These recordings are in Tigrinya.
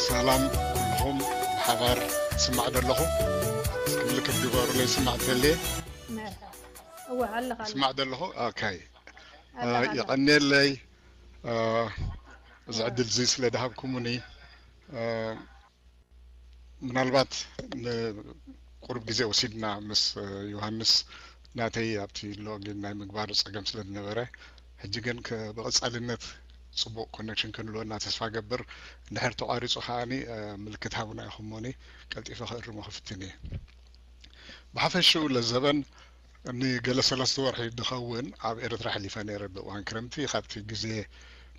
ሰላም ኩልኹም ብሓባር ስማዕ ደለኹ። እስኪ ምልክት ግበሩለይ፣ ስማዕ ተልየ። መርሓ። እወ፣ ኣለኻ፣ ኣለኻ። ስማዕ ደለኹ። ኦኬ። ኣለኻ፣ ኣለኻ። የቐንየለይ፣ እ፣ እዚ ዕድል እዚ ስለ ድሃብኩሙኒ። እ፣ ምናልባት ንቁሩብ ግዜ ወሲድና ምስ፣ እ፣ ዮሃንስ፣ ናተይ ኣብቲ ሎጊን ናይ ምግባር ጸገም ስለ ዝነበረ፣ ሕጂ ግን ከ-፣ ብቐጻልነት ጽቡቕ ኮኔክሽን ክንህልወና ተስፋ ገብር። እንድሕር ተቋሪጹ ከኣኒ፣ እ፣ ምልክት ሃቡና ኢኹም እሞኒ፣ ቀልጢፈ ክእርሞ ክፍትን እየ። ብሓፈሽኡ ለዘበን ንገለ ሰለስተ ወርሒ ድኸውን ኣብ ኤርትራ ሕሊፈ ነይረ። ብእዋን ክረምቲ፣ ካብቲ ግዜ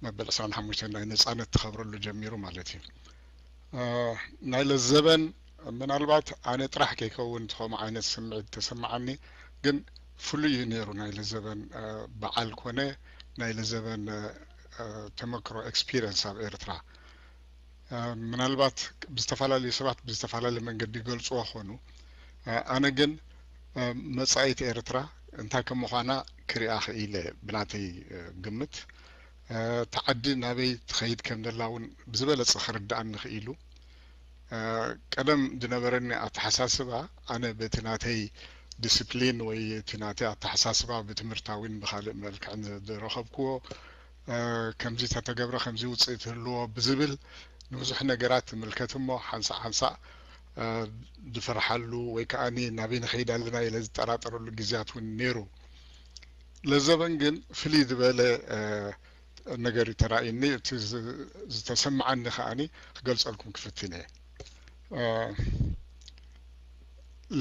መበል ዕስራን ሓሙሽተን ናይ ነጻነት ትኸብረሉ ጀሚሩ ማለት እዩ። እ፣ ናይ ለዘበን ምናልባት ኣነ ጥራሕ ከይከውን እቲ ከምኡ ዓይነት ስምዒት ተሰማዓኒ፣ ግን ፍሉይ እዩ ነይሩ ናይ ለዘበን፣ እ፣ በዓል ኮነ ናይ ለዘበን፣ እ፣ እ፣ ተመክሮ፣ ኤክስፒሪየንስ ኣብ ኤርትራ። እ፣ ምናልባት ብዝተፈላለዩ ሰባት ብዝተፈላለየ መንገዲ ይገልጽዎ ኾኑ። እ፣ ኣነ ግን፣ እ፣ መጻኢት ኤርትራ እንታይ ከም ምዃና ክሪኣ ክኢለ ብናተይ፣ እ፣ ግምት። እ፣ እታ ዓዲ ናበይ ትኸይድ ከም ዘላ እውን ብዝበለጸ ክርድኣኒ ክኢሉ። እ፣ ቀደም ዝነበረኒ ኣተሓሳስባ ኣነ በቲ ናተይ ዲስፕሊን ወይ እቲ ናተይ ኣተሓሳስባ ብትምህርታዊን ብኻልእ መልክዕን ዝረኸብክዎ፣ እ፣ ከምዚ ተተገብረ ከምዚ ውፅኢት ህልዎ ብዝብል ንብዙሕ ነገራት ትምልከት እሞ ሓንሳእ ሓንሳእ፣ እ፣ ዝፈርሓሉ ወይ ከኣኒ ናበይ ንኸይድ ኣለና ኢለ ዝጠራጠረሉ ግዜያት እውን ነይሩ። ለዘበን ግን ፍልይ ዝበለ፣ እ፣ ነገር እዩ ተራእዩኒ። እቲ ዝ-፣ ዝተሰማዓኒ ከኣኒ ክገልጸልኩም ክፍትን እየ። እ፣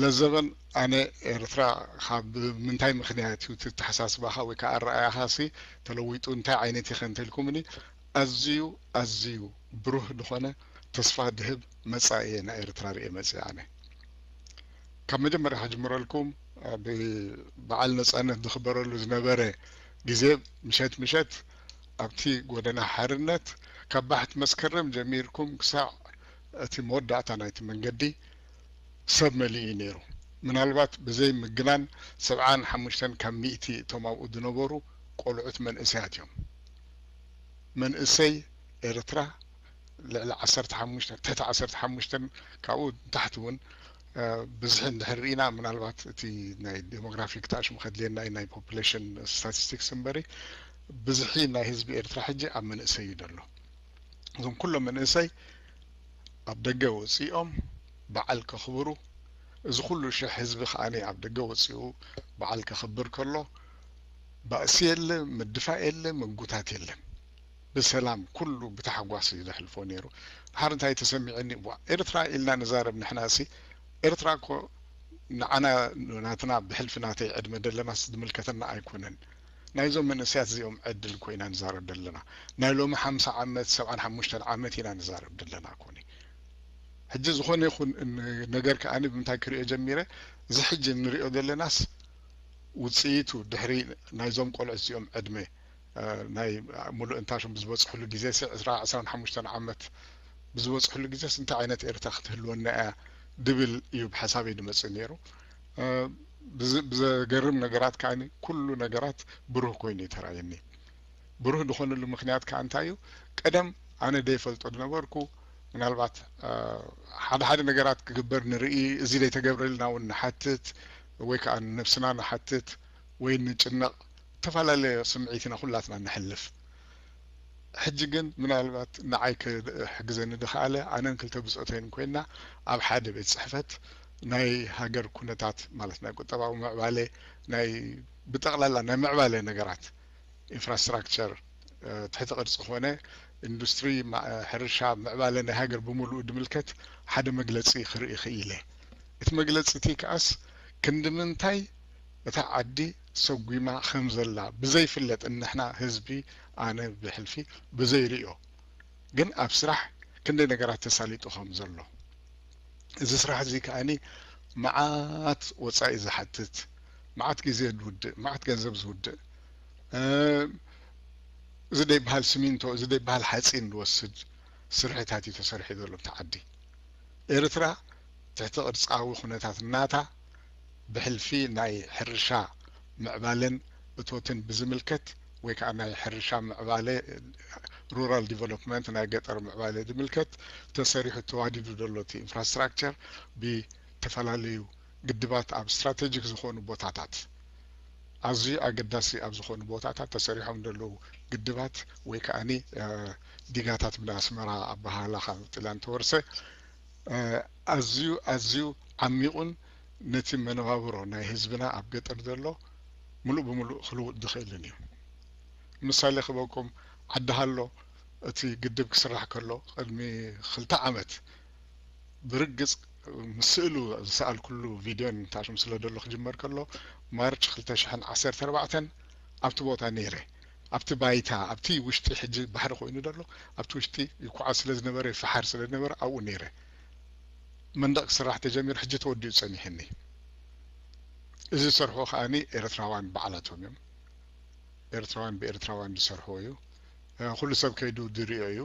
ለዘበን ኣነ ኤርትራ ካብ ምንታይ ምኽንያት እዩ እቲ ኣተሓሳስባኻ ወይ ከዓ ኣረኣያኻ ሲ ተለዊጡ እንታይ ዓይነት ኢኸ እንተልኩምኒ፣ ኣዝዩ ኣዝዩ ብሩህ ዝኾነ ተስፋ ድህብ መጻኢ እየ ናይ ኤርትራ ርእየ መጽእ ኣነ። ካብ መጀመርያ ክጅምረልኩም፣ እ፣ ብ-፣ በዓል ነጻነት ዝኽበረሉ ዝነበረ ግዜ ምሸት ምሸት ኣብቲ ጎደና ሓርነት ካብ ባሕቲ መስከረም ጀሚርኩም ክሳዕ እቲ መወዳእታ ናይቲ መንገዲ ሰብ መሊኡ እዩ ነይሩ። ምናልባት ብዘይ ምግናን ሰብዓን ሓሙሽተን ካብ ሚእቲ እቶም ኣብኡ ዝነበሩ ቆልዑት መንእሰያት እዮም። መንእሰይ ኤርትራ ልዕሊ ዓሰርተ ሓሙሽተ፣ ትሕቲ ዓሰርተ ሓሙሽተ ካብኡ ንታሕቲ እውን፣ እ፣ ብዝሒ እንድሕር ርኢና ምናልባት እቲ ናይ ዴሞግራፊክ ተኣሽሙ ከድልየና እዩ ናይ ፖፑሌሽን ስታቲስቲክስ እምበሪ ብዝሒ ናይ ህዝቢ ኤርትራ ሕጂ ኣብ መንእሰይ እዩ ዘሎ። እዞም ኩሎም መንእሰይ ኣብ ደገ ወፂኦም በዓል ከኽብሩ፣ እዚ ኩሉ ሽሕ ህዝቢ ከኣኒ ኣብ ደገ ወፂኡ በዓል ከኽብር ከሎ ባእሲ የለ፣ ምድፋእ የለ፣ ምጉታት የለን። ብሰላም ኩሉ ብታሕጓስ እዩ ዘሕልፎ ነይሩ። ድሓር እንታይ ተሰሚዑኒ፣ ዋ፣ ኤርትራ ኢልና ንዛረብ ንሕና ሲ፣ ኤርትራ እኮ ንዓና ናትና ብሕልፊ ናተይ ዕድመ ደለናስ ዝምልከተና ኣይኮነን። ናይዞም መንእሰያት እዚኦም ዕድል እኮ ኢና ንዛረብ ደለና። ናይ ሎሚ ሓምሳ ዓመት፣ ሰብዓን ሓሙሽተን ዓመት ኢና ንዛረብ ደለና እኮ። ሕጂ ዝኾነ ይኹን ን-፣ ነገር ከኣ ብምንታይ ክሪኦ ጀሚረ፣ እዚ ሕጂ ንሪኦ ዘለናስ ውፅኢቱ ድሕሪ ናይዞም ቆልዑት እዚኦም ዕድመ፣ እ፣ ናይ ሙሉእ እንታሾም ብዝበፅሕሉ ግዜ ሲ ዕስራ፣ ዕስራን ሓሙሽተን ዓመት ብዝበፅሕሉ ግዜስ እንታይ ዓይነት ኤርትራ ክትህልወና እያ ድብል እዩ ብሓሳበይ ዝመፅእ ነይሩ። እ፣ ብዝ-፣ ብዘገርም ነገራት ከኣ ኩሉ ነገራት ብሩህ ኮይኑ እዩ ተራእየኒ። ብሩህ ዝኾነሉ ምኽንያት ከኣ እንታይ እዩ? ቀደም ኣነ ዘይፈልጦ ዝነበርኩ፣ ምናልባት፣ እ፣ ሓደ ሓደ ነገራት ክግበር ንርኢ፣ እዚ ዘይተገብረልና እውን ንሓትት፣ ወይ ከኣ ንነብስና ንሓትት፣ ወይ ንጭነቕ፣ ዝተፈላለየ ስምዒት ኢና ኩላትና ነሕልፍ። ሕጂ ግን ምናልባት ንዓይ ክሕግዘኒ ዝኸኣለ፣ ኣነን ክልተ ብጾተይን ኮይንና ኣብ ሓደ ቤት ጽሕፈት ናይ ሃገር ኩነታት፣ ማለት ናይ ቁጠባዊ ምዕባለ፣ ናይ ብጠቕላላ ናይ ምዕባለ ነገራት፣ ኢንፍራስትራክቸር፣ እ፣ ትሕቲ ቅርጺ ኮነ፣ ኢንዱስትሪ፣ ማ-፣ ሕርሻ፣ ምዕባለ ናይ ሃገር ብምሉኡ ዝምልከት ሓደ መግለጺ ክርኢ ክኢለ። እቲ መግለጺ እቲ ከኣስ ክንዲ ምንታይ እታ ዓዲ ሰጒማ ከም ዘላ ብዘይፍለጥ፣ ንሕና ህዝቢ፣ ኣነ ብሕልፊ ብዘይርእዮ፣ ግን ኣብ ስራሕ ክንደይ ነገራት ተሳሊጡ ከም ዘሎ። እዚ ስራሕ እዚ ከኣኒ መዓት ወጻኢ ዝሓትት፣ መዓት ግዜ ዝውድእ፣ መዓት ገንዘብ ዝውድእ፣ እ፣ እዚ ደይበሃል ሲሚንቶ፣ እዚ ደይበሃል ሓጺን ዝወስድ ስርሒታት እዩ ተሰሪሑ ዘሎ ኣብቲ ዓዲ። ኤርትራ ትሕቲ ቅርጻዊ ኩነታት ናታ ብሕልፊ ናይ ሕርሻ ምዕባለን እቶትን ብዝምልከት ወይ ከዓ ናይ ሕርሻ ምዕባለ፣ ሩራል ዲቨሎፕመንት፣ ናይ ገጠር ምዕባለ ዝምልከት ተሰሪሑ ተዋዲዱ ዘሎ እቲ ኢንፍራስትራክቸር ብተፈላለዩ ግድባት ኣብ ስትራቴጂክ ዝኾኑ ቦታታት፣ ኣዝዩ ኣገዳሲ ኣብ ዝኾኑ ቦታታት ተሰሪሖም ዘለዉ ግድባት ወይ ከዓኒ ዲጋታት ብናይ ኣስመራ ኣበሃህላ ካብ ጥልያን ተወርሰ ኣዝዩ ኣዝዩ ዓሚቑን ነቲ መነባብሮ ናይ ህዝብና ኣብ ገጠር ዘሎ ምሉእ ብምሉእ ክልውጥ ዝኽእልን እዩ። ምሳሌ ክበኩም፣ ዓዲ ሃሎ እቲ ግድብ ክስራሕ ከሎ ቅድሚ ክልተ ዓመት ብርግጽ ምስ ስእሉ ዝሰኣልኩሉ ቪድዮን ታሽም ስለ ደሎ ክጅመር ከሎ ማርች ክልተ ሽሕን ዓሰርተ ኣርባዕተን ኣብቲ ቦታ ነይረ። ኣብቲ ባይታ ኣብቲ ውሽጢ ሕጂ ባሕሪ ኮይኑ ደሎ ኣብቲ ውሽጢ ይኩዓት ስለ ዝነበረ ይፈሓር ስለ ዝነበረ ኣብኡ ነይረ። መንደቕ ክስራሕ ተጀሚሩ ሕጂ ተወዲኡ ጸኒሕኒ። እዚ ዝሰርሑ ከዓኒ ኤርትራውያን ባዕላቶም እዮም። ኤርትራውያን ብኤርትራውያን ዝሰርሕዎ እዩ። ኩሉ ሰብ ከይዱ ዝሪኦ እዩ።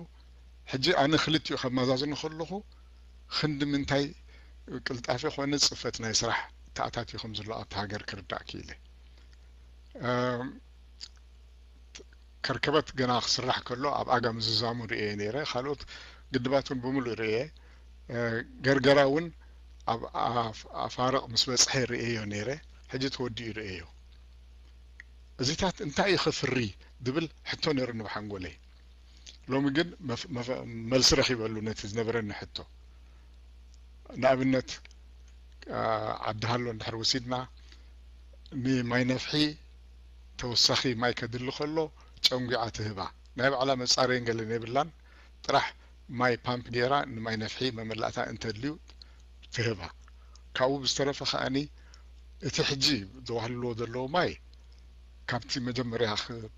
ሕጂ ኣነ ክልቲኡ ከመዛዝኖ ከለኹ ክንዲ ምንታይ ቅልጣፌ ኮነ ጽፈት ናይ ስራሕ ተኣታትዩ ከም ዘሎ ኣብቲ ሃገር ክርዳእ ክኢለ። ከርከበት ገና ክስራሕ ከሎ ኣብ ኣጋ ምዝዛሙ ርእየ ነይረ። ካልኦት ግድባት እውን ብምሉእ ርእየ። ገርገራ እውን ኣብ ኣፋርቕ ምስ በጽሐ ርእየዮ ነይረ። ሕጂ ተወዲኡ ርእየዮ። እዚታት እንታይ እዩ ክፍሪ ዝብል ሕቶ ነይሩኒ ብሓንጎለይ። ሎሚ ግን መልሲ ረኺበሉ ነቲ ዝነበረኒ ሕቶ። ንኣብነት ዓዲ ሃሎ እንድሕር ወሲድና ንማይ ነፍሒ ተወሳኺ ማይ ከድሊ ከሎ ጨንጒዓ ትህባ። ናይ ባዕላ መጻረይን ገለን የብላን። ጥራሕ ማይ ፓምፕ ገይራ ንማይ ነፍሒ መመላእታ እንተድልዩ ትህባ። ካብኡ ብዝተረፈ ከዓኒ እቲ ሕጂ ዘዋህልልዎ ዘለዉ ማይ ካብቲ መጀመርያ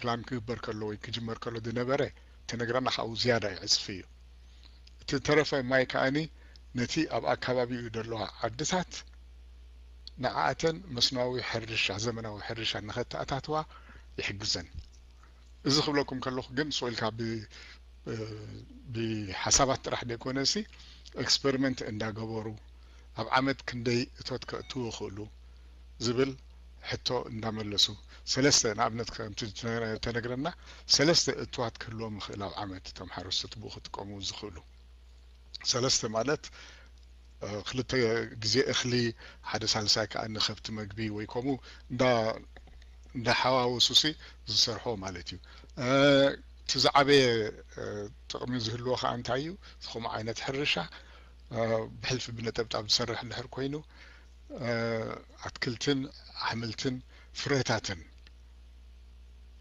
ፕላን ክግበር ከሎ ወይ ክጅመር ከሎ ዝነበረ ተነግረና ካብኡ ዝያዳ ይዕፅፊ እዩ። እቲ ተረፈ ማይ ከዓኒ ነቲ ኣብ ኣካባቢኡ ዘለዋ ዓድታት ንዓኣተን መስኖዊ ሕርሻ፣ ዘመናዊ ሕርሻ ንኸተኣታትዋ ይሕግዘን። እዚ ክብለኩም ከለኹ ግን ስቕ ኢልካ ብሓሳባት ጥራሕ ዘይኮነ ሲ ኤክስፐሪመንት እንዳገበሩ ኣብ ዓመት ክንደይ እቶት ከእትዉ ይኽእሉ ዝብል ሕቶ እንዳመለሱ ሰለስተ ንኣብነት ከምቲ ተነግረና ሰለስተ እትዋት ክህልዎም ይኽእል ኣብ ዓመት እቶም ሓረስቶት ብኡ ክጥቀሙ ዝኽእሉ ሰለስተ ማለት ክልተ ግዜ እኽሊ ሓደ ሳልሳይ ከዓ ንከብቲ መግቢ ወይ ከምኡ እንዳሓዋወሱ ሲ ዝሰርሖ ማለት እዩ። እቲ ዝዓበየ ጥቕሚ ዝህልዎ ከዓ እንታይ እዩ? ዝኸምኡ ዓይነት ሕርሻ ብሕልፊ ብነጠብጣብ ዝሰርሕ እንድሕር ኮይኑ ኣትክልትን ኣሕምልትን ፍረታትን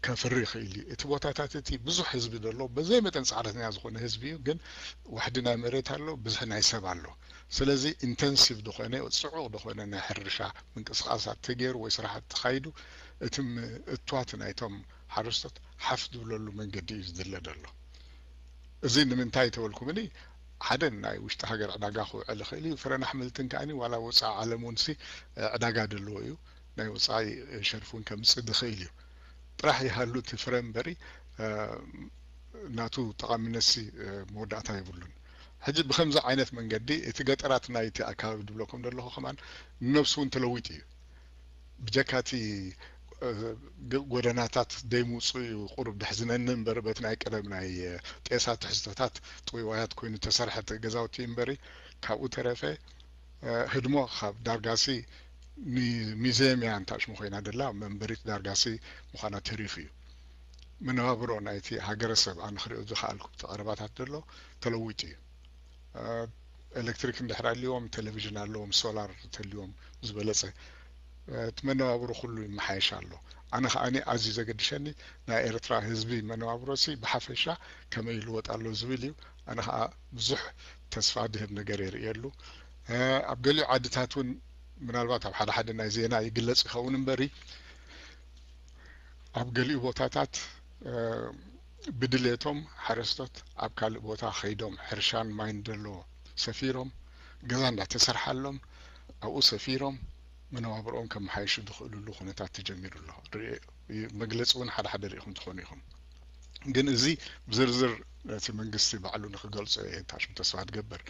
ከፍሪ ይኽእል እዩ። እቲ ቦታታት እቲ ብዙሕ ህዝቢ ዘሎ በዘይ መጠን ፃዕረተኛ ዝኾነ ህዝቢ እዩ፣ ግን ዋሕዲ ናይ መሬት ኣሎ፣ ብዙሕ ናይ ሰብ ኣሎ። ስለዚ ኢንተንሲቭ ዝኾነ ፅዑቕ ዝኾነ ናይ ሕርሻ ምንቅስቃሳት ተገይሩ ወይ ስራሕቲ ተኻይዱ እቲ እትዋት ናይቶም ሓረስቶት ሓፍ ዝብለሉ መንገዲ እዩ ዝድለ ዘሎ። እዚ ንምንታይ ተበልኩምኒ ሓደ ናይ ውሽጢ ሃገር ዕዳጋ ክውዕል ይኽእል እዩ። ፍረን ኣሕምልትን ከዓኒ ዋላ ወፃኢ ዓለም እውን ሲ ዕዳጋ ዘለዎ እዩ። ናይ ወፃኢ ሸርፍ እውን ከምፅእ ዝኽእል እዩ። ጥራሕ ይሃሉ እቲ ፍረ እምበሪ ናቱ ጠቓሚነት ሲ መወዳእታ የብሉን። ሕጂ ብከምዚ ዓይነት መንገዲ እቲ ገጠራት ናይቲ ኣካባቢ ዝብለኩም ዘለኹ ከማን ንነብሱ እውን ተለዊጡ እዩ። ብጀካ እቲ ጎደናታት ደይምውፅኡ እዩ ቁሩብ ደሕዝነኒ እምበር በቲ ናይ ቀደም ናይ ጤሳ ትሕዝቶታት ጥውይዋያት ኮይኑ ተሰርሐ ገዛውቲ እምበሪ ካብኡ ተረፈ ህድሞ ካብ ዳርጋሲ ሚዘም እያ እንታሽሙ ኮይና ደላ መንበሪት ዳርጋሲ ምዃና ተሪፉ እዩ። መነባብሮ ናይቲ ሃገረሰብ ኣነ ክሪኦ ዝኸኣልኩ ብቲ ቀረባታት ዘሎ ተለዊጡ እዩ። ኤሌክትሪክ እንድሕር ኣልዎም ቴሌቪዥን ኣለዎም ሶላር ተልዎም ዝበለፀ እቲ መነባብሮ ኩሉ ይመሓየሽ ኣሎ። ኣነ ከዓ ኣዝዩ ዘገድሸኒ ናይ ኤርትራ ህዝቢ መነባብሮ ሲ ብሓፈሻ ከመይ ይልወጥ ኣሎ ዝብል እዩ። ኣነ ከዓ ብዙሕ ተስፋ ድህብ ነገር የርእየሉ። ኣብ ገሊኡ ዓድታት እውን ምናልባት ኣብ ሓደ ሓደ ናይ ዜና ይግለጽ ይኸውን እምበሪ ኣብ ገሊኡ ቦታታት ብድሌቶም ሓረስቶት ኣብ ካልእ ቦታ ከይዶም ሕርሻን ማይን ደሎ ሰፊሮም ገዛ እንዳተሰርሓሎም ኣብኡ ሰፊሮም መነባብርኦም ከመሓየሹ ዝኽእልሉ ኩነታት ተጀሚሩ ኣሎ። መግለፂ እውን ሓደ ሓደ ርኢኹም ትኾኑ ኢኹም። ግን እዚ ብዝርዝር እቲ መንግስቲ ባዕሉ ንክገልጾ እየ ታሽም ተስፋ ትገብር።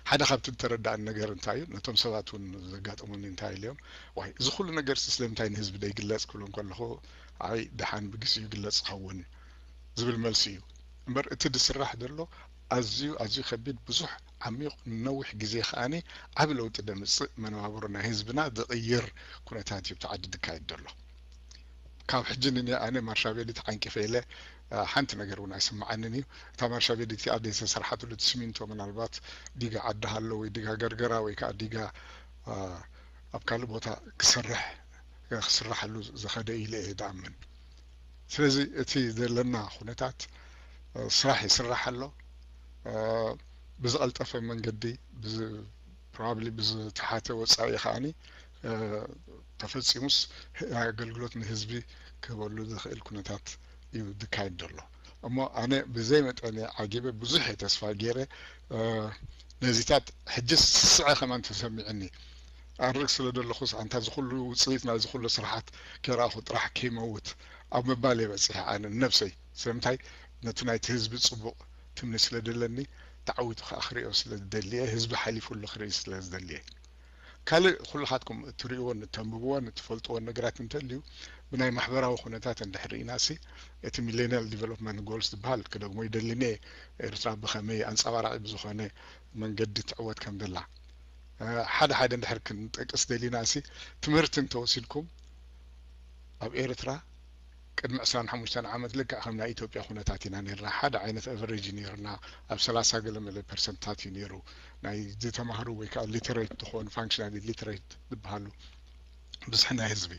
ሓደ ካብቲ ዝተረዳእን ነገር እንታይ እዩ፣ ነቶም ሰባት እውን ዘጋጠሙኒ እንታይ ኢለዮም፣ ዋይ፣ እዚ ኩሉ ነገር ሲ ስለምንታይ ንህዝቢ ደይግለጽ ክብሎም ከለኹ፣ ኣይ፣ ደሓን ብግዜኡ ይግለጽ ዝኸውን ዝብል መልሲ እዩ። እምበር እቲ ዝስራሕ ዘሎ ኣዝዩ፣ ኣዝዩ ከቢድ፣ ብዙሕ፣ ዓሚቕ፣ ነዊሕ ግዜ ከኣኒ ዓቢ ለውጢ ደምጽእ፣ መነባብሮ ናይ ህዝብና ዝቕይር ኩነታት እዩ ኣብቲ ዓዲ ዝካየድ ዘሎ። ካብ ሕጂ ንኒ ኣነ ማርሻቤሊ ተዓንቂፈ ኢለ፣ እ፣ ሓንቲ ነገር እውን ኣይስምዓንን እዩ። እታ ማርሻቤሊ እቲኣ ዘይተሰርሓትሉ እቲ ሲሚንቶ ምናልባት ዲጋ ዓዲ ሃሎ ወይ ዲጋ ገርገራ ወይ ከዓ ዲጋ፣ እ፣ ኣብ ካልእ ቦታ ክሰርሕ፣ ክስራሓሉ ዝኸደ ኢለ እየ ዝኣምን። ስለዚ እቲ ዘለና ኩነታት፣ እ፣ ስራሕ ይስራሕ ኣሎ። እ፣ ብዝቐልጠፈ መንገዲ፣ ብዝ-፣ ፕሮባብሊ ብዝተሓተ ወጻኢ ከኣኒ፣ እ፣ ተፈጺሙስ ህ-፣ ኣገልግሎት ንህዝቢ ክህበሉ ዝኽእል ኩነታት እዩ ዝካየድ ዘሎ። እሞ ኣነ ብዘይ መጠን እየ ዓጊበ፣ ብዙሕ እየ ተስፋ ገይረ። እ፣ ነዚታት ሕጂ ስስዐ ከማን ተሰሚዕኒ። ኣርግ ስለ ዘለኹስ፣ ኣንታ እዚ ኩሉ ውጽኢት ናይዚ ኩሉ ስራሓት ከይረኣኹ ጥራሕ ከይመውት ኣብ ምባል እየ በጺሐ ኣነ ንነብሰይ። ስለምንታይ? ነቲ ናይቲ ህዝቢ ጽቡቕ ትምኒ ስለ ደለኒ፣ ተዓዊቱ ከኣ ክሪኦ ስለ ዝደሊ እየ፣ ህዝቢ ሓሊፉሉ ክርኢ ስለ ዝደሊ እየ። ካልእ ኩልኻትኩም እትርእይዎን እተንብብዎን እትፈልጥዎን ነገራት እንተልዩ፣ ብናይ ማሕበራዊ ኩነታት እንድሕር ርኢናሲ፣ እቲ ሚሌኒያል ዲቨሎፕመንት ጎልስ ዝበሃል ክደግሞ ይደሊኒ እየ። ኤርትራ ብኸመይ ኣንጸባራቒ ብዝኾነ መንገዲ ትዕወት ከም ዘላ፣ እ፣ ሓደ ሓደ እንድሕር ክንጠቅስ ደሊናሲ፣ ትምህርቲ እንተወሲድኩም፣ ኣብ ኤርትራ ቅድሚ ዕስራን ሓሙሽተን ዓመት ልክዕ ከም ናይ ኢትዮጵያ ኩነታት ኢና ነርና። ሓደ ዓይነት ኣቨሬጅ እዩ ነይርና። ኣብ ሰላሳ ገለ መለ ፐርሰንትታት እዩ ነይሩ። ናይ ዝተማህሩ ወይ ከዓ ሊተሬት ዝኾኑ፣ ፋንክሽናል ሊተሬት ዝበሃሉ ብዝሒ ናይ ህዝቢ።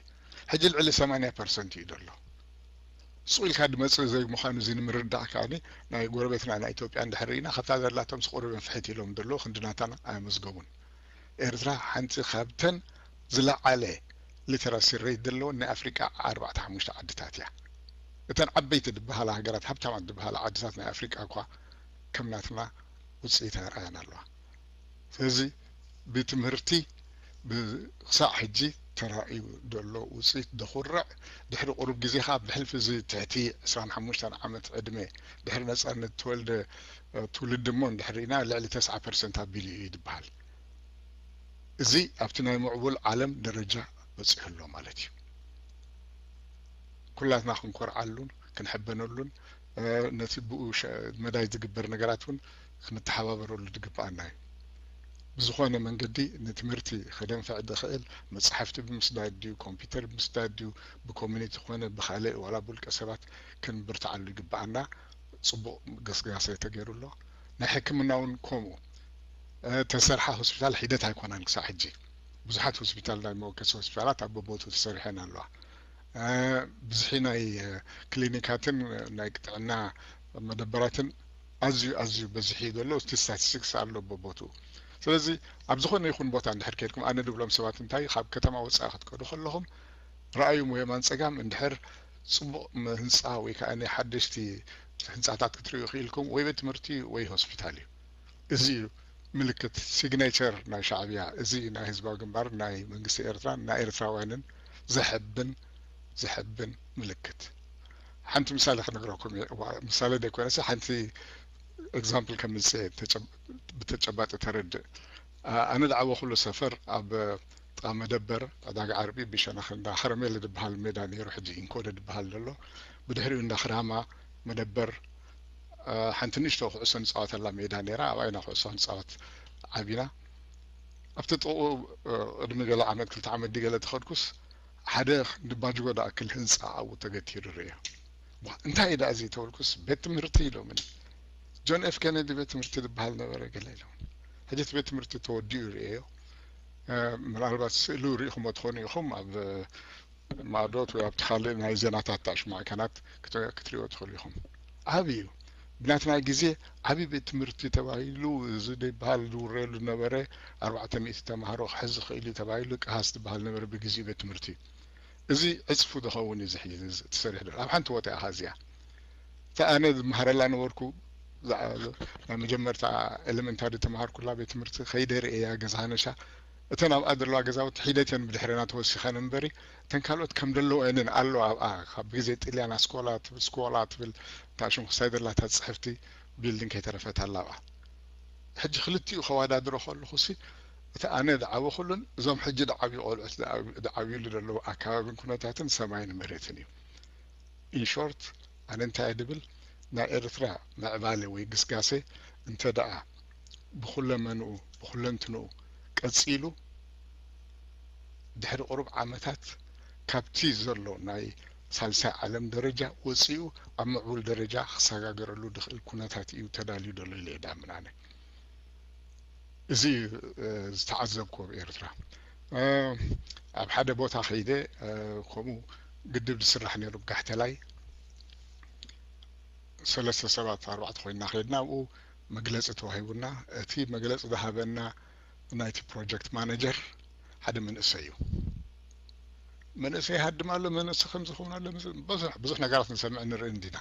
ሕጂ ልዕሊ ሰማንያ ፐርሰንት እዩ ዘሎ። ስቕ ኢልካ ድመጽእ ዘይምዃኑ እዚ ንምርዳእ ከኣኒ፣ ናይ ጎረቤትና ናይ ኢትዮጵያ እንድሕር ርኢና፣ ካብታ ዘላቶም ስቕ ርበን ፍሕት ኢሎም ዘለዉ ክንዲ ናታና ኣየመዝገቡን። ኤርትራ ሓንቲ ካብተን ዝለዓለ ሊተራሲ ሬት ዘለወን ናይ ኣፍሪቃ ኣርባዕተ ሓሙሽተ ዓድታት እያ። እተን ዓበይቲ ዝበሃላ ሃገራት፣ ሃብታማት ዝበሃላ ዓድታት ናይ ኣፍሪቃ እኳ ከም ናትና ውጽኢት ኣርኣያን ኣለዋ። ስለዚ ብትምህርቲ ብ-፣ ክሳዕ ሕጂ ተራእዩ ዘሎ ውጽኢት ዘኹርዕ፣ ድሕሪ ቁሩብ ግዜ ኸኣ ብሕልፊ እዚ ትሕቲ ዕስራን ሓሙሽተን ዓመት ዕድመ ድሕሪ ነጻነት ተወልደ፣ እ፣ ትውልዲ እሞ እንድሕር ርኢና ልዕሊ ተስዓ ፐርሰንት ኣቢሉ እዩ ዝበሃል። እዚ ኣብቲ ናይ ምዕቡል ዓለም ደረጃ በጺሑ ኣሎ ማለት እዩ። ኩላትና ክንኮርዓሉን ክንሕበነሉን፣ እ፣ ነቲ ብኡ ሸ-፣ መዳይ ዝግበር ነገራት እውን ክንተሓባበረሉ ዝግብኣና እዩ። ብዝኾነ መንገዲ ንትምህርቲ ከደንፍዕ ዝኽእል መጻሕፍቲ ብምስዳድ ድዩ፣ ኮምፒውተር ብምስዳድ ድዩ፣ ብኮሚኒቲ ኮነ ብኻልእ ዋላ ብውልቀ ሰባት ክንብርትዓሉ ይግብኣና። ጽቡቕ ገስጋሰ ተገይሩ ኣሎ። ናይ ሕክምና እውን ከምኡ። እ፣ ተሰርሓ ሆስፒታል ሒደት ኣይኮናን ክሳዕ ሕጂ። ብዙሓት ሆስፒታል፣ ናይ መወከሲ ሆስፒታላት ኣብ በቦቱ ተሰሪሐን ኣለዋ። እ፣ ብዝሒ ናይ፣ እ፣ ክሊኒካትን ናይ ጥዕና መደበራትን ኣዝዩ፣ ኣዝዩ በዚሑ እዩ ዘሎ። እቲ ስታቲስቲክስ ኣሎ በቦቱ። ስለዚ ኣብ ዝኾነ ይኹን ቦታ እንድሕር ከድኩም፣ ኣነ ድብሎም ሰባት እንታይ፣ ካብ ከተማ ወጻኢ ክትከዱ ከለኹም፣ ረኣዩ፣ የማን ጸጋም እንድሕር ጽቡቕ ም-፣ ህንጻ ወይ ከኣ ናይ ሓደሽቲ ህንጻታት ክትርእዩ ክኢልኩም፣ ወይ ቤት ትምህርቲ ወይ ሆስፒታል እዩ። እዚ እዩ ምልክት፣ ሲግኔቸር ናይ ሻዕብያ፣ እዚ እዩ ናይ ህዝባዊ ግንባር፣ ናይ መንግስቲ ኤርትራን ናይ ኤርትራውያንን ዘሐብን፣ ዘሐብን ምልክት። ሓንቲ ምሳሌ ክነግረኩም እየ። ዋ-፣ ምሳሌ ዘይኮነስ ሓንቲ ኤግዛምፕል ከምጽእ እየ፣ ተጨብ-፣ ብተጨባጢ ተረድእ። ኣ-፣ ኣነ ዝዓበኹሉ ሰፈር ኣብ ጥቓ መደበር ዕዳጋ ዓርቢ ብሸነኽ እንዳ ኸረሜለ ዝበሃል ሜዳ ነይሩ፣ ሕጂ ኢንኮደ ዝበሃል ዘሎ። ብድሕሪኡ እንዳ ክራማ መደበር፣ እ፣ ሓንቲ ንእሽቶ ኩዕሶ ንጻወተላ ሜዳ ነይራ፣ ኣብኣ ኢና ኩዕሶ ክንጻወት ዓቢና። ኣብቲ ጥቕኡ፣ እ፣ ቅድሚ ገለ ዓመት፣ ክልተ ዓመት ድዩ ገለ ተኸድኩስ፣ ሓደ ክንዲ ባጅጎ ዝኣክል ህንጻ ኣብኡ ተገቲሩ ርእዮ። ዋ፣ እንታይ እዩ ደኣ እዚ ተበልኩስ፣ ቤት ትምህርቲ ኢሎምኒ። ጆን ኤፍ ኬነዲ ቤት ትምህርቲ ዝበሃል ነበረ ገለ ኢሎምኒ። ሕጂ እቲ ቤት ትምህርቲ ተወዲኡ ርእዮ። እ፣ ምናልባት ስእሉ ርኢኹሞ ትኾኑ ኢኹም፣ ኣብ ማእዶት ወይ ኣብቲ ካልእ ናይ ዜናታት ታሽ ማዕከናት ክት-፣ ክትሪኦ ትኽእሉ ኢኹም። ዓቢ እዩ። ብናትና ግዜ ዓቢ ቤት ትምህርቲ ተባሂሉ፣ እዚ ዘይበሃል ዝውረየሉ ነበረ፣ ኣርባዕተ ሚእቲ ተማሃሮ ክሕዝ ይኽእል እዩ ተባሂሉ፣ ቀሃስ ዝበሃል ነበረ ብግዜኡ ቤት ትምህርቲ። እዚ ዕጽፉ ዝኸውን እዩ እዚ ሕጂ እዚ ተሰሪሑ ዘሎ። ኣብ ሓንቲ ቦታ ኢኻ እዚኣ። እታ ኣነ ዝመሃረላ ነበርኩ፣ ዝዓ-፣ ናይ መጀመርታ ኤሌመንታሪ ተማሃርኩላ ቤት ትምህርቲ ከይደ ርእየያ ገዛ ሃነሻ፣ እተን ኣብኣ ዘለዋ ገዛውቲ ሒደት እየን ብድሕረና ተወሲኸን እምበሪ፣ እተን ካልኦት ከም ደለዎ እየንን ኣለዋ ኣብኣ። ካብ ግዜ ጥልያን ኣስኮላ ትብል፣ ስኮላ ትብል፣ እታ ሽም ክሳይ ዘላታ ጽሕፍቲ ቢልዲንግ ከይተረፈት ኣላ ኣብኣ። ሕጂ ክልቲኡ ከወዳድሮ ከለኹ ሲ፣ እቲ ኣነ ዝዓበኹሉን እዞም ሕጂ ዝዓብዩ ቆልዑት ዝዓብዩ-፣ ዝዓብዩሉ ዘለዉ ኣካባቢን ኩነታትን ሰማይን መሬትን እዩ። ኢንሾርት፣ ኣነ እንታይ እየ ድብል፣ ናይ ኤርትራ ምዕባለ ወይ ግስጋሴ እንተ ደኣ ብኩለመንኡ ብኩለንትንኡ ቀጺሉ፣ ድሕሪ ቁሩብ ዓመታት ካብቲ ዘሎ ናይ ሳልሳይ ዓለም ደረጃ ወጺኡ ኣብ ምዕቡል ደረጃ ክሰጋገረሉ ድኽእል ኩነታት እዩ ተዳልዩ ዘሎ ኢለ እየ ድኣምን ኣነ። እዚ እዩ ዝተዓዘብኩ ኣብ ኤርትራ። ኣብ ሓደ ቦታ ከይደ፣ ከምኡ ግድብ ዝስራሕ ነይሩ ብጋሕተላይ። ሰለስተ ሰባት ኣርባዕተ ኮይንና ከይድና ኣብኡ መግለጺ ተዋሂቡና። እቲ መግለጺ ዝሃበና ናይቲ ፕሮጀክት ማነጀር ሓደ መንእሰይ እዩ። መንእሰይ ይሃድም ኣሎ፣ መንእሰይ ከምዚ ክኸውን ኣሎ፣ ብዙሕ፣ ብዙሕ ነገራት ንሰምዕ ንርኢ እንዲና።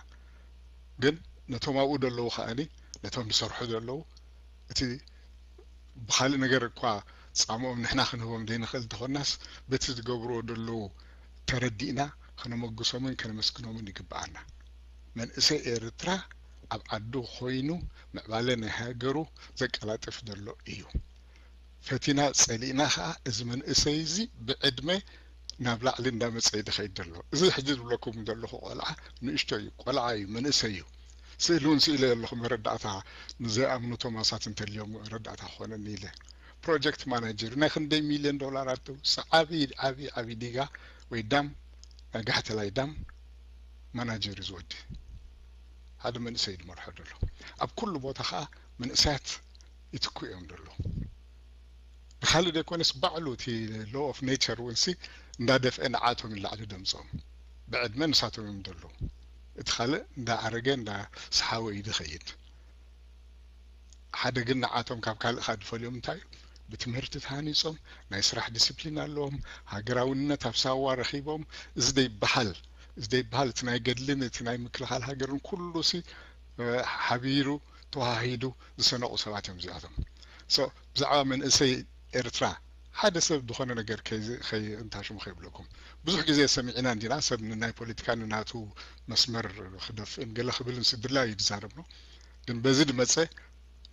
ግን ነቶም ኣብኡ ዘለዉ ከኣኒ፣ ነቶም ዝሰርሑ ዘለዉ፣ እቲ ብኻልእ ነገር እኳ ጻምኦም ንሕና ክንህቦም ዘይንኽእል እንተኾናስ፣ በቲ ዝገብርዎ ዘለዉ ተረዲእና ከነመጉሶምን ከነመስግኖምን ይግብኣና። መንእሰይ ኤርትራ ኣብ ዓዱ ኮይኑ ምዕባለ ናይ ሃገሩ ዘቀላጥፍ ዘሎ እዩ። ፈቲና ጸሊእና ኸኣ እዚ መንእሰይ እዚ ብዕድመ ናብ ላዕሊ እንዳመጸ እዩ ዝኸይድ ዘሎ። እዚ ሕጂ ዝብለኩም ዘለኹ ቆልዓ ንእሽቶ እዩ፣ ቆልዓ እዩ፣ መንእሰይ እዩ። ስእሊ እውን ስኢለ ዘለኹ መረዳእታ ንዘይኣምኑ ቶማሳት እንተልዮም መረዳእታ ክኾነኒ ኢለ። ፕሮጀክት ማናጀር ናይ ክንደይ ሚልዮን ዶላራት ደው ዓቢ ዓቢ ዓቢ ዲጋ ወይ ዳም፣ ናይ ጋሕተላይ ዳም ማናጀር እዩ ዝወዲ። ሓደ መንእሰይ ድመርሖ ደሎ። ኣብ ኩሉ ቦታ ኸዓ መንእሰያት ይትኩ እዮም ደሎ። ብኻልእ ደይኮነስ ባዕሉ እቲ ሎ ኦፍ ኔቸር እውን ሲ እንዳደፍአ ንዓቶም ይላዕሉ ደምፅኦም። ብዕድመ ንሳቶም እዮም ደሎ። እቲ ካልእ እንዳዓረገ እንዳሰሓወ እዩ ዝኸይድ። ሓደ ግን ንዓቶም ካብ ካልእ ኻዓ ድፈልዮም እንታይ እዩ? ብትምህርቲ ተሃኒጾም፣ ናይ ስራሕ ዲስፕሊን ኣለዎም፣ ሃገራውነት ኣብ ሳዋ ረኺቦም፣ እዚ ደይበሃል፣ እዚ ደይበሃል፣ እቲ ናይ ገድልን እቲ ናይ ምክልኻል ሃገርን ኩሉ ሲ፣ እ፣ ሓቢሩ፣ ተዋሃሂዱ ዝሰነቑ ሰባት እዮም እዚኣቶም። ሶ፣ ብዛዕባ መንእሰይ ኤርትራ ሓደ ሰብ ዝኾነ ነገር ከይ-፣ ከይ-፣ እንታሽሙ ከይብለኩም። ብዙሕ ግዜ ሰሚዕና እንዲና፣ ሰብ ንናይ ፖለቲካ ንናቱ መስመር ክደፍእን ገለ ክብልን ሲ ድላዩ እዩ ዝዛረብ ነው። ግን በዚ ድመጸ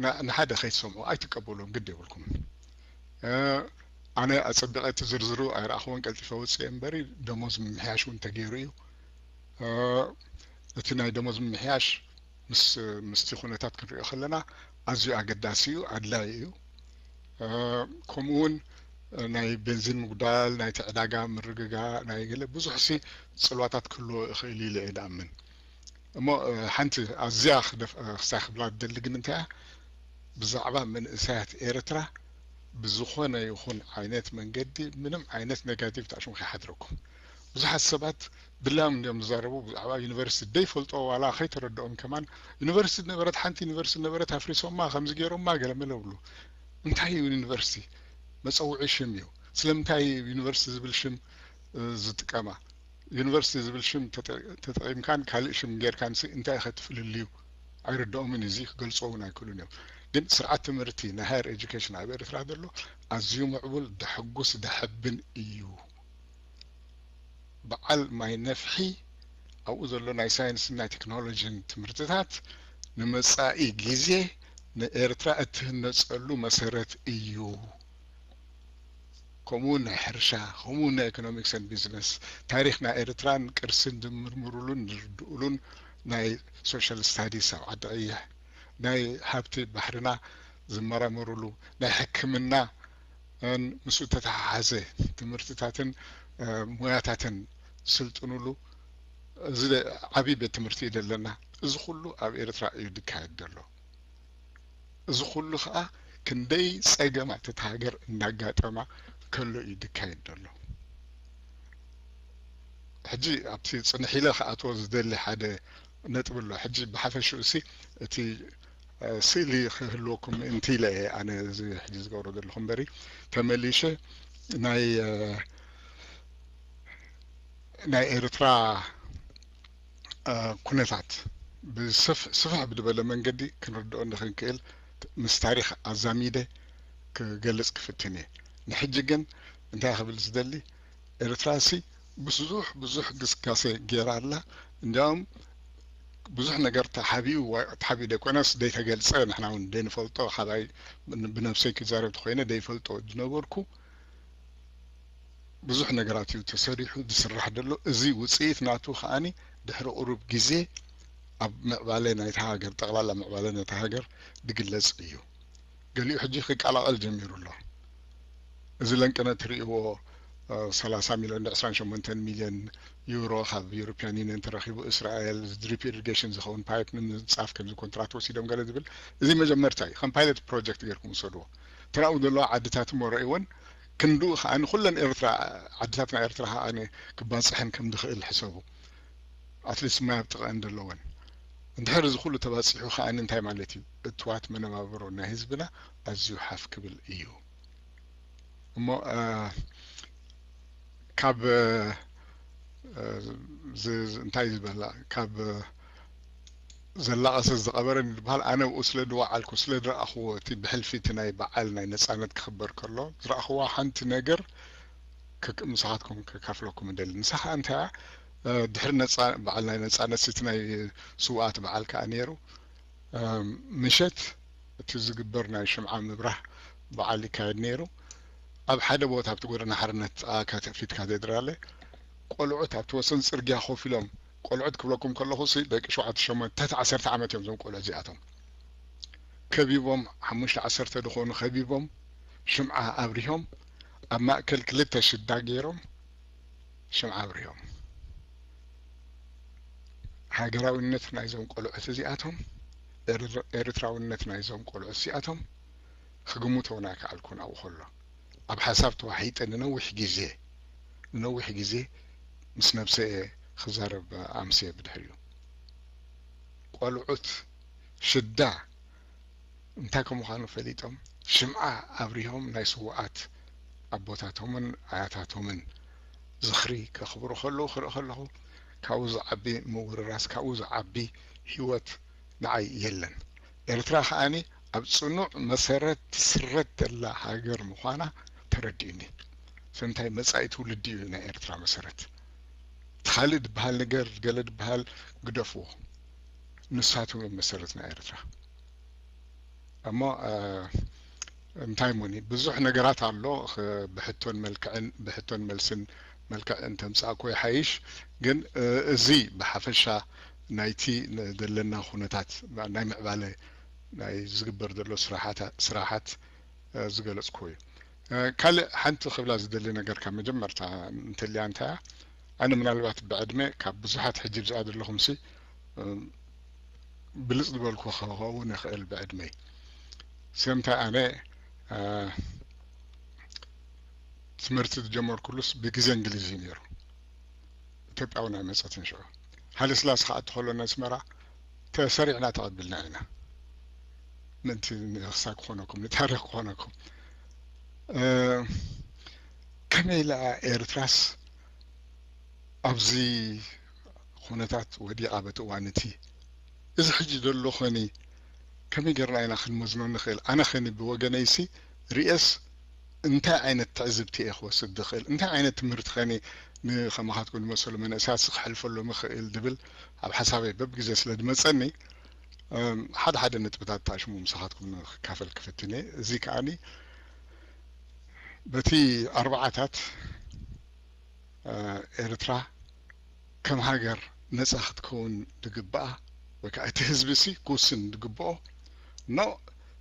ና-፣ ንሓደ ከይትሰምዑ ኣይትቀበሉን፣ ግድ የብልኩምን። እ፣ ኣነ ኣጸቢቐ እቲ ዝርዝሩ ኣይረኣኽዎን፣ ቀልጢፈ ወጽኤ እምበሪ፣ ደሞዝ ምምሕያሽ እውን ተገይሩ እዩ። እ፣ እቲ ናይ ደሞዝ ምምሕያሽ ምስ፣ ምስቲ ኩነታት ክንሪኦ ከለና ኣዝዩ ኣገዳሲ እዩ፣ ኣድላዪ እዩ። እ፣ ከምኡ እውን ናይ ቤንዚን ምጉዳል፣ ናይቲ ዕዳጋ ምርግጋእ፣ ናይ ገለ ብዙሕ ሲ ጽልዋታት ክህልዎ ይኽእል ኢለ እየ ድኣምን። እሞ፣ እ፣ ሓንቲ ኣዝያ ክደፍ-፣ እ፣ ክሳይ ክብላ ዝደሊ ግን እንታይ እያ? ብዛዕባ መንእሰያት ኤርትራ ብዝኾነ ይኹን ዓይነት መንገዲ ምንም ዓይነት ኔጋቲቭ ተኣሽሙ ከይሓድረኩም። ብዙሓት ሰባት ድላዮም እንዲዮም ዝዛረቡ ብዛዕባ ዩኒቨርሲቲ ደይፈልጦ ዋላ ከይተረድኦም ከማን ዩኒቨርሲቲ ነበረት፣ ሓንቲ ዩኒቨርሲቲ ነበረት ኣፍሪሶማ፣ ከምዚ ገይሮማ ገለመለ ብሉ። እንታይ እዩ ዩኒቨርሲቲ? መጸውዒ ሽም እዩ። ስለምንታይ እዩ ዩኒቨርሲቲ ዝብል ሽም፣ እ፣ ዝጥቀማ? ዩኒቨርሲቲ ዝብል ሽም ተጠ-፣ ተጠቒምካን ካልእ ሽም ጌርካን ሲ እንታይ ኢኸ እቲ ፍልልዩ? ኣይርድኦምን እዩ፣ እዚ ክገልጾ እውን ኣይክእሉን እዮም። ግን ስርዓት ትምህርቲ ናይ ሃየር ኤጁኬሽን ኣብ ኤርትራ ዘሎ ኣዝዩ ምዕቡል፣ ደሕጉስ፣ ደሐብን እዩ። በዓል ማይ ነፍሒ ኣብኡ ዘሎ ናይ ሳይንስን ናይ ቴክኖሎጂን ትምህርትታት ንመጻኢ ግዜ ንኤርትራ እትህነጸሉ መሰረት እዩ። ከምኡ እውን ናይ ሕርሻ፣ ከምኡ እውን ናይ ኢኮኖሚክስ ኤንድ ቢዝነስ፣ ታሪኽ ናይ ኤርትራን ቅርስን ዝምርምሩሉን ዝርድኡሉን ናይ ሶሻል ስታዲስ ኣብ ዓዲ ቀይሕ፣ ናይ ሃብቲ ባሕርና ዝመራመሩሉ፣ ናይ ሕክምና ን ምስኡ ተተሓሓዘ ትምህርትታትን፣ እ፣ ሞያታትን ዝስልጥኑሉ፣ እዚ ዓብዪ ቤት ትምህርቲ እዩ ዘለና። እዚ ኩሉ ኣብ ኤርትራ እዩ ዝካየድ ዘሎ። እዚ ኩሉ ኸዓ ክንደይ ጸገማት እታ ሃገር እናጋጠማ ከሎ እዩ ዝካየድ ዘሎ። ሕጂ ኣብቲ ጽንሕ ኢለ ክኣትዎ ዝደሊ ሓደ ነጥቢ ኣሎ። ሕጂ ብሓፈሽኡ ሲ እቲ፣ እ፣ ስእሊ ክህልወኩም ምእንቲ ኢለ እየ ኣነ እዚ ሕጂ ዝገብሮ ዘለኹ እምበሪ፣ ተመሊሸ ናይ፣ እ፣ ናይ ኤርትራ፣ እ፣ ኩነታት ብስፍ-፣ ስፍሕ ብዝበለ መንገዲ ክንርድኦ ንኽንክእል ምስ ታሪኽ ኣዛሚደ ክገልጽ ክፍትን እየ። ንሕጂ ግን እንታይ ክብል ዝደሊ፣ ኤርትራሲ ብዙሕ ብዙሕ ግስጋሴ ገይራ ኣላ። እንዲያውም ብዙሕ ነገር ተሓቢኡ፣ ተሓቢኡ ደይኮነስ ደይተገልጸ፣ ንሕና እውን ደይንፈልጦ፣ ሓባይ ብነብሰይ ክዛረብ ተኮይነ ደይፈልጦ ዝነበርኩ ብዙሕ ነገራት እዩ ተሰሪሑ ዝስራሕ ዘሎ። እዚ ውፅኢት ናቱ ከዓኒ ድሕሪ ቁሩብ ግዜ ኣብ ምዕባለ ናይታ ሃገር፣ ጠቕላላ ምዕባለ ናይታ ሃገር ዝግለጽ እዩ። ገሊኡ ሕጂ ክቀላቐል ጀሚሩ ኣሎ። እዚ ለንቅነ ትርእይዎ ሰላሳ ሚሊዮን ዕስራን ሸሞንተን ሚሊዮን ዩሮ ካብ ዩሮፒያን ዩኒየን ተረኪቡ፣ እስራኤል ድሪፕ ኢሪጌሽን ዝኸውን ፓይፕ ንምንፃፍ ከምዚ ኮንትራት ወሲዶም ገለ ዝብል፣ እዚ መጀመርታ እዩ። ከም ፓይለት ፕሮጀክት ገይርኩም ውሰድዎ። ተራኡ ዘለዋ ዓድታት እሞ ረእይወን ክንድኡ ከዓኒ ኩለን ኤርትራ፣ ዓድታት ናይ ኤርትራ ከዓኒ ክባፅሐን ከም ዝኽእል ሕሰቡ። ኣትሊስት ማይ ኣብ ጥቕአን ዘለወን። እንድሕር እዚ ኩሉ ተባፂሑ ከዓኒ እንታይ ማለት እዩ? እትዋት መነባብሮ ናይ ህዝብና ኣዝዩ ሓፍ ክብል እዩ። እሞ ካብ እንታይ ዝበላ፣ ካብ ዘላቐሰ ዝቐበረን ዝበሃል፣ ኣነ ኣብኡ ስለ ዝወዓልኩ ስለ ዝረኣኽዎ፣ እቲ ብሕልፊ እቲ ናይ በዓል ናይ ነፃነት ክኽበር ከሎ ዝረኣኽዋ ሓንቲ ነገር ምሳኻትኩም ከካፍለኩም እደሊ። ንሳ ከዓ እንታይ እያ? ድሕሪ በዓል ናይ ነፃነት፣ እቲ ናይ ስውኣት በዓል ከዓ ነይሩ። ምሸት እቲ ዝግበር ናይ ሽምዓ ምብራህ በዓል ይካየድ ነይሩ። ኣብ ሓደ ቦታ ኣብቲ ጎደና ሓርነት ጥቓ ፊትካ ቴድራለ ቆልዑት ኣብቲ ወሰን ፅርግያ ኮፍ ኢሎም፣ ቆልዑት ክብለኩም ከለኹ ሲ ደቂ ሸውዓተ ሸሞንተ ትሕቲ ዓሰርተ ዓመት እዮም እዞም ቆልዑት እዚኣቶም። ከቢቦም ሓሙሽተ ዓሰርተ ዝኾኑ ከቢቦም ሽምዓ ኣብሪሆም ኣብ ማእከል ክልተ ሽዳ ገይሮም ሽምዓ ኣብሪሆም። ሃገራዊነት ናይዞም ቆልዑት እዚኣቶም፣ ኤርትራውነት ናይዞም ቆልዑት እዚኣቶም ክግምቶ እውን ኣይከኣልኩን። ኣብኡ ከሎ ኣብ ሓሳብ ተዋሒጠ ንነዊሕ ግዜ ንነዊሕ ግዜ ምስ ነብሰ እየ ክዛረብ ኣምስየ። ብድሕሪኡ ቆልዑት ሽዳ እንታይ ከም ምዃኑ ፈሊጦም ሽምዓ ኣብሪሆም ናይ ስውኣት ኣቦታቶምን ኣያታቶምን ዝኽሪ ከኽብሩ ከለዉ ክርኢ ከለኹ ካብኡ ዝዓቢ ምውርራስ፣ ካብኡ ዝዓቢ ህይወት ንዓይ የለን። ኤርትራ ከዓኒ ኣብ ጽኑዕ መሰረት ትስረት ዘላ ሃገር ምዃና ተረዲኡኒ። ስለምንታይ መጻኢ ትውልዲ እዩ ናይ ኤርትራ መሰረት። እቲ ካልእ ዝበሃል ነገር፣ ገለ ዝበሃል ግደፍዎ። ንሳቶም እዮም መሰረት ናይ ኤርትራ። እሞ እንታይ እሞኒ ብዙሕ ነገራት ኣሎ። ብሕቶን መልክዕን ብሕቶን መልስን መልክዕ እንተምጻእኮ ይሓይሽ። ግን እዚ ብሓፈሻ ናይቲ ዘለና ኩነታት ናይ ምዕባለ ናይ ዝግበር ዘሎ ስራሓት ዝገለጽኩዎ እዩ። ካልእ ሓንቲ ክብላ ዝደሊ ነገር ካብ መጀመርታ እንተልያ እንታይ እያ? ኣነ ምናልባት ብዕድመ ካብ ብዙሓት ሕጂ ብዝኣ ዘለኹም ሲ ብልጽ ዝበልኩ ክኸውን ይኽእል ብዕድመይ። ስለምንታይ ኣነ ትምህርቲ ዝጀመርኩሉስ ብግዜ እንግሊዝ እዩ ነይሩ። ኢትዮጵያ እውን ኣይመፀትን ሽዑ። ሃይለስላሴ ክኣቱ ከሎ ንኣስመራ ተሰሪዕና ተቐቢልና ኢና። ምእንቲ ንክሳ ክኾነኩም ንታሪክ ክኾነኩም ከመይ ኢላ ኤርትራስ ኣብዚ ኩነታት ወዲቓ በቲ እዋን እቲ እዚ ሕጂ ዘሎ ኸኒ ከመይ ጌርና ኢና ክንመዝኖ ንኽእል? ኣነ ኸኒ ብወገነይሲ ርእየስ እንታይ ዓይነት ትዕዝብቲ እየ ክወስድ ዝኽእል? እንታይ ዓይነት ትምህርቲ ኸኒ ንኸማኻትኩም ዝመሰሉ መናእሰያት ክሕልፈሎም ይኽእል ዝብል ኣብ ሓሳበይ በብግዜ ስለ ዝመፀኒ ሓደ ሓደ ነጥብታት ተኣሽሙ ምሳኻትኩም ንክካፈል ክፍትን እየ። እዚ ከዓኒ በቲ ኣርባዓታት ኤርትራ ከም ሃገር ነፃ ክትከውን ዝግብኣ ወይ ከዓ እቲ ህዝቢ ሲ ክውስን ዝግብኦ ኖ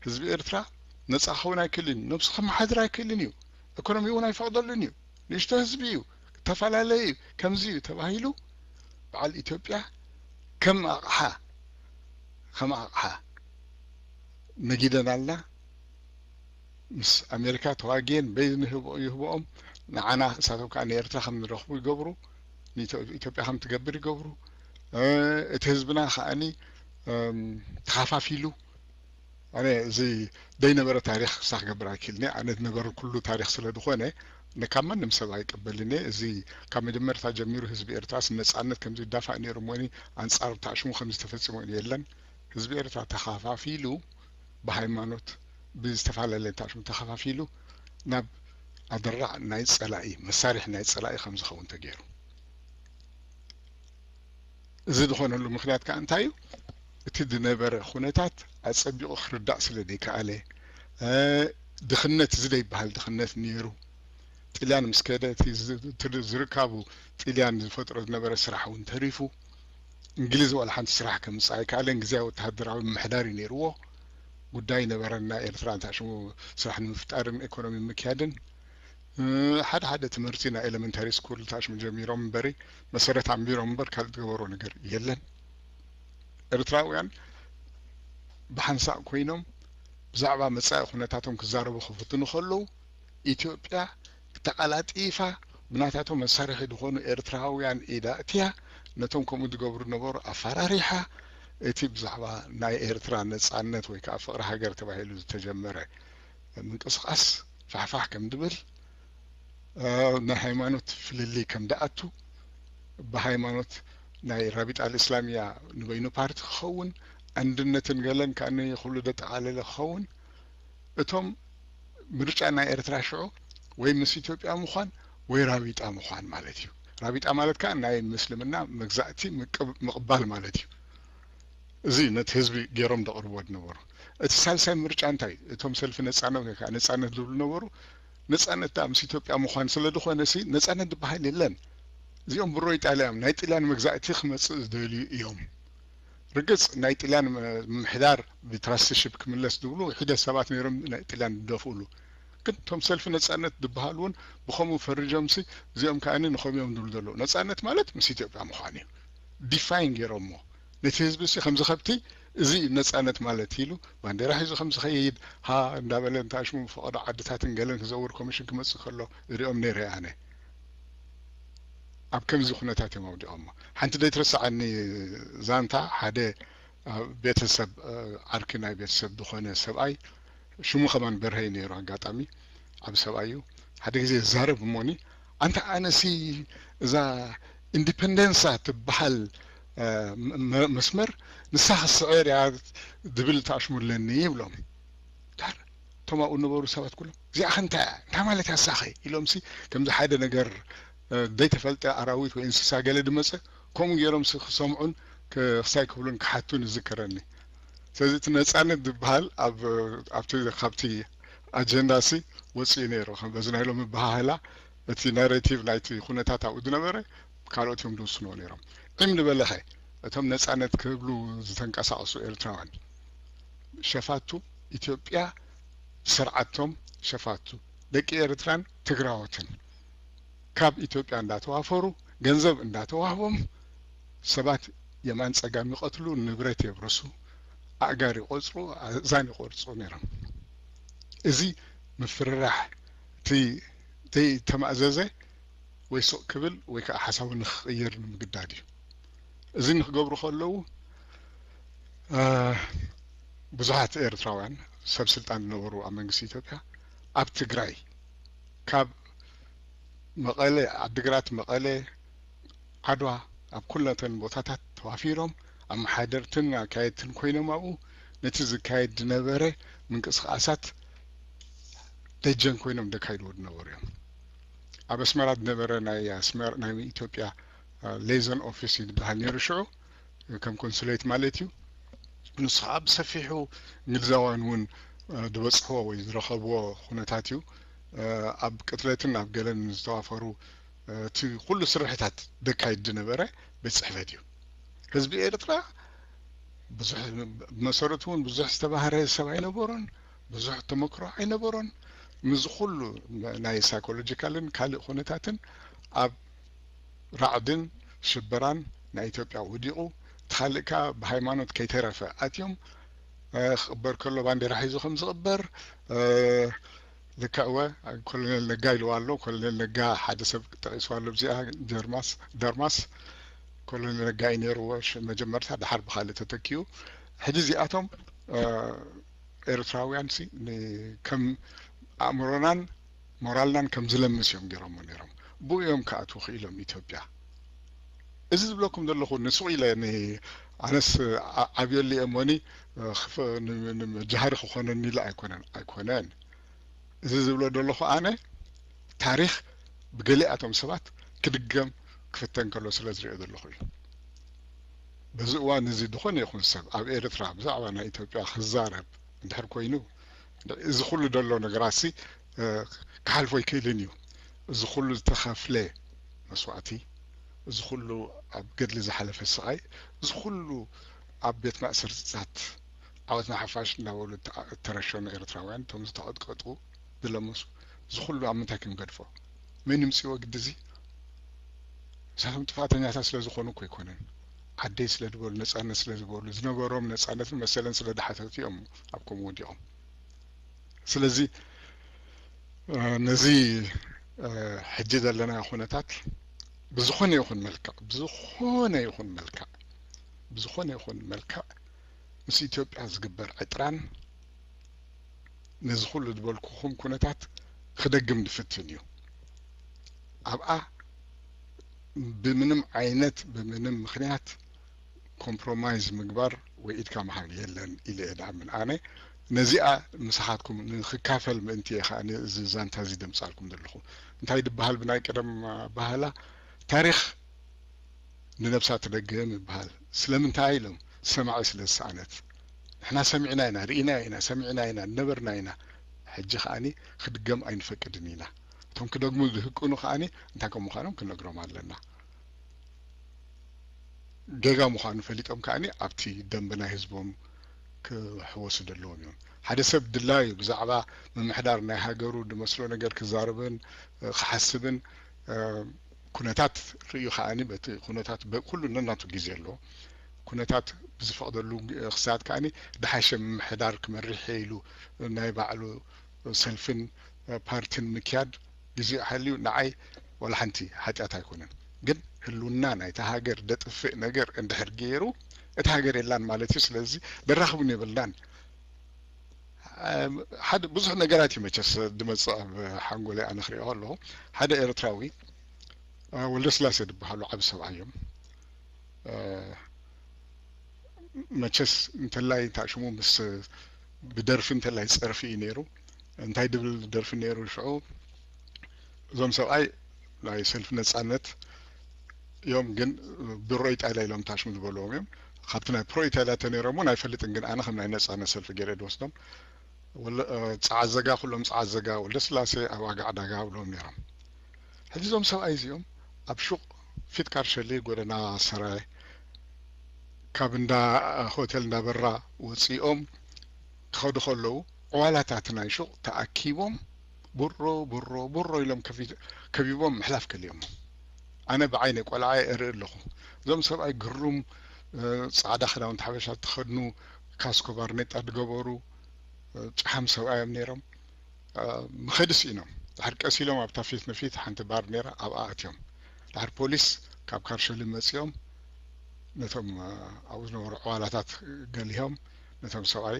ህዝቢ ኤርትራ ነፃ ክኸውን ኣይክእልን እዩ። ነብሱ ከመሓድር ኣይክእልን እዩ። ኢኮኖሚ እውን ኣይፈቕደሉን እዩ። ንእሽቶ ህዝቢ እዩ፣ ተፈላለየ እዩ፣ ከምዚ እዩ ተባሂሉ በዓል ኢትዮጵያ ከም ኣቕሓ ከም ኣቕሓ ነጊደናልና ምስ ኣሜሪካ ተዋጊየን በይ ንህብኦም ንዓና እሳቶም ከዓ ንኤርትራ ከም ንረኽቡ ይገብሩ፣ ኢትዮጵያ ከም ትገብር ይገብሩ። እቲ ህዝብና ከዓኒ ተኻፋፊሉ ኣነ እዚ ደይነበረ ታሪክ ክሳ ክገብር ኣይክእልን እየ። ኣነ ዝነበረ ኩሉ ታሪክ ስለ ዝኾነ ካብ ማንም ሰብ ኣይቀበልን እየ። እዚ ካብ መጀመርታ ጀሚሩ ህዝቢ ኤርትራስ ነፃነት ከምዚ ይዳፋእ ነይሩ እሞኒ ኣንፃር ተኣሽሙ ከምዚ ተፈፂሙ የለን። ህዝቢ ኤርትራ ተኸፋፊሉ ብሃይማኖት ብዝተፈላለየ ተኣሽሙ ተኸፋፊሉ ናብ ኣደራዕ ናይ ጸላኢ፣ መሳርሒ ናይ ጸላኢ ከም ዝኸውን ተገይሩ። እዚ ዝኾነሉ ምኽንያት ከዓ እንታይ እዩ? እቲ ዝነበረ ኩነታት ኣጸቢቑ ክርዳእ ስለ ዘይከኣለ፣ ድኽነት፣ እዚ ዘይበሃል ድኽነት ነይሩ። ጥልያን ምስ ከደ እቲ ዝርካቡ ጥልያን ዝፈጥሮ ዝነበረ ስራሕ እውን ተሪፉ። እንግሊዝ ዋላ ሓንቲ ስራሕ ከምፅእ ኣይከኣለን። ግዜያዊ ወተሃደራዊ ምምሕዳር እዩ ነይርዎ። ጉዳይ ነበረና ኤርትራ እንታይ ሽሙ ስራሕ ንምፍጣርን ኢኮኖሚ ምክያድን። ሓደ ሓደ ትምህርቲ ናይ ኤሌመንታሪ ስኩል ታሽሙ ጀሚሮም እምበሪ መሰረት ኣንቢሮም እምበር ካልእ ዝገበሮ ነገር የለን። ኤርትራውያን ብሓንሳእ ኮይኖም ብዛዕባ መጻኢ ኩነታቶም ክዛረቡ ክፍትኑ ከለዉ ኢትዮጵያ ተቐላጢፋ ብናታቶም መሳርሒ ዝኾኑ ኤርትራውያን ኢዳ እትያ ነቶም ከምኡ ዝገብሩ ነበሩ ኣፈራሪሓ እቲ ብዛዕባ ናይ ኤርትራ ነጻነት ወይ ከዓ ፍቕሪ ሃገር ተባሂሉ ዝተጀመረ ምንቅስቃስ ፋሕፋሕ ከም ድብል ናይ ሃይማኖት ፍልልይ ከም ደኣቱ ብሃይማኖት ናይ ራቢጣ ኣልእስላሚያ ንበይኑ ፓርቲ ክኸውን ኣንድነትን ገለን ከኣ ኩሉ ደጠቓለለ ክኸውን እቶም ምርጫ ናይ ኤርትራ ሽዑ ወይ ምስ ኢትዮጵያ ምዃን ወይ ራቢጣ ምዃን ማለት እዩ። ራቢጣ ማለት ከዓ ናይ ምስልምና መግዛእቲ ምቅባል ማለት እዩ። እዚ ነቲ ህዝቢ ገይሮም ደቕርብዎ ዝነበሩ። እቲ ሳልሳይ ምርጫ እንታይ? እቶም ሰልፊ ነጻነት ወይ ከዓ ነጻነት ዝብሉ ነበሩ። ነጻነት ምስ ኢትዮጵያ ምዃን ስለ ዝኾነ ሲ ነጻነት ዝበሃል የለን። እዚኦም ብሮ ኢጣልያ እዮም። ናይ ጥልያን መግዛእቲ ክመጽእ ዝደልዩ እዮም። ርግጽ ናይ ጥልያን ምምሕዳር ብትራስትሽፕ ክምለስ ዝብሉ ሒደት ሰባት ነይሮም ናይ ጥልያን ዝደፍኡሉ። ግን እቶም ሰልፊ ነጻነት ዝበሃሉ እውን ብኸምኡ ፈርጆምሲ እዚኦም ከኣ ንኸምኡ እዮም ዝብሉ ዘለዉ። ነጻነት ማለት ምስ ኢትዮጵያ ምዃን እዩ። ዲፋይን ገይሮሞ ነቲ ህዝቢ ሲ ከምዚ ከብቲ እዚ እዩ ነጻነት ማለት ኢሉ ባንዴራ ሒዙ ከም ዝኸይድ ሃ እንዳበለ እንታይ ሽሙ ፈቐዶ ዓድታትን ገለን ክዘውር ኮሚሽን ክመጽእ ከሎ እሪኦም ነይረ ኣነ። ኣብ ከምዚ ኩነታት እዮም ኣውዲቖሞ። ሓንቲ ዘይትረስዓኒ ዛንታ ሓደ ቤተሰብ ዓርኪ ናይ ቤተሰብ ዝኾነ ሰብኣይ ሽሙ ከማን በርሀይ ነይሩ ኣጋጣሚ ዓብ ሰብኣይ እዩ። ሓደ ግዜ ዛረብ እሞኒ ኣንታ ኣነሲ እዛ ኢንዲፐንደንሳ ትበሃል መስመር ንሳ ክስዕር እያ ዝብል ተኣሽሙለኒ ይብሎም። ዳር እቶም ኣብኡ ነበሩ ሰባት ኩሎም እዚኣ ከ እንታይ እያ እንታይ ማለት እያ ሳኸ ኢሎም ሲ ከምዚ ሓደ ነገር ዘይተፈልጠ ኣራዊት ወይ እንስሳ ገለ ድመፀ ከምኡ ገይሮም ሲ ክሰምዑን ክሳይ ክብሉን ክሓቱን ይዝከረኒ። ስለዚ እቲ ነፃነት ዝበሃል ኣብቲ ካብቲ ኣጀንዳ ሲ ወፂኡ ነይሩ። በዚ ናይ ሎሚ በሃህላ እቲ ናሬቲቭ ናይቲ ኩነታት ኣብኡ ዝነበረ ካልኦት እዮም ዝውስንዎ ነይሮም። ዒም ንበለኸ እቶም ነፃነት ክብሉ ዝተንቀሳቐሱ ኤርትራውያን ሸፋቱ ኢትዮጵያ ስርዓቶም ሸፋቱ ደቂ ኤርትራን ትግራዎትን ካብ ኢትዮጵያ እንዳተዋፈሩ ገንዘብ እንዳተዋህቦም ሰባት የማን ፀጋም ይቐትሉ፣ ንብረት የብርሱ፣ ኣእጋር ይቆፅሩ፣ ኣእዛን ይቆርፁ ነይሮም። እዚ ምፍርራሕ እቲ ዘይተማእዘዘ ወይ ሱቕ ክብል ወይ ከዓ ሓሳቡ ንክቕይር ንምግዳድ እዩ። እዚ ንክገብሩ ከለዉ ብዙሓት ኤርትራውያን ሰብ ስልጣን ዝነበሩ ኣብ መንግስቲ ኢትዮጵያ ኣብ ትግራይ ካብ መቐለ ዓድግራት መቐለ ዓድዋ ኣብ ኩለተን ቦታታት ተዋፊሮም ኣመሓደርትን ኣካየድትን ኮይኖም ኣብኡ ነቲ ዝካየድ ዝነበረ ምንቅስቃሳት ደጀን ኮይኖም ደካይድዎ ዝነበሩ እዮም። ኣብ ኣስመራ ዝነበረ ናይ ኣስመራ ናይ ኢትዮጵያ ሌዘን ኦፊስ እዩ ዝበሃል ነይሩ ሽዑ ከም ኮንሱሌት ማለት እዩ። ንሱ ከዓ ብሰፊሑ እንግሊዛውያን እውን ዝበፅሕዎ ወይ ዝረኸብዎ ኩነታት እዩ። ኣብ ቅትለትን ኣብ ገለን ዝተዋፈሩ እቲ ኩሉ ስርሕታት ደካይድ ዝነበረ ቤት ፅሕፈት እዩ። ህዝቢ ኤርትራ ብዙሕ ብመሰረቱ እውን ብዙሕ ዝተባህረ ሰብ ኣይነበሮን፣ ብዙሕ ተመክሮ ኣይነበሮን። ምስዚ ኩሉ ናይ ሳይኮሎጂካልን ካልእ ኩነታትን ኣብ ራዕድን ሽበራን ናይ ኢትዮጵያ ወዲቑ፣ እቲ ካልእ ከዓ ብሃይማኖት ከይተረፈ ኣትዮም ክቕበር ከሎ ባንዴራ ሒዙ ከም ዝቕበር ልክዕወ ኮሎኔል ነጋ ኢልዋ ኣሎ። ኮሎኔል ነጋ ሓደ ሰብ ጠቒስዋ ኣሎ። ኣብዚኣ ጀርማስ ደርማስ ኮሎኔል ነጋ እዩ ነይርዎ መጀመርታ፣ ድሓር ብካልእ ተተኪኡ። ሕጂ እዚኣቶም ኤርትራውያን ሲ ከም ኣእምሮናን ሞራልናን ከም ዝለምስ እዮም ገይሮሞ ነይሮም። ብኡ እዮም ክኣትዉ ክኢሎም ኢትዮጵያ። እዚ ዝብለኩም ዘለኹ ንሱቕ ኢለ ኣነስ ዓብየሉ እየ እሞኒ ጃሃሪ ክኾነኒ ኢለ ኣይኮነን ኣይኮነን። እዚ ዝብሎ ዘለኹ ኣነ ታሪኽ ብገሊኣቶም ሰባት ክድገም ክፍተን ከሎ ስለ ዝሪኦ ዘለኹ እዩ። በዚ እዋን እዚ ዝኾነ ይኹን ሰብ ኣብ ኤርትራ ብዛዕባ ናይ ኢትዮጵያ ክዛረብ እንድሕር ኮይኑ፣ እዚ ኩሉ ዘሎ ነገራትሲ ክሓልፎ ኣይክእልን እዩ። እዚ ኩሉ ዝተኸፍለ መስዋእቲ፣ እዚ ኩሉ ኣብ ገድሊ ዝሓለፈ ስቓይ፣ እዚ ኩሉ ኣብ ቤት ማእሰርትታት ዓወት ንሓፋሽ እንዳበሉ እተረሸኑ ኤርትራውያን፣ እቶም ዝተቐጥቀጡ፣ ዝለመሱ፣ እዚ ኩሉ ኣብ ምንታይ ክንገድፎ? መን ይምፅዎ ግዲ እዚ? ንሳቶም ጥፋተኛታት ስለ ዝኾኑ እኮ ኣይኮነን። ዓደይ ስለ ዝበሉ፣ ነፃነት ስለ ዝበሉ፣ ዝነበሮም ነፃነትን መሰለን ስለ ዝሓተቱ እዮም ኣብ ከምኡ ወዲቖም። ስለዚ ነዚ ሕጂ ዘለናዮ ኩነታት ብዝኾነ ይኹን መልክዕ፣ ብዝኾነ ይኹን መልክዕ፣ ብዝኾነ ይኹን መልክዕ ምስ ኢትዮጵያ ዝግበር ዕጥራን ነዚ ኩሉ ዝበልኩኹም ኩነታት ክደግም ዝፍትን እዩ። ኣብኣ ብምንም ዓይነት ብምንም ምኽንያት ኮምፕሮማይዝ ምግባር ወይ ኢድካ ምሃብ የለን ኢለ እየ ድኣምን። ኣነ ነዚኣ ምሳኻትኩም ንክካፈል ምእንቲ እየ ከዓ እዚ ዛንታ እዚ ደምፃልኩም ዘለኹ። እንታይ ድበሃል ብናይ ቀደም ኣበሃህላ፣ ታሪኽ ንነብሳ ትደግም ይበሃል። ስለምንታይ ኢሎም? ሰማዒ ስለ ዝሰኣነት። ንሕና ሰሚዕና ኢና፣ ርኢና ኢና፣ ሰሚዕና ኢና፣ ነበርና ኢና። ሕጂ ከዓኒ ክድገም ኣይንፈቅድን ኢና። እቶም ክደግሙ ዝህቅኑ ከዓኒ እንታይ ከም ምዃኖም ክንነግሮም ኣለና። ጌጋ ምዃኑ ፈሊጦም ከዓኒ ኣብቲ ደንበ ናይ ህዝቦም ክሕወሱ ዘለዎም እዮም። ሓደ ሰብ ድላዩ ብዛዕባ ምምሕዳር ናይ ሃገሩ ዝመስሎ ነገር ክዛረብን ክሓስብን ኩነታት ርእዩ ከዓኒ በቲ ኩነታት ኩሉ ነናቱ ግዜ ኣለዎ። ኩነታት ብዝፈቕደሉ ክሳት ከዓኒ ድሓሸ ምምሕዳር ክመርሕ ኢሉ ናይ ባዕሉ ሰልፍን ፓርቲን ምክያድ ግዜ ሃልዩ ንዓይ ዋላ ሓንቲ ሓጢኣት ኣይኮነን። ግን ህልውና ናይታ ሃገር ደጥፍእ ነገር እንድሕር ገይሩ እታ ሃገር የላን ማለት እዩ። ስለዚ ደራኽቡን የብልናን። ሓደ ብዙሕ ነገራት እዩ መቸስ ድመፅእ ኣብ ሓንጎለይ ኣነ ክሪኦ ኣለኹ። ሓደ ኤርትራዊ ወልደስላሴ ዝበሃሉ ዓብ ሰብኣይ እዮም። መቸስ እንተላይ እንታይ ሽሙ ምስ ብደርፊ እንተላይ ፀርፊ እዩ ነይሩ። እንታይ ድብል ደርፊ ነይሩ ሽዑ? እዞም ሰብኣይ ናይ ሰልፊ ነፃነት እዮም፣ ግን ብሮ ኢጣልያ ኢሎም ታሽሙ ዝበልዎም እዮም። ካብቲ ናይ ፕሮ ኢጣልያ ተነይሮም እውን ኣይፈልጥን፣ ግን ኣነ ከም ናይ ነፃነት ሰልፊ ገይረ ድወስዶም። ጸዓዘጋ፣ ኩሎም ጸዓዘጋ፣ ወልደስላሴ፣ ኣባጋ ዕዳጋ ብሎም ነይሮም። ሕጂ እዞም ሰብኣይ እዚኦም ኣብ ሹቕ ፊት ካርሸሊ ጎደና ሰራየ ካብ እንዳ ሆቴል እንዳበራ ወፂኦም ክኸዱ ከለዉ ዕዋላታት ናይ ሹቕ ተኣኪቦም ቡሮ ቡሮ ቡሮ ኢሎም ከፊት- ከቢቦም ምሕላፍ ከልዮም። ኣነ ብዓይነ ቆልዓ እርኢ ኣለኹ። እዞም ሰብኣይ ግሩም እ፣ ጻዕዳ ክዳውንቲ ሓበሻ ዝተኸድኑ ካስኮ ባርኔጣ ዝገበሩ እ፣ ጨሓም ሰብኣዮም ነይሮም። እ፣ ምኸዲ ስኢኖም ድሓር ቀስ ኢሎም ኣብታ ፊት ንፊት ሓንቲ ባር ነይራ ኣብኣ ኣትዮም። ድሓር ፖሊስ ካብ ካርሸሊ መጺኦም ነቶም እ፣ ኣብኡ ዝነበሩ ዕዋላታት ገሊሆም ነቶም ሰብኣይ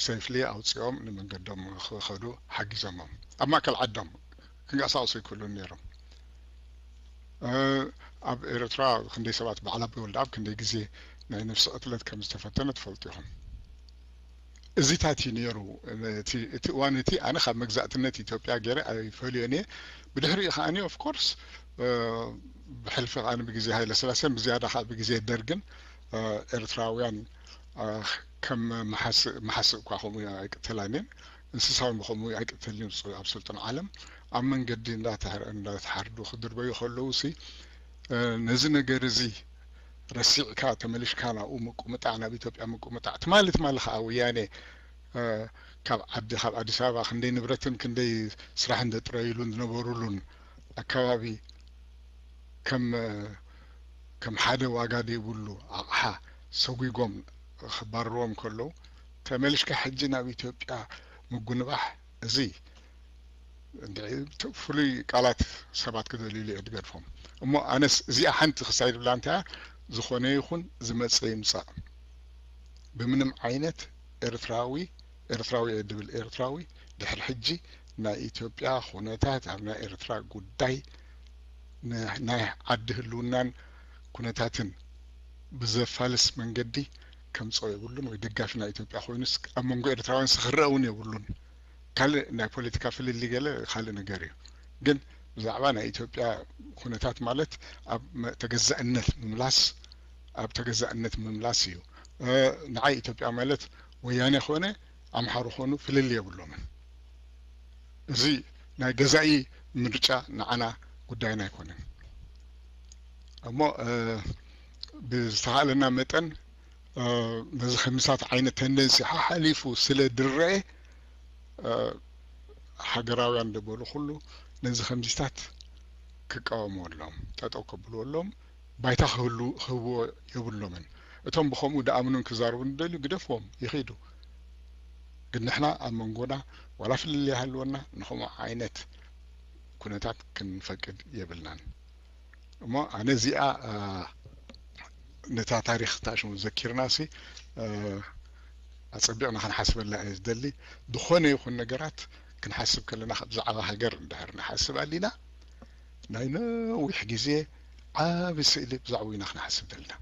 ሴፍሊ ኣውጺኦም ንመንገዶም ክኸዱ ሓጊዞሞም። ኣብ ማእከል ዓዶም ክንቀሳቐሱ ኣይክእሉን ነይሮም። እ፣ ኣብ ኤርትራ ክንደይ ሰባት በዓል ኣቦይ ወልደኣብ ክንደይ ግዜ ናይ ነፍሲ ቅትለት ከም ዝተፈተነ ትፈልጡ ኢኹም። እዚታት እዩ ነይሩ። እቲ እቲ እዋን እቲ ኣነ ካብ መግዛእትነት ኢትዮጵያ ገይረ ኣይፈልዮን እየ። ብድሕሪኡ ከዓኒ ኦፍኮርስ ብሕልፊ ከዓኒ ብግዜ ሃይለ ስላሴን ብዝያዳ ከዓ ብግዜ ደርግን እ፣ ኤርትራውያን እ፣ ከም መሓስእ መሓስእ እኳ ከምኡ ኣይቅተላን እየን። እንስሳውን ብኸምኡ ኣይቅተልን እዩ ኣብ ስልጡን ዓለም። ኣብ መንገዲ እንዳተሓርዱ ክድርበዩ ከለዉ ሲ ነዚ ነገር እዚ ረሲዕካ ተመሊሽካ ናብኡ ምቁምጣዕ፣ ናብ ኢትዮጵያ ምቁምጣዕ ትማሊ ትማሊ ከዓ ወያኔ ካብ ዓዲ ካብ ኣዲስ ኣበባ ክንደይ ንብረትን ክንደይ ስራሕን ዘጥረይሉን ዝነበሩሉን ኣካባቢ ከም ከም ሓደ ዋጋ ዘይብሉ ኣቕሓ ሰጒጎም ክባርርዎም ከለዉ ተመሊሽካ ሕጂ ናብ ኢትዮጵያ ምጉንባሕ እዚ ፍሉይ ቃላት ሰባት ክደልይሉ እየ ዝገድፎም። እሞ ኣነስ እዚኣ ሓንቲ ክሳይ ዝብላ እንታይ እያ፣ ዝኾነ ይኹን ዝመፀ ይምፃእ ብምንም ዓይነት ኤርትራዊ ኤርትራዊ እየ ድብል ኤርትራዊ ድሕሪ ሕጂ ናይ ኢትዮጵያ ኩነታት ኣብ ናይ ኤርትራ ጉዳይ ናይ ዓዲ ህልውናን ኩነታትን ብዘፋልስ መንገዲ ከምፅኦ የብሉን ወይ ደጋፊ ናይ ኢትዮጵያ ኮይኑስ ኣብ መንጎ ኤርትራውያን ክረአ እውን የብሉን። ካልእ ናይ ፖለቲካ ፍልልይ ገለ ካልእ ነገር እዩ። ግን ብዛዕባ ናይ ኢትዮጵያ ኩነታት ማለት ኣብ ተገዛእነት ምምላስ ኣብ ተገዛእነት ምምላስ እዩ። ንዓይ ኢትዮጵያ ማለት ወያነ ኮነ ኣምሓሩ ኮኑ ፍልል የብሎምን። እዚ ናይ ገዛኢ ምርጫ ንዓና ጉዳይና ኣይኮነን። እሞ ብዝተኻእለና መጠን ነዚ ከምዚታት ዓይነት ተንደንሲ ሓሓሊፉ ስለ ድረአ ሃገራውያን ደበሉ ኩሉ ነዚ ከምዚታት ክቃወሙ ኣለዎም፣ ጠጠው ከብሉ ኣለዎም። ባይታ ክህቡ ክህብዎ የብሎምን። እቶም ብኸምኡ ደኣምኑን ክዛረቡ ንደልዩ ግደፍዎም ይኺዱ። ግን ንሕና ኣብ መንጎና ዋላ ፍልልይ ይሃልወና ንኸምኡ ዓይነት ኩነታት ክንፈቅድ የብልናን። እሞ ኣነ እዚኣ ነታ ታሪክ ታሽሙ ዘኪርና ሲ ኣጸቢቕና ክንሓስበላ እየ ዝደሊ። ዝኾነ ይኹን ነገራት ክንሓስብ ከለና ብዛዕባ ሃገር እንድሕር ንሓስብ ኣሊና ናይ ነዊሕ ግዜ ዓቢ ስእሊ ብዛዕባኡ ኢና ክንሓስብ ዘለና።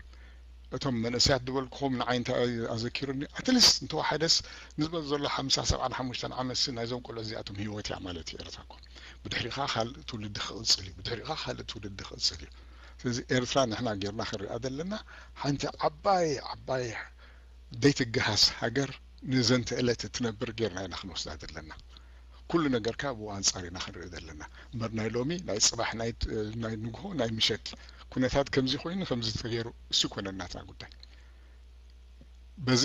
እቶም መንእሰያት ዝበልኩኹም ንዓይ እንታይ ኣዘኪሩኒ ኣትሊስት እንተወሓደስ ንዝበ ዘሎ ሓምሳ ሰብዓን ሓሙሽተን ዓመት ሲ ናይዞም ቆልዑ እዚኣቶም ህይወት እያ ማለት እዩ ኤርትራ እኮ። ብድሕሪኻ ካልእ ትውልዲ ክቕጽል እዩ፣ ብድሕሪኻ ካልእ ትውልዲ ክቕጽል እዩ። ስለዚ ኤርትራ ንሕና ጌርና ክንሪኣ ዘለና ሓንቲ ዓባይ ዓባይ ዘይትገሃስ ሃገር ንዘንተ ዕለት እትነብር ጌርና ኢና ክንወስዳ ዘለና። ኩሉ ነገርካ ብኡ ኣንጻር ኢና ክንርኢ ዘለና እምበር ናይ ሎሚ ናይ ጽባሕ ናይ ንግሆ ናይ ምሸት ኩነታት ከምዚ ኮይኑ ከምዚ ተገይሩ እሱ ይኮነን ናትና ጉዳይ። በዚ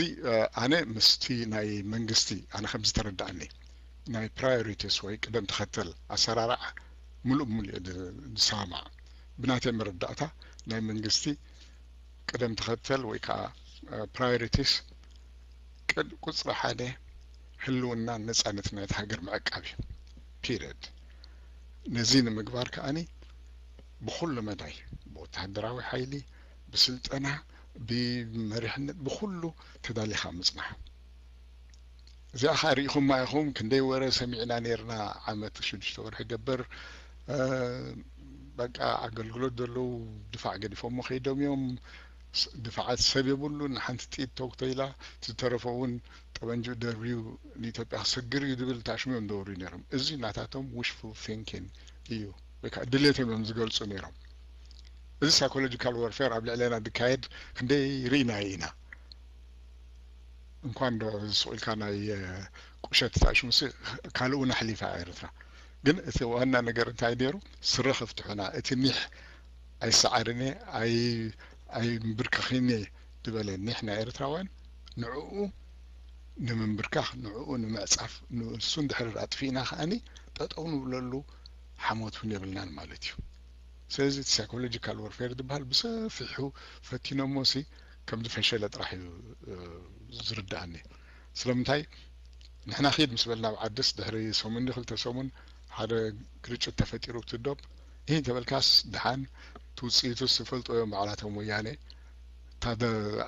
ኣነ ምስቲ ናይ መንግስቲ ኣነ ከምዚ ተረዳእኒ ናይ priorities ወይ ቅደም ተኸተል ኣሰራርዓ ሙሉእ ብሙሉእ ዝሰማማዕ ብናተይ መረዳእታ ናይ መንግስቲ ቅደም ተኸተል ወይ ከዓ priorities ቁፅሪ ሓደ ህልውና ነፃነት ናይቲ ሃገር ምዕቃብ እዩ። period። ነዚ ንምግባር ከዓኒ ብኩሉ መዳይ ብወታደራዊ ሓይሊ ብስልጠና ብመሪሕነት ብኩሉ ተዳሊኻ ምፅናሕ። እዚኣ ከዓ ርኢኹማ ኢኹም ክንደይ ወረ ሰሚዕና ነርና። ዓመት ሽዱሽተ ወርሒ ገበር በቃ ኣገልግሎት ዘለዉ ድፋዕ ገዲፎሞ ከይዶም እዮም። ድፋዓት ሰብ የብሉን። ሓንቲ ጥይት ተኩቶ ኢላ ዝተረፈ እውን ጠበንጅኡ ደርብዩ ንኢትዮጵያ ክሰግር እዩ ዝብል ታሽሙ እዮም ደወርዩ ነይሮም። እዚ ናታቶም wishful thinking እዩ ወይ ከዓ ድሌቶም እዮም ዝገልፁ ነይሮም። እዚ psychological warfare ኣብ ልዕለና ዝካየድ ክንደይ ርኢናዮ ኢና። እንኳን ዶ ስቕ ኢልካ ናይ ቁሸት ታሽሙሲ ካልእ እውን ኣሕሊፋ ኤርትራ። ግን እቲ ዋና ነገር እንታይ ነይሩ? ስረ ከፍትሑና እቲ ኒሕ ኣይሰዓርን እየ ኣይምብርከኽን እየ ዝበለ ኒሕ ናይ ኤርትራውያን ንዕኡ ንምንብርካኽ ንዕኡ ንምዕጻፍ ንሱ እንድሕር ኣጥፊእና ከዓኒ ጠጠው ንብለሉ ሓሞት እውን የብልናን ማለት እዩ። ስለዚ እቲ psychological warfare ዝበሃል ብሰፊሑ ፈቲኖሞ ሲ ከም ዝፈሸለ ጥራሕ እዩ ዝርዳኣኒ። ስለምንታይ ንሕና ኪድ ምስ በልና ኣብ ዓድስ ድሕሪ ሰሙን ክልተ ሰሙን ሓደ ግርጭት ተፈጢሩ ክትዶብ ይህ ተበልካስ ድሓን ትውፅኢቱ ዝፈልጦ እዮም ባዕላቶም ወያኔ ታደ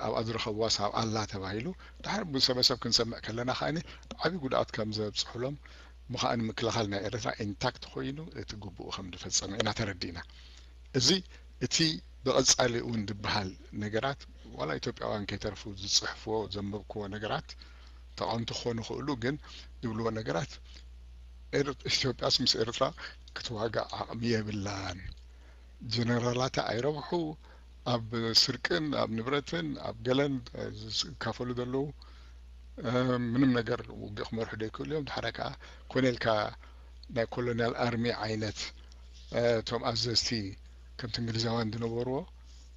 ኣብኣ ዝረኸብዋስ ኣብ ኣላ ተባሂሉ ድሓር ብሰበሰብ ክንሰምዕ ከለና ከዓኒ ዓብዪ ጉድኣት ከም ዘብፅሑሎም ምኻን ምክልኻል ናይ ኤርትራ ኢንታክት ኮይኑ እቲ ግቡኡ ከም ዝፈፀመ ኢና ተረዲእና። እዚ እቲ ብቐፃሊ እውን ዝበሃል ነገራት ዋላ ኢትዮጵያውያን ከይተርፉ ዝፅሕፍዎ ዘንበብክዎ ነገራት ተቃወምቲ ክኾኑ ይኽእሉ ግን ዝብልዎ ነገራት ኢትዮጵያስ ምስ ኤርትራ ክትዋጋእ ዓቕሚ የብላን። ጀነራላታ ኣይረብሑ ኣብ ስርቅን ኣብ ንብረትን ኣብ ገለን ዝካፈሉ ዘለዉ ምንም ነገር ውግእ ክመርሑ ዘይክእሉ እዮም። ድሓረ ከዓ ኮነ ኢልካ ናይ ኮሎኒያል ኣርሚ ዓይነት እቶም ኣዘዝቲ ከምቲ እንግሊዛውያን ዝነበርዎ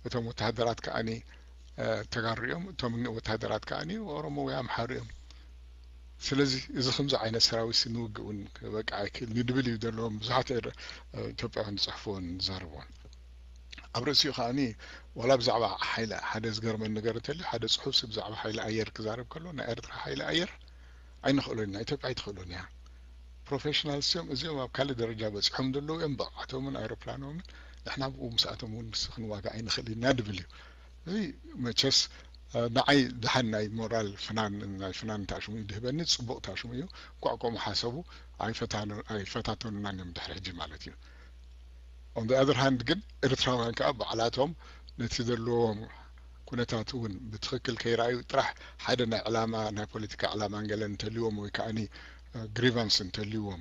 እቶም ወተሃደራት ከዓኒ ተጋሩ እዮም። እቶም ወተሃደራት ከዓኒ ኦሮሞ ወይ ኣምሓሩ እዮም። ስለዚ እዚ ከምዚ ዓይነት ሰራዊት ንውግእ እውን ክበቅዕ ኣይክእል ንድብል እዩ ዘለዎም ብዙሓት ኢትዮጵያውያን ዝፅሕፍዎን ዝዛረብዎን። ኣብ ርእሲኡ ከዓኒ ዋላ ብዛዕባ ሓይሊ ሓደ ዝገርመን ነገር እንተልዩ ሓደ ፅሑፍ ብዛዕባ ሓይሊ ኣየር ክዛረብ ከሎ ናይ ኤርትራ ሓይሊ ኣየር ኣይንኽእሎን ኢና፣ ኢትዮጵያ ኣይትኽእሎን እያ። ፕሮፌሽናል ሲዮም እዚኦም ኣብ ካልእ ደረጃ በፂሖም ዘለዉ እዮም ብቕዓቶምን ኣይሮፕላኖምን ንሕና ብኡ ምስኣቶም እውን ምስ ክንዋጋ ኣይንኽእል ኢና ድብል እዩ። እዚ መቸስ ንዓይ ደሓን ናይ ሞራል ፍናን ናይ ፍናን ታሽሙ ይድህበኒ ፅቡቕ ታሽሙ እዩ። እንኳዕ ከምኡ ሓሰቡ ኣይፈታተኑናን እዮም ድሕሪ ሕጂ ማለት እዩ። On the other hand ግን ኤርትራውያን ከዓ ባዕላቶም ነቲ ዘለዎም ኩነታት እውን ብትኽክል ከይረኣዩ ጥራሕ ሓደ ናይ ዕላማ ናይ ፖለቲካ ዕላማ ገለ እንተልዎም ወይ ከዓኒ ግሪቫንስ እንተልዎም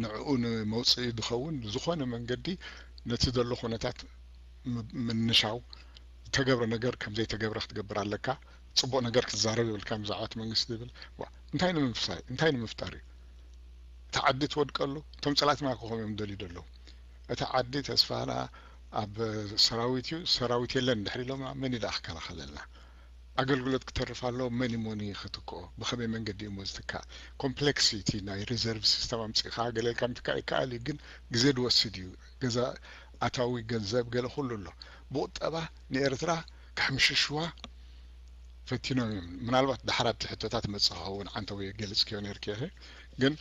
ንዕኡ ንመውፅኢ ዝኸውን ዝኾነ መንገዲ ነቲ ዘሎ ኩነታት ምንሻው፣ ዝተገብረ ነገር ከም ዘይተገብረ ክትገብር ኣለካ። ፅቡቕ ነገር ክትዛረብ ይብልካ ብዛዕባ እቲ መንግስቲ ዝብል እንታይ ንምፍሳይ እንታይ ንምፍጣር እዩ? እቲ ዓዲ ትወድቀሉ እቶም ፀላትና ክኾም እዮም ደልዩ ዘለዉ። እቲ ዓዲ ተስፋና ኣብ ሰራዊት እዩ። ሰራዊት የለን ድሕሪ ኢሎምና መን እዩ ደኣ ክከላኸለልና? ኣገልግሎት ክተርፍ ኣሎ። መን እሞ ክትክኦ? ብኸመይ መንገዲ እሞ ዝትካእ? ኮምፕሌክሲቲ ናይ ሪዘርቭ ሲስተም ኣምፂእኻ ገለ ኢልካ ምትካእ ይከኣል እዩ፣ ግን ግዜ ዝወስድ እዩ። ገዛ ኣታዊ ገንዘብ ገለ ኩሉ ኣሎ። ብቁጠባ ንኤርትራ ከሕምሽሽዋ ፈቲኖም እዮም። ምናልባት ዳሕር ኣብቲ ሕቶታት መፅእ ክኸውን ዓንተው ገልፅክዮ ነርኪ ኢኺ፣ ግን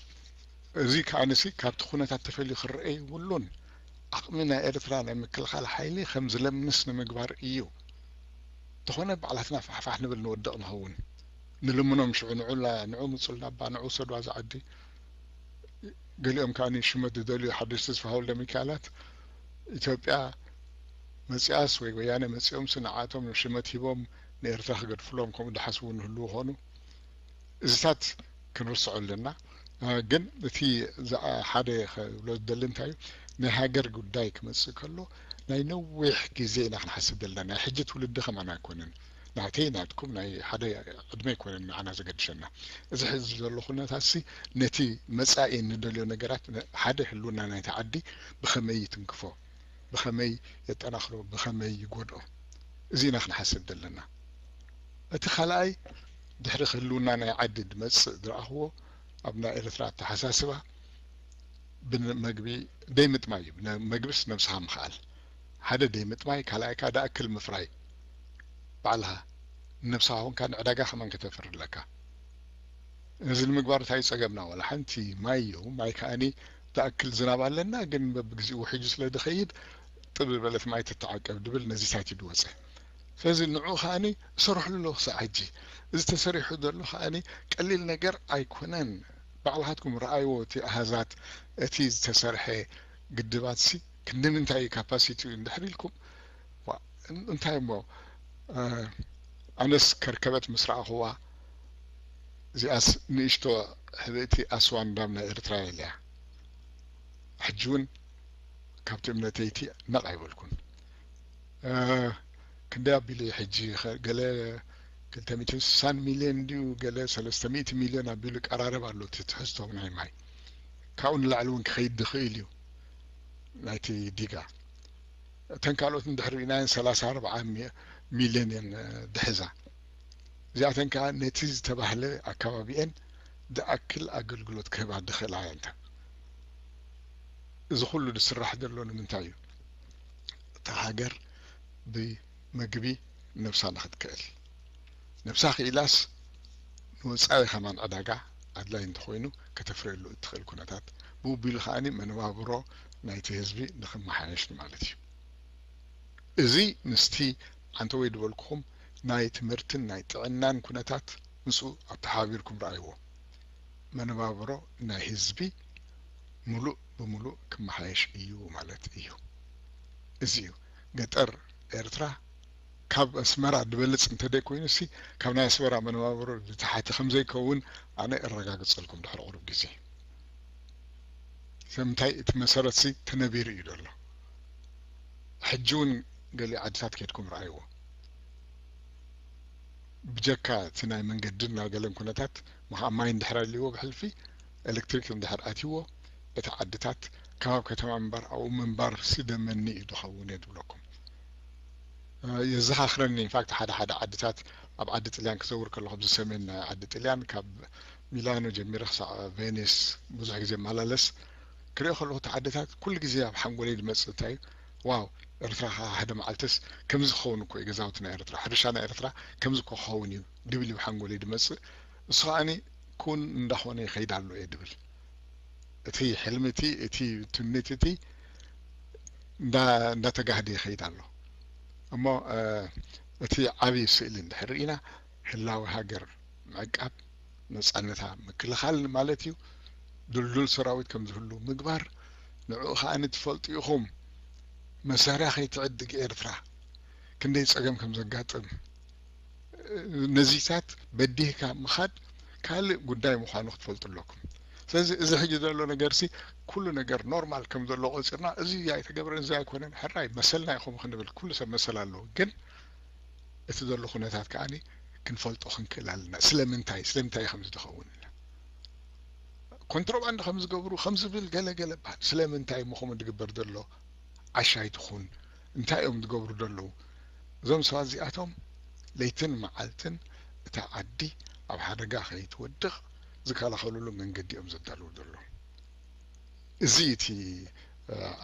እዚ ከኣ ንሲ ካብቲ ኩነታት ተፈልዩ ክረአ የብሉን። ዓቕሚ ናይ ኤርትራ ናይ ምክልኻል ሓይሊ ከም ዝለምስ ንምግባር እዩ። እንተኾነ ባዕላትና ፋሕፋሕ ንብል ንወድቕ ንኸውን። ንልምኖም ሽዑ ንዑ ንዑ ምፁልና እባ ንዑ ውሰዱ ኣዛ ዓዲ። ገሊኦም ከኣ ሽመት ዝደልዩ ሓደሽቲ ተስፋ ሃወልደ ሚካላት ኢትዮጵያ መፂኣስ ወይ ወያነ መፂኦምስ ንዓቶም ሽመት ሂቦም ንኤርትራ ክገድፍሎም ከምኡ ዝሓስቡ ንህልዉ ኾኑ። እዚታት ክንርስዖ ኣለና። ግን እቲ ሓደ ክብሎ ዝደሊ እንታይ እዩ፣ ናይ ሃገር ጉዳይ ክመፅእ ከሎ ናይ ነዊሕ ግዜ ኢና ክንሓስብ ዘለና። ናይ ሕጂ ትውልዲ ከማን ኣይኮነን፣ ናተይ ናትኩም ናይ ሓደ ዕድመ ኣይኮነን ንዓና ዘገድሸና። እዚ ሕዚ ዘሎ ኩነታት ሲ ነቲ መፃኢ ንደልዮ ነገራት ሓደ ህልውና ናይቲ ዓዲ ብኸመይ ይትንክፎ፣ ብኸመይ የጠናኽሮ፣ ብኸመይ ይጎድኦ፣ እዚ ኢና ክንሓስብ ዘለና። እቲ ካልኣይ ድሕሪ ክህልውና ናይ ዓዲ ዝመፅእ ዝረኣኽዎ ኣብ ናይ ኤርትራ ኣተሓሳስባ ብመግቢ ደይ ምጥማይ እዩ። መግብስ ነብስኻ ምኽኣል፣ ሓደ ደይ ምጥማይ፣ ካልኣይ ከዓ ደኣክል ምፍራይ ባዕልኻ ነብስኻ ኮንካ ንዕዳጋ ከመን ከተፍር ኣለካ። ነዚ ንምግባር እንታይ ጸገምና? ዋላ ሓንቲ። ማይ እዩ። ማይ ከኣኒ ዝኣክል ዝናብ ኣለና፣ ግን በብግዚኡ ውሒጁ ስለ ዝኸይድ ጥብ ዝበለት ማይ ትተዓቀብ ድብል ነዚታት እዩ ዝወጸ። ስለዚ ንዑ ከኣኒ እሰርሕሉ ኣለኹ ክሳዕ ሕጂ። እዚ ተሰሪሑ ዘሎ ከኣኒ ቀሊል ነገር ኣይኮነን። ባዕልኻትኩም ረኣይዎ እቲ ኣሃዛት፣ እቲ ዝተሰርሐ ግድባት ሲ ክንዲ ምንታይ እዩ ካፓሲቲኡ እንድሕር ኢልኩም፣ ዋ፣ እን-፣ እንታይ እሞ፣ እ፣ ኣነስ ከርከበት ምስ ረኣኽዋ፣ እዚኣስ ንእሽቶ ሕብእቲ ኣስዋን ዳም ናይ ኤርትራ ኢለያ። ሕጂ እውን ካብቲ እምነተይቲ ነቕ ኣይበልኩን። እ፣ ክንደይ ኣቢሉ እዩ ሕጂ? ኸ-፣ ገለ ክልተ ሚእትን ስሳን ሚልዮን ድዩ፣ ገለ ሰለስተ ሚእቲ ሚልዮን ኣቢሉ ቀራረብ ኣሎ እቲ ትሕዝቶ ናይ ማይ። ካብኡ ንላዕሊ እውን ክኸይድ ዝኽእል እዩ ናይቲ ዲጋ። እተን ካልኦት እንድሕር ርኢናየን ሰላሳ ኣርብዓ ሚ-፣ ሚልዮን እየን፣ እ፣ ድሕዛ። እዚኣተን ከኣ ነቲ ዝተባህለ ኣከባቢኤን ዝኣክል ኣገልግሎት ክህባ ዝኽእላ እየን። እዚ ኩሉ ዝስራሕ ዘሎ ንምንታይ እዩ? እታ ሃገር ብመግቢ ነብሳ ንኽትክእል። ነብሳ ክኢላስ ንወጻኢ ከማን ዕዳጋ ኣድላይ እንተኾይኑ ከተፍርየሉ እትኽእል ኩነታት፣ ብኡ ቢሉ ከኣኒ መነባብሮ ናይቲ ህዝቢ ንኽመሓየሽ ማለት እዩ። እዚ ምስቲ ዓንተወይ ዝበልኩኹም ናይ ትምህርትን ናይ ጥዕናን ኩነታት ምስኡ ኣተሓባቢርኩም ረኣይዎ። መነባብሮ ናይ ህዝቢ ሙሉእ ብሙሉእ ክመሓየሽ እዩ ማለት እዩ። እዚ እዩ ገጠር ኤርትራ ካብ ኣስመራ ዝበልጽ እንተደይ ኮይኑ ሲ ካብ ናይ ኣስመራ መነባብሮ ዝተሓተ ከም ዘይከውን ኣነ እረጋግጸልኩም ድሕሪ ቁሩብ ግዜ። ስለምንታይ እቲ መሰረት ሲ ተነቢሩ እዩ ዘሎ። ሕጂ እውን ገሊኡ ዓድታት ከድኩም ረኣይዎ። ብጀካ እቲ ናይ መንገድን ናይ ገለን ኩነታት፣ ምኽኣ ማይ እንድሕር ኣልዎ ብሕልፊ፣ ኤሌክትሪክ እንድሕር ኣትይዎ፣ እቲ ዓድታት ከባብ ከተማ ምንባር ኣብኡ ምንባር ሲደመኒ እዩ ዝኸውን እየ ዝብለኩም። እ፣ የዘኻኽረኒ፣ ኢንፋክት፣ ሓደ ሓደ ዓድታት ኣብ ዓዲ ጥልያን ክዘውር ከለኹ፣ ኣብዚ ሰሜን ናይ ዓዲ ጥልያን፣ ካብ ሚላኖ ጀሚረ ክሳዕ ቬኒስ ብዙሕ ግዜ እመላለስ፣ ክሪኦ ከለኹ፣ እቲ ዓድታት ኩሉ ግዜ ኣብ ሓንጎለይ ዝመጽእ እንታይ እዩ? ዋው፣ ኤርትራ ኸኣ ሓደ መዓልትስ ከምዚ ክኸውን እኮ እዩ፣ ገዛውቲ ናይ ኤርትራ፣ ሕርሻ ናይ ኤርትራ ከምዚ እኮ ክኸውን እዩ ድብል እዩ ሓንጎለይ ዝመጽእ። እሱ ከኣኒ ኩን እንዳኾነ ይኸይድ ኣሎ እየ ድብል። እቲ ሕልሚ እቲ፣ እቲ ትምኒት እቲ እንዳ-፣ እንዳተጋህደ ይኸይድ ኣሎ። እሞ፣ እ፣ እቲ ዓብዪ ስእሊ እንድሕር ርኢና፣ ህላወ ሃገር ምዕቃብ፣ ነጻነታ ምክልኻል ማለት እዩ። ድልዱል ሰራዊት ከም ዝህሉ ምግባር፣ ንዕኡ ከኣ ንትፈልጡ ኢኹም። መሳርያ ከይትዕድግ ኤርትራ ክንደይ ጸገም ከም ዘጋጥም፣ ነዚታት በዲህካ ምኻድ ካልእ ጉዳይ ምዃኑ ክትፈልጡ ኣለኩም። ስለዚ እዚ ሕጂ ዘሎ ነገርሲ ኩሉ ነገር ኖርማል ከም ዘሎ ቆፂርና፣ እዚ ኣይተገብረን፣ እዚ ኣይኮነን፣ ሕራይ መሰልና ኢኹም ክንብል፣ ኩሉ ሰብ መሰል ኣለዎ። ግን እቲ ዘሎ ኩነታት ከዓኒ ክንፈልጦ ክንክእል ኣለና። ስለምንታይ፣ ስለምንታይ ከም ዝኸውን፣ ኮንትሮባንድ ከም ዝገብሩ ከም ዝብል ገለ ገለ በሃል። ስለምንታይ እሞ ከምኡ ዝግበር ዘሎ ዓሻ ኣይትኹን? እንታይ እዮም ዝገብሩ ዘለዉ? እዞም ሰባት እዚኣቶም ለይትን መዓልትን እታ ዓዲ ኣብ ሓደጋ ከይትወድቕ ዝከላኸሉሉ መንገዲ እዮም ዘዳልዉ ዘለዉ። እዚ እቲ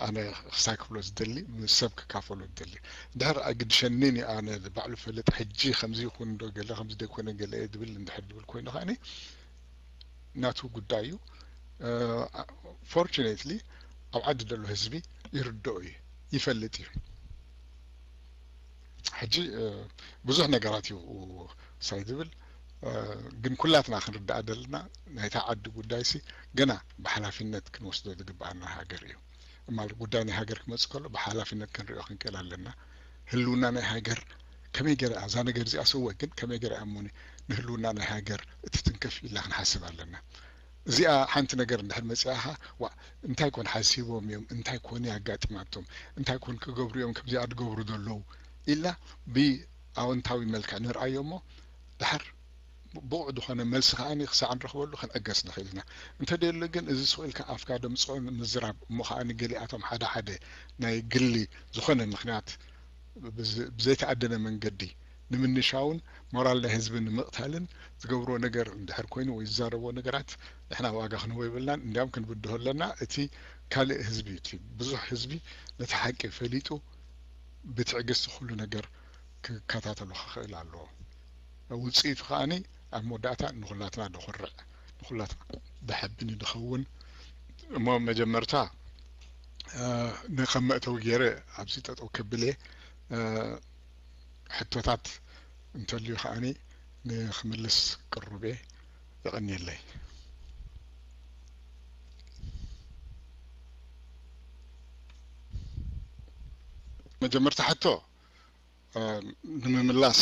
ኣነ ክሳይ ክብሎ ዝደሊ፣ ምስ ሰብ ክካፈሎ ዝደሊ። ድሕር ኣይግድሸንን እዩ፣ ኣነ ባዕሉ ፈልጥ፣ ሕጂ ከምዚ ይኹን ዶ ገለ ከምዚ ደይኮነ ገለ እየ ዝብል እንድሕር ዝብል ኮይኑ ከዓኒ ናቱ ጉዳይ እዩ። ፎርቹኔትሊ ኣብ ዓዲ ዘሎ ህዝቢ ይርድኦ እዩ፣ ይፈልጥ እዩ። ሕጂ ብዙሕ ነገራት እዩ ሳይ ዝብል፣ ግን ኩላትና ክንርዳእ ዘለና ናይታ ዓዲ ጉዳይሲ ገና ብሓላፊነት ክንወስዶ ዝግብኣና ሃገር እዩ። ማለት ጉዳይ ናይ ሃገር ክመፅእ ከሎ ብሓላፊነት ክንሪኦ ክንክእል ኣለና። ህልውና ናይ ሃገር ከመይ ገይረ እዛ ነገር እዚኣ ስወ ግን ከመይ ገይረ እያ እሞ ንህልውና ናይ ሃገር እትትንክፍ ኢልና ክንሓስብ ኣለና። እዚኣ ሓንቲ ነገር እንድሕር መፂኣኻ ዋ እንታይ ኮን ሓሲቦም እዮም፣ እንታይ ኮን ኣጋጢማቶም፣ እንታይ ኮን ክገብሩ እዮም ከምዚኣ ዝገብሩ ዘለዉ ኢልና ብኣወንታዊ መልክዕ ንርኣዮ እሞ ድሓር ብቑዕ ዝኾነ መልሲ ከዓኒ ክሳዕ ንረኽበሉ ክንዕገስ ንኽእል ኢና። እንተደየሎ ግን እዚ ስቕ ኢልካ ኣፍካ ደምፅዖ ምዝራብ እሞ ከዓኒ ገሊኣቶም ሓደ ሓደ ናይ ግሊ ዝኾነ ምኽንያት ብዘይተኣደነ መንገዲ ንምንሻውን ሞራል ናይ ህዝቢ ንምቕታልን ዝገብርዎ ነገር እንድሕር ኮይኑ ወይ ዝዛረብዎ ነገራት ንሕና ዋጋ ክንህቦ የብልናን። እንዲያውም ክንብድሆ ኣለና። እቲ ካልእ ህዝቢ፣ እቲ ብዙሕ ህዝቢ ነቲ ሓቂ ፈሊጡ ብትዕግስቲ ኩሉ ነገር ክከታተሎ ክኽእል ኣለዎ። ውፅኢቱ ከዓኒ ኣብ መወዳእታ ንኹላትና ደኹርዕ፣ ንኹላትና ደሐብን እዩ ድኸውን። እሞ መጀመርታ ንከም መእተዊ ገይረ ኣብዚ ጠጠው ከብል እየ። ሕቶታት እንተልዩ ከዓኒ ንክምልስ ቅሩብ እየ። የቐንየለይ። መጀመርታ ሕቶ ንምምላስ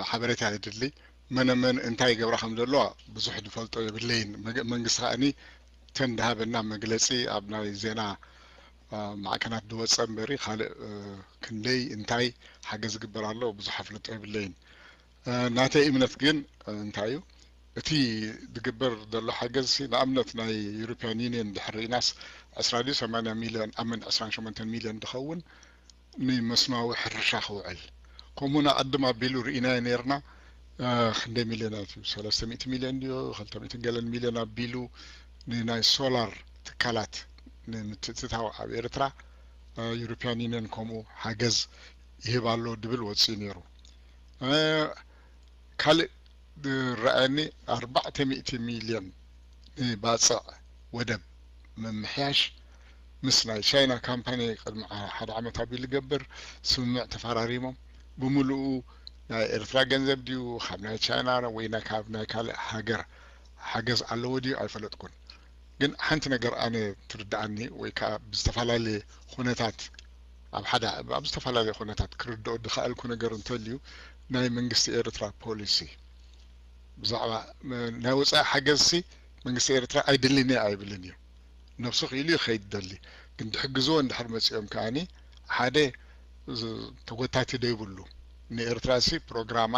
ሓበሬታ የድሊ። መነ መን እንታይ ይገብራ ከም ዘለዋ ብዙሕ ዝፈልጦ የብለይን። መንግስቲ ከዓኒ ተን ድሃበና መግለፂ ኣብ ናይ ዜና ማዕከናት ዝወፀ እምበሪ ካልእ ክንደይ እንታይ ሓገዝ ዝግበር ኣሎ ብዙሕ ኣፍልጦ የብለይን። ናተይ እምነት ግን እንታይ እዩ እቲ ዝግበር ዘሎ ሓገዝ ንኣብነት ናይ ዩሮፒያን ዩኒየን ድሕር ርኢናስ ዕስራ ድዩ ሰማንያ ሚልዮን ኣመን ዕስራን ሸሞንተን ሚልዮን ዝኸውን ንመስኖዊ ሕርሻ ክውዕል ከምኡውን ኣቐድም ኣቢሉ ርኢናዮ ነርና። ክንደይ ሚልዮን ኣትዩ? ሰለስተ ሚእቲ ሚልዮን ድዩ ክልተ ሚእትን ገለን ሚልዮን ኣቢሉ ንናይ ሶላር ትካላት ንምትእትታው ኣብ ኤርትራ ዩሮፒያን ዩኒየን ከምኡ ሓገዝ ይህብ ኣሎ ድብል ወፂኡ ነይሩ። ካልእ ዝረኣየኒ ኣርባዕተ ሚእቲ ሚልዮን ንባፅዕ ወደብ ምምሕያሽ ምስ ናይ ቻይና ካምፓኒ ቅድሚ ሓደ ዓመት ኣቢሉ ዝገብር ስምምዕ ተፈራሪሞም ብምልኡ ናይ ኤርትራ ገንዘብ ድዩ ካብ ናይ ቻይና ወይ ካብ ናይ ካልእ ሃገር ሓገዝ ኣለዎ ድዩ ኣይፈለጥኩን። ግን ሓንቲ ነገር ኣነ ትርድኣኒ ወይ ከዓ ብዝተፈላለየ ኩነታት ኣብ ሓደ ኣብ ዝተፈላለየ ኩነታት ክርድኦ ዝኸኣልኩ ነገር እንተልዩ ናይ መንግስቲ ኤርትራ ፖሊሲ ብዛዕባ ናይ ወፃኢ ሓገዝሲ መንግስቲ ኤርትራ ኣይድልን እየ ኣይብልን እዩ። ነብሱ ክኢሉ ይኸይድ ደሊ ግን ድሕግዝዎ እንድሕር መፂኦም ከዓኒ ሓደ ተጎታቲ ደይብሉ ንኤርትራ ሲ ፕሮግራማ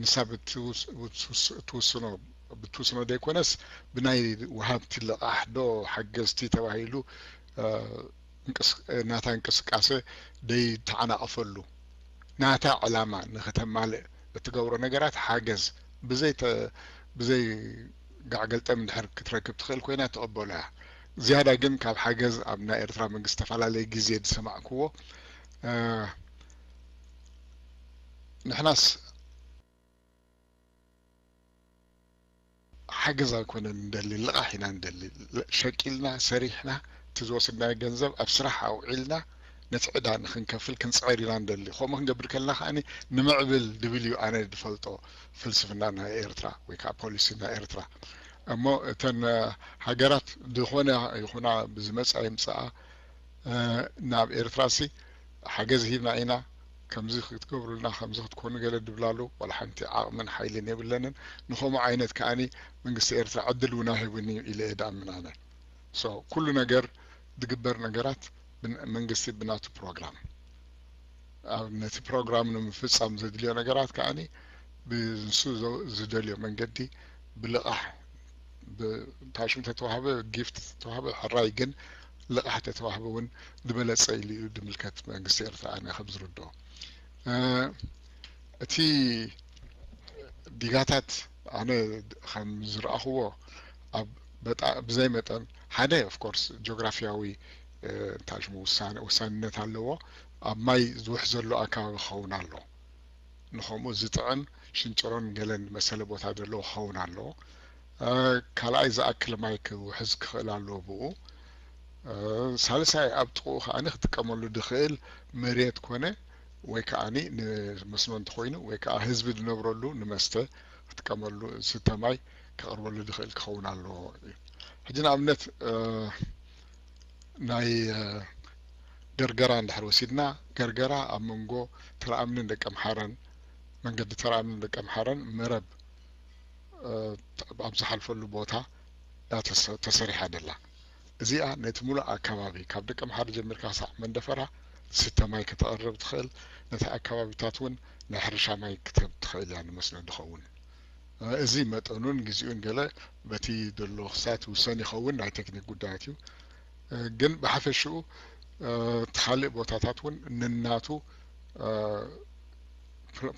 ንሳ እትውስኖ ብትውስኖ ዘይኮነስ ብናይ ወሃብቲ ልቓሕ ዶ ሓገዝቲ ተባሂሉ ናታ እንቅስቃሴ ደይተዓናቐፈሉ ናታ ዕላማ ንክተማልእ እትገብሮ ነገራት ሓገዝ ብዘይ ብዘይ ጋዕገልጠም እንድሕር ክትረክብ ትኽእል ኮይና ትቐበሎ እያ። ዝያዳ ግን ካብ ሓገዝ ኣብ ናይ ኤርትራ መንግስቲ ዝተፈላለየ ግዜ ዝሰማዕክዎ ንሕናስ ሓገዝ ኣይኮነን እንደሊ፣ ልቓሕ ኢና እንደሊ። ሸቂልና ሰሪሕና እቲ ዝወሰድናዮ ገንዘብ ኣብ ስራሕ ኣውዒልና ነቲ ዕዳ ንክንከፍል ክንፅዕር ኢና እንደሊ። ከምኡ ክንገብር ከለና ከዓኒ ንምዕብል ድብል እዩ ኣነ ዝፈልጦ ፍልስፍና ናይ ኤርትራ ወይ ከዓ ፖሊሲ ናይ ኤርትራ። እሞ እተን ሃገራት ዝኾነ ይኹና ብዝመፅኣ ይምፅኣ ናብ ኤርትራ ሲ ሓገዝ ሂብና ኢና ከምዚ ክትገብሩልና፣ ከምዚ ክትኮኑ ገለ ድብላሉ ዋላ ሓንቲ ዓቕምን ሓይልን የብለንን። ንኸምኡ ዓይነት ከኣኒ መንግስቲ ኤርትራ ዕድል እውን ኣይህብን እዩ ኢለ እየ ድኣምን ኣነ። So ኩሉ ነገር ዝግበር ነገራት ብን- መንግስቲ ብናቱ ፕሮግራም ኣብ ነቲ ፕሮግራም ንምፍጻም ዘድልዮ ነገራት ከኣኒ ብንሱ ዘ- ዝደልዮ መንገዲ ብልቓሕ ብታሽም ተተዋህበ ጊፍት ተተዋህበ ሕራይ ግን ልቓሕ ተተዋህበ እውን ዝበለጸ ኢሉ እዩ ድምልከት መንግስቲ ኤርትራ ኣነ ከም ዝርድኦ እቲ ዲጋታት ኣነ ከም ዝረኣኽዎ ኣብ በጣ ብዘይ መጠን ሓደ of course ጂኦግራፊያዊ እንታይ ሽሙ ውሳነ ወሳንነት ኣለዎ። ኣብ ማይ ዝውሕ ዘሎ ኣካባቢ ክኸውን ኣሎ። ንኸምኡ ዝጥዕም ሽንጭሮን ገለን መሰለ ቦታ ዘለዎ ክኸውን ኣለዎ። ካልኣይ ዝኣክል ማይ ክውሕዝ ክኽእል ኣለዎ ብኡ። ሳልሳይ ኣብ ጥቕኡ ከኣ ክጥቀመሉ ድኽእል መሬት ኮነ ወይ ከኣ ንመስኖ እንተኾይኑ ወይ ከኣ ህዝቢ ዝነብረሉ ንመስተ ክጥቀመሉ ዝስተ ማይ ክቐርበሉ ድኽእል ክኸውን ኣለዎ እዩ። ሕጂ ንኣብነት ናይ ገርገራ እንድሕር ወሲድና ገርገራ ኣብ መንጎ ተረኣምንን ደቀምሓረን መንገዲ ተረኣምንን ደቀምሓረን መረብ ኣብ ዝሓልፈሉ ቦታ እያ ተሰሪሓ ደላ። እዚኣ ነቲ ሙሉእ ኣከባቢ ካብ ደቀምሓረ ጀሚርካ ክሳዕ መንደፈራ ዝስተ ማይ ከተቕርብ ትኽእል፣ ነቲ ኣከባቢታት እውን ናይ ሕርሻ ማይ ክትህብ ትኽእል እያ ንመስኖ ዝኸውን። እዚ መጠኑን ግዚኡን ገለ በቲ ዘሎ ክሳት ውሰን ይኸውን፣ ናይ ቴክኒክ ጉዳያት እዩ። ግን ብሓፈሽኡ እቲ ካልእ ቦታታት እውን ነናቱ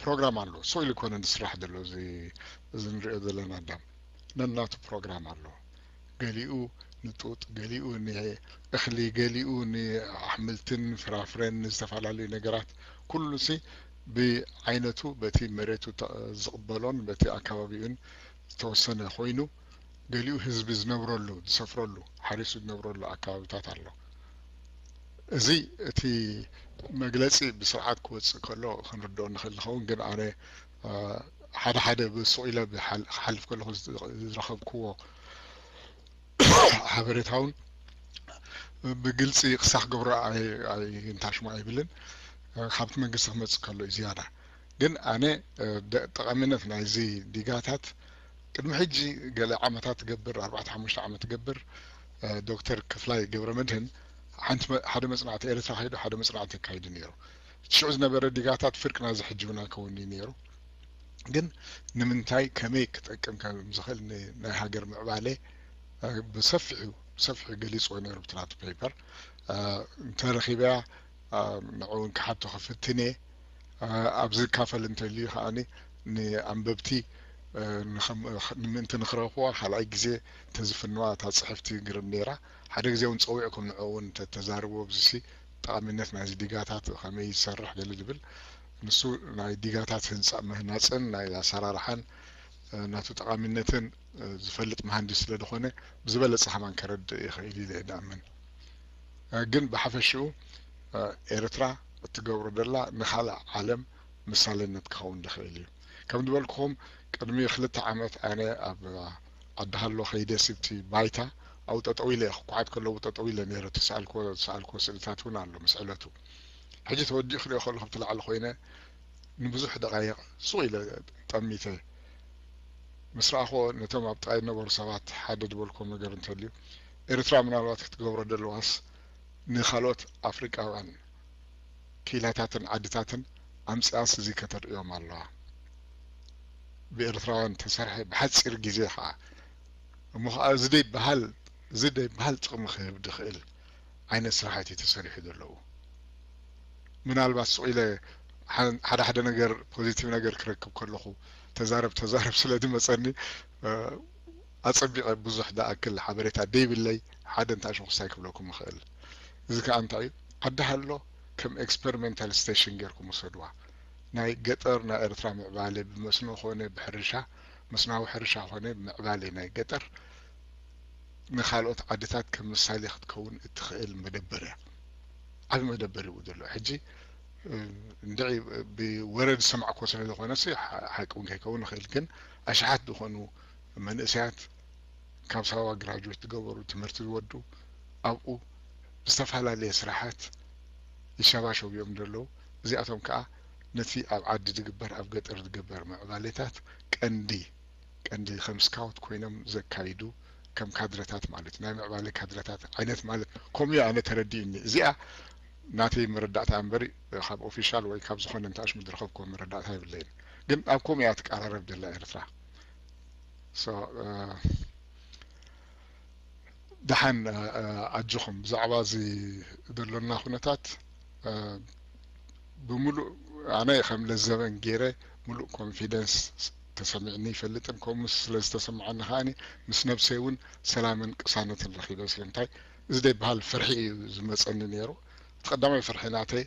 ፕሮግራም ኣሎ። ስቕ ኢሉ ኮነ ዝስራሕ ዘሎ እዚ ንሪኦ ዘለና ኣዳም ነናቱ ፕሮግራም ኣሎ። ገሊኡ ንጡጥ፣ ገሊኡ ንእኽሊ፣ ገሊኡ ንኣሕምልትን ፍራፍረን ዝተፈላለዩ ነገራት ኩሉ ሲ ብዓይነቱ በቲ መሬቱ ዝቕበሎን በቲ ኣከባቢኡን ዝተወሰነ ኮይኑ ገሊኡ ህዝቢ ዝነብረሉ ዝሰፍረሉ ሓሪሱ ዝነብረሉ ኣከባቢታት ኣሎ። እዚ እቲ መግለፂ ብስርዓት ክወፅእ ከሎ ክንርድኦ ንኽእል ንኸውን፣ ግን ኣነ ሓደ ሓደ ብሱቕ ኢለ ክሓልፍ ከለኹ ዝረኸብክዎ ሓበሬታውን ብግልፂ ክሳኽ ገብሮ እንታይ ሽሙ ኣይብልን፣ ካብቲ መንግስቲ ክመፅእ ከሎ እዩ ዝያዳ። ግን ኣነ ጠቓሚነት ናይዚ ዲጋታት ቅድሚ ሕጂ ገለ ዓመታት ገብር ኣርባዕተ ሓሙሽተ ዓመት ገብር ዶክተር ክፍላይ ገብረ መድህን ሓደ መፅናዕቲ ኤርትራ ከይዱ ሓደ መፅናዕቲ ኣካይዱ ነይሩ። ሽዑ ዝነበረ ዲጋታት ፍርቂ ናዚ ሕጂ እውን ኣይከውን እዩ ነይሩ። ግን ንምንታይ ከመይ ክጠቅም ከም ዝኽእል ናይ ሃገር ምዕባለ ብሰፊሑ ብሰፊሑ ገሊፅዎ ነይሩ ብትናቱ ፔፐር እንተረኺበያ ንዕውን ክሓቶ ክፍትን እየ። ኣብዚ ዝካፈል እንተልዩ ከዓኒ ንኣንበብቲ ንምእንቲ ንክረኽብዋ ካልኣይ ግዜ ተዝፍንዋ እታ ፅሕፍቲ ግርም ነይራ። ሓደ ግዜ እውን ፀዊዕኩም ንዕኡ እውን ተዛርብዎ ብዝሲ ጠቓሚነት ናይዚ ዲጋታት ከመይ ይሰርሕ ገለ ዝብል ንሱ ናይ ዲጋታት ህንፃ ምህናፅን ናይ ኣሰራርሓን ናቱ ጠቓሚነትን ዝፈልጥ መሃንዲስ ስለ ዝኾነ ብዝበለፀ ከማን ከረድእ ይኽእል ኢለ እየ ድኣምን። ግን ብሓፈሽኡ ኤርትራ እትገብሮ ደላ ንኻልእ ዓለም ምሳሌነት ክኸውን ዝኽእል እዩ። ከም ዝበልኩኹም ቅድሚ ክልተ ዓመት ኣነ ኣብ ዓዲ ሃሎ ከይደ ስብቲ ባይታ ኣብኡ ጠጠው ኢለ እየ ክኳዓት ከለዉ ጠጠው ኢለ ነይረ ተሰኣልኮ ተሰኣልኮ ስእልታት እውን ኣሎ ምስ ዕለቱ ሕጂ ተወዲኡ ክሪኦ ከለኹ ብቲ ላዕሊ ኮይነ ንብዙሕ ደቃይቕ ሱቕ ኢለ ጠሚተ ምስ ረኣኽዎ ነቶም ኣብ ጥቓይ ዝነበሩ ሰባት ሓደ ዝበልክዎም ነገር እንተልዩ ኤርትራ ምናልባት ክትገብሮ ደለዋስ ንኻልኦት ኣፍሪቃውያን ክኢላታትን ዓድታትን ኣምፅኣስ እዚ ከተርእዮም ኣለዋ። ብኤርትራውያን ተሰርሐ ብሓፂር ግዜ ከዓ እሞ ከዓ እዚ ደይበሃል እዚ ደይበሃል ጥቕሚ ክህብ ድኽእል ዓይነት ስራሕቲ ተሰሪሑ ዘለዉ ምናልባት ስቕ ኢለ ሓደ ሓደ ነገር ፖዚቲቭ ነገር ክረክብ ከለኹ ተዛረብ ተዛረብ ስለ ዝመፀኒ ኣፀቢቐ ብዙሕ ዝኣክል ሓበሬታ ደይብለይ ሓደ እንታይ ሽኹሳይ ክብለኩም ይኽእል። እዚ ከዓ እንታይ እዩ ዓዲ ሃሎ ከም ኤክስፐሪሜንታል ስቴሽን ጌርኩም ውሰድዋ። ናይ ገጠር ናይ ኤርትራ ምዕባለ ብመስኖ ኾነ ብሕርሻ መስናዊ ሕርሻ ኾነ ብምዕባለ ናይ ገጠር ንኻልኦት ዓድታት ከም ምሳሌ ክትከውን እትኽእል መደበር እያ። ዓብ መደበር ይብኡ ዘሎ ሕጂ እንድዒ ብወረ ዝሰማዕኮ ስለ ዝኾነ ሓቂ እውን ከይከውን ይኽእል ግን ኣሽሓት ዝኾኑ መንእሰያት ካብ ሳዋ ግራጁዌት ዝገበሩ ትምህርቲ ዝወዱ ኣብኡ ዝተፈላለየ ስራሓት ይሸባሸቡ እዮም ዘለዉ። እዚኣቶም ከዓ ነቲ ኣብ ዓዲ ዝግበር ኣብ ገጠር ዝግበር ምዕባሌታት ቀንዲ ቀንዲ ከም ስካውት ኮይኖም ዘካይዱ ከም ካድረታት ማለት ናይ ምዕባለ ካድረታት ዓይነት ማለት ከምኡ ኣነ ተረዲእኒ። እዚኣ ናተይ መረዳእታ እምበሪ ካብ ኦፊሻል ወይ ካብ ዝኾነ እንታሽ ምድረኸብኮ መረዳእታ ይብለይን። ግን ኣብ ከምኡ እያ ትቀራረብ ደላ ኤርትራ። ደሓን ኣጆኹም ብዛዕባ እዚ ዘሎና ኩነታት ብምሉእ ኣነ ከም ለዘበን ገይረ ምሉእ ኮንፊደንስ ተሰሚዕኒ ይፈልጥን ከምኡ ስለ ዝተሰማዓኒ ከዓኒ ምስ ነብሰይ እውን ሰላምን ቅሳነትን ረኪበ ስለምንታይ እዚ ደይበሃል ፍርሒ እዩ ዝመፀኒ ነይሩ። እቲ ቀዳማይ ፍርሒ ናተይ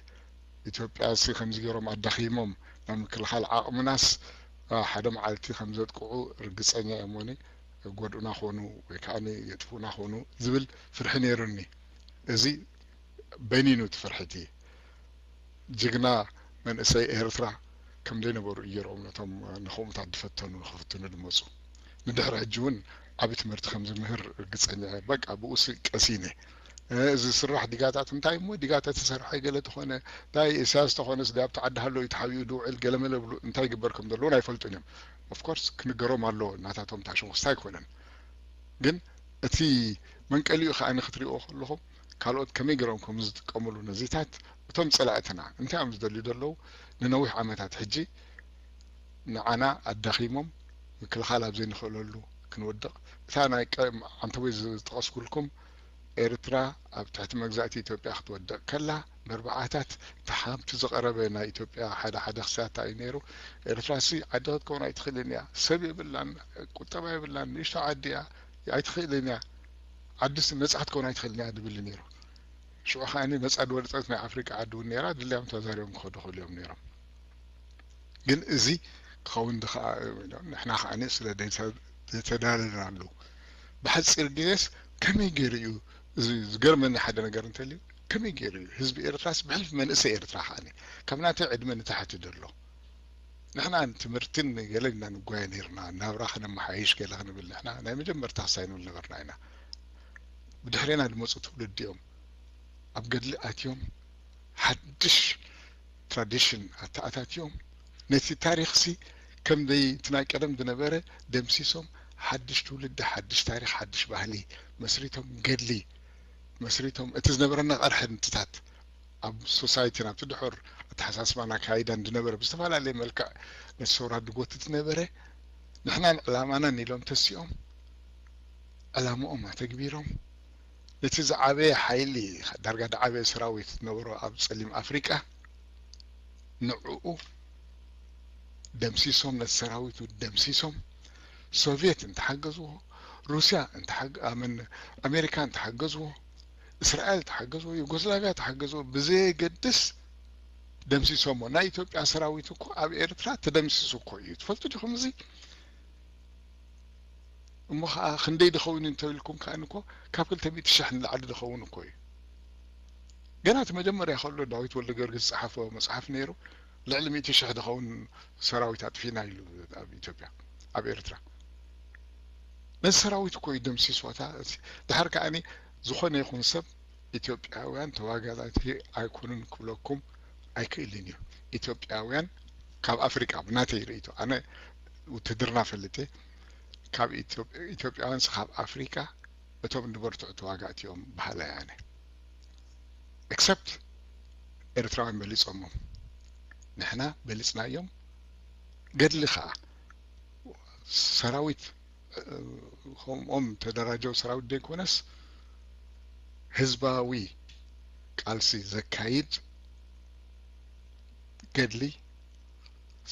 ኢትዮጵያ ሲ ከምዚ ገይሮም ኣዳኺሞም ናብ ምክልኻል ዓቕምናስ ሓደ መዓልቲ ከም ዘጥቅዑ ርግፀኛ እዮም ኒ ጎድኡና ኾኑ ወይ ከዓ የጥፉና ኾኑ ዝብል ፍርሒ ነይሩኒ። እዚ በይኒኑ እቲ ፍርሒ እቲ ጅግና መንእሰይ ኤርትራ ከም ዘይነበሩ እየርኦም ነቶም ንኸምኡታት ዝፈተኑ ንኽፍትኑ ዝመፁ ንድሕሪ ሕጂ እውን ዓብ ትምህርቲ ከም ዝምህር ርግፀኛ እየ። በቃ ብኡስ ቀሲነ እዚ ስራሕ ዲጋታት እንታይ እሞ ዲጋታት ተሰርሐ ገለ ተኾነ እንታይ እሳያስ ተኾነ ስዲ ኣብቲ ዓዲ ሃሎ እዩ ተሓቢኡ ድውዕል ገለመለ ብሉ እንታይ ይግበር ከም ዘለውን ኣይፈልጡን እዮም። ኦፍኮርስ ክንገሮም ኣለዎ እናታቶም ታሽንኩስታ ኣይኮነን ግን እቲ መንቀሊኡ ከዓ ንክትሪኦ ከለኹም ካልኦት ከመይ ገሮም ከም ዝጥቀምሉ ነዚታት እቶም ፀላእትና እንታይ እዮም ዝደልዩ ዘለዉ ንነዊሕ ዓመታት ሕጂ ንዓና ኣዳኺሞም ምክልኻል ኣብ ዘይንኽእለሉ ክንወድቕ እታ ናይ ዓንተወይ ዝጠቐስኩልኩም ኤርትራ ኣብ ትሕቲ መግዛእቲ ኢትዮጵያ ክትወድቕ ከላ ንርብዓታት እቲ ሓምቲ ዝቐረበ ናይ ኢትዮጵያ ሓደ ሓደ ክሳታ እዩ ነይሩ። ኤርትራ ሲ ዓዲ ክትከውን ኣይትኽእልን እያ። ሰብ የብላን፣ ቁጠባ የብላን፣ ንእሽቶ ዓዲ እያ፣ ኣይትኽእልን እያ። ዓዲ ነፃ ክትከውን ኣይትኽእልን እያ ዝብል ነይሩ። ሽዑ ከዓኒ ነፃ ዝወደፀት ናይ ኣፍሪቃ ዓዲ እውን ነይራ፣ ድልያም ተዛሪቦም ክኸዱ ክእሉ እዮም ነይሮም። ግን እዚ ክኸውን ድኸዓ ንሕና ከዓኒ ስለ ዘይተዳለናሉ ብሓፂር ግዜስ ከመይ ገይሩ እዩ እዚ ዝገርመኒ ሓደ ነገር እንተልዩ ከመይ ገይሩ እዩ ህዝቢ ኤርትራስ ብሕልፊ መንእሰይ ኤርትራ ከዓኒ ካብ ናተይ ዕድመ ንታሕቲ ዘሎ ንሕና ትምህርትን ገለ ኢና ንጓየ ነይርና ናብራ ከነመሓይሽ ገለ ክንብል ንሕና ናይ መጀመርታ ክሳይ ንብል ነበርና ኢና ብድሕሬና ዝመፁ ትውልዲ እዮም ኣብ ገድሊ ኣትዮም ሓድሽ ትራዲሽን ኣተኣታትዮም ነቲ ታሪኽሲ ከም ዘይ እቲ ናይ ቀደም ዝነበረ ደምሲሶም ሓድሽ ትውልዲ ሓድሽ ታሪኽ ሓድሽ ባህሊ መስሪቶም ገድሊ መስሪቶም እቲ ዝነበረና ቀርሐ ንትታት ኣብ ሶሳይቲን ኣብቲ ድሑር ኣተሓሳስባን ኣካይዳን ዝነበረ ብዝተፈላለየ መልክዕ ነቲ ሰውራ ዝጎትት ዝነበረ ንሕናን ዕላማናን ኢሎም ተሲኦም ዕላምኦም ኣተግቢሮም ነቲ ዝዓበየ ሓይሊ ዳርጋ ዝዓበየ ሰራዊት ዝነበሮ ኣብ ፀሊም ኣፍሪቃ ንዕኡ ደምሲሶም ነቲ ሰራዊቱ ደምሲሶም ሶቪየት እንተሓገዝዎ ሩስያ ኣመን ኣሜሪካ እንተሓገዝዎ እስራኤል ተሓገዝዎ ዩጎስላቪያ ተሓገዝዎ ብዘየገድስ ደምሲሶሞ ናይ ኢትዮጵያ ሰራዊት እኮ ኣብ ኤርትራ ተደምሲሱ እኮ እዩ ትፈልጡ ዲኹም እዚ እሞ ከዓ ክንደይ ድኸውን እንተኢልኩም ከዓ እኮ ካብ ክልተ ሚእቲ ሽሕ ንላዕሊ ድኸውን እኮ እዩ ገና እቲ መጀመርያ ከሎ ዳዊት ወልደ ጊዮርጊስ ዝፀሓፎ መፅሓፍ ነይሩ ልዕሊ ሚእቲ ሽሕ ድኸውን ሰራዊት ኣጥፊና ኢሉ ኣብ ኢትዮጵያ ኣብ ኤርትራ ነዚ ሰራዊት እኮ እዩ ደምሲስዋታ ድሓር ከዓ ዝኾነ ይኹን ሰብ ኢትዮጵያውያን ተዋጋዳቲ ኣይኮኑን ክብለኩም ኣይክእልን እዩ ኢትዮጵያውያን ካብ ኣፍሪቃ ብናተይ ርእይቶ ኣነ ውትድርና ፈልጥ ካብ ኢትዮጵያውያን ካብ ኣፍሪቃ እቶም ዝበርትዑ ተዋጋእቲ እዮም በሃላይ ኣነ except ኤርትራውያን በሊፆሞም ንሕና በሊፅናዮም ገድሊ ከዓ ሰራዊት ከምኦም ተደራጀው ሰራዊት ዘይኮነስ ህዝባዊ ቃልሲ ዘካይድ ገድሊ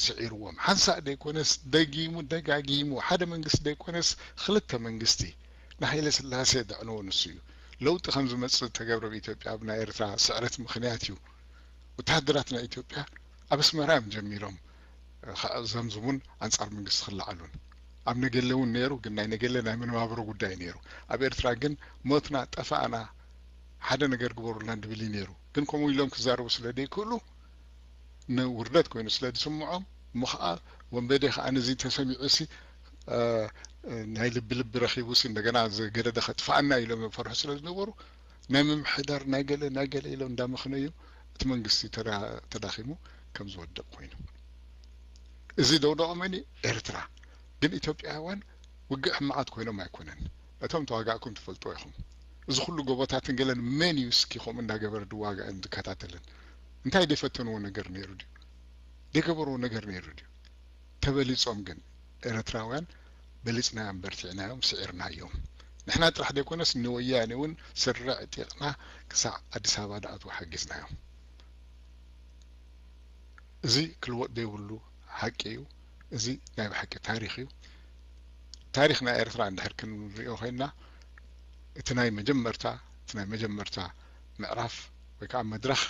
ስዒርዎም ሓንሳእ ዘይኮነስ ደጊሙ ደጋጊሙ ሓደ መንግስቲ ዘይኮነስ ክልተ መንግስቲ ንሃይለ ስላሴ ዘዕነዎ ንሱ እዩ ለውጢ ከም ዝመፅእ ዝተገብረ ብኢትዮጵያ ኣብ ናይ ኤርትራ ስዕረት ምክንያት እዩ ወተሃደራት ናይ ኢትዮጵያ ኣብ ኣስመራ እዮም ጀሚሮም ዘምዝሙን ኣንፃር መንግስቲ ክለዓሉን ኣብ ነገለ እውን ነይሩ ግን ናይ ነገለ ናይ መነባብሮ ጉዳይ ነይሩ ኣብ ኤርትራ ግን ሞትና ጠፋእና ሓደ ነገር ግበሩልና ድብል እዩ ነይሩ ግን ከምኡ ኢሎም ክዛረቡ ስለ ዘይክእሉ ንውርደት ኮይኑ ስለ ዝስምዖም እሞ ከዓ ወንበዴ ከዓ ነዚ ተሰሚዑ ሲ ናይ ልቢ ልቢ ረኪቡ ሲ እንደገና ገደደ ከጥፋኣና ኢሎም ፈርሑ ስለ ዝነበሩ ናይ ምምሕዳር ናይ ገለ ናይ ገለ ኢሎም እንዳመክነዩ እቲ መንግስቲ ተዳኺሙ ከም ዝወድቕ ኮይኑ። እዚ ደውደቐ መን እዩ? ኤርትራ። ግን ኢትዮጵያውያን ውግእ ሕማቓት ኮይኖም ኣይኮነን። እቶም ተዋጋእኩም ትፈልጥዎ ኢኹም። እዚ ኩሉ ጎቦታትን ገለን መን እዩ እስኪ ከምኡ እንዳገበረ ድዋጋእን ዝከታተልን? እንታይ ደይፈተንዎ ነገር ነይሩ ድዩ? ደይገበርዎ ነገር ነይሩ ድዩ? ተበሊጾም ግን ኤርትራውያን በሊጽናዮም፣ በርቲዕናዮም፣ ስዒርናዮም። ንሕና ጥራሕ ደይኮነስ ንወያኔ እውን ስረ ዕጢቕና ክሳዕ ኣዲስ ኣበባ ድኣትዉ ሓጊዝናዮም። እዚ ክልወጥ ዘይብሉ ሓቂ እዩ። እዚ ናይ ብሓቂ ታሪኽ እዩ። ታሪኽ ናይ ኤርትራ እንድሕር ክንሪኦ ኮይንና እቲ ናይ መጀመርታ እቲ ናይ መጀመርታ ምዕራፍ ወይ ከዓ መድረኽ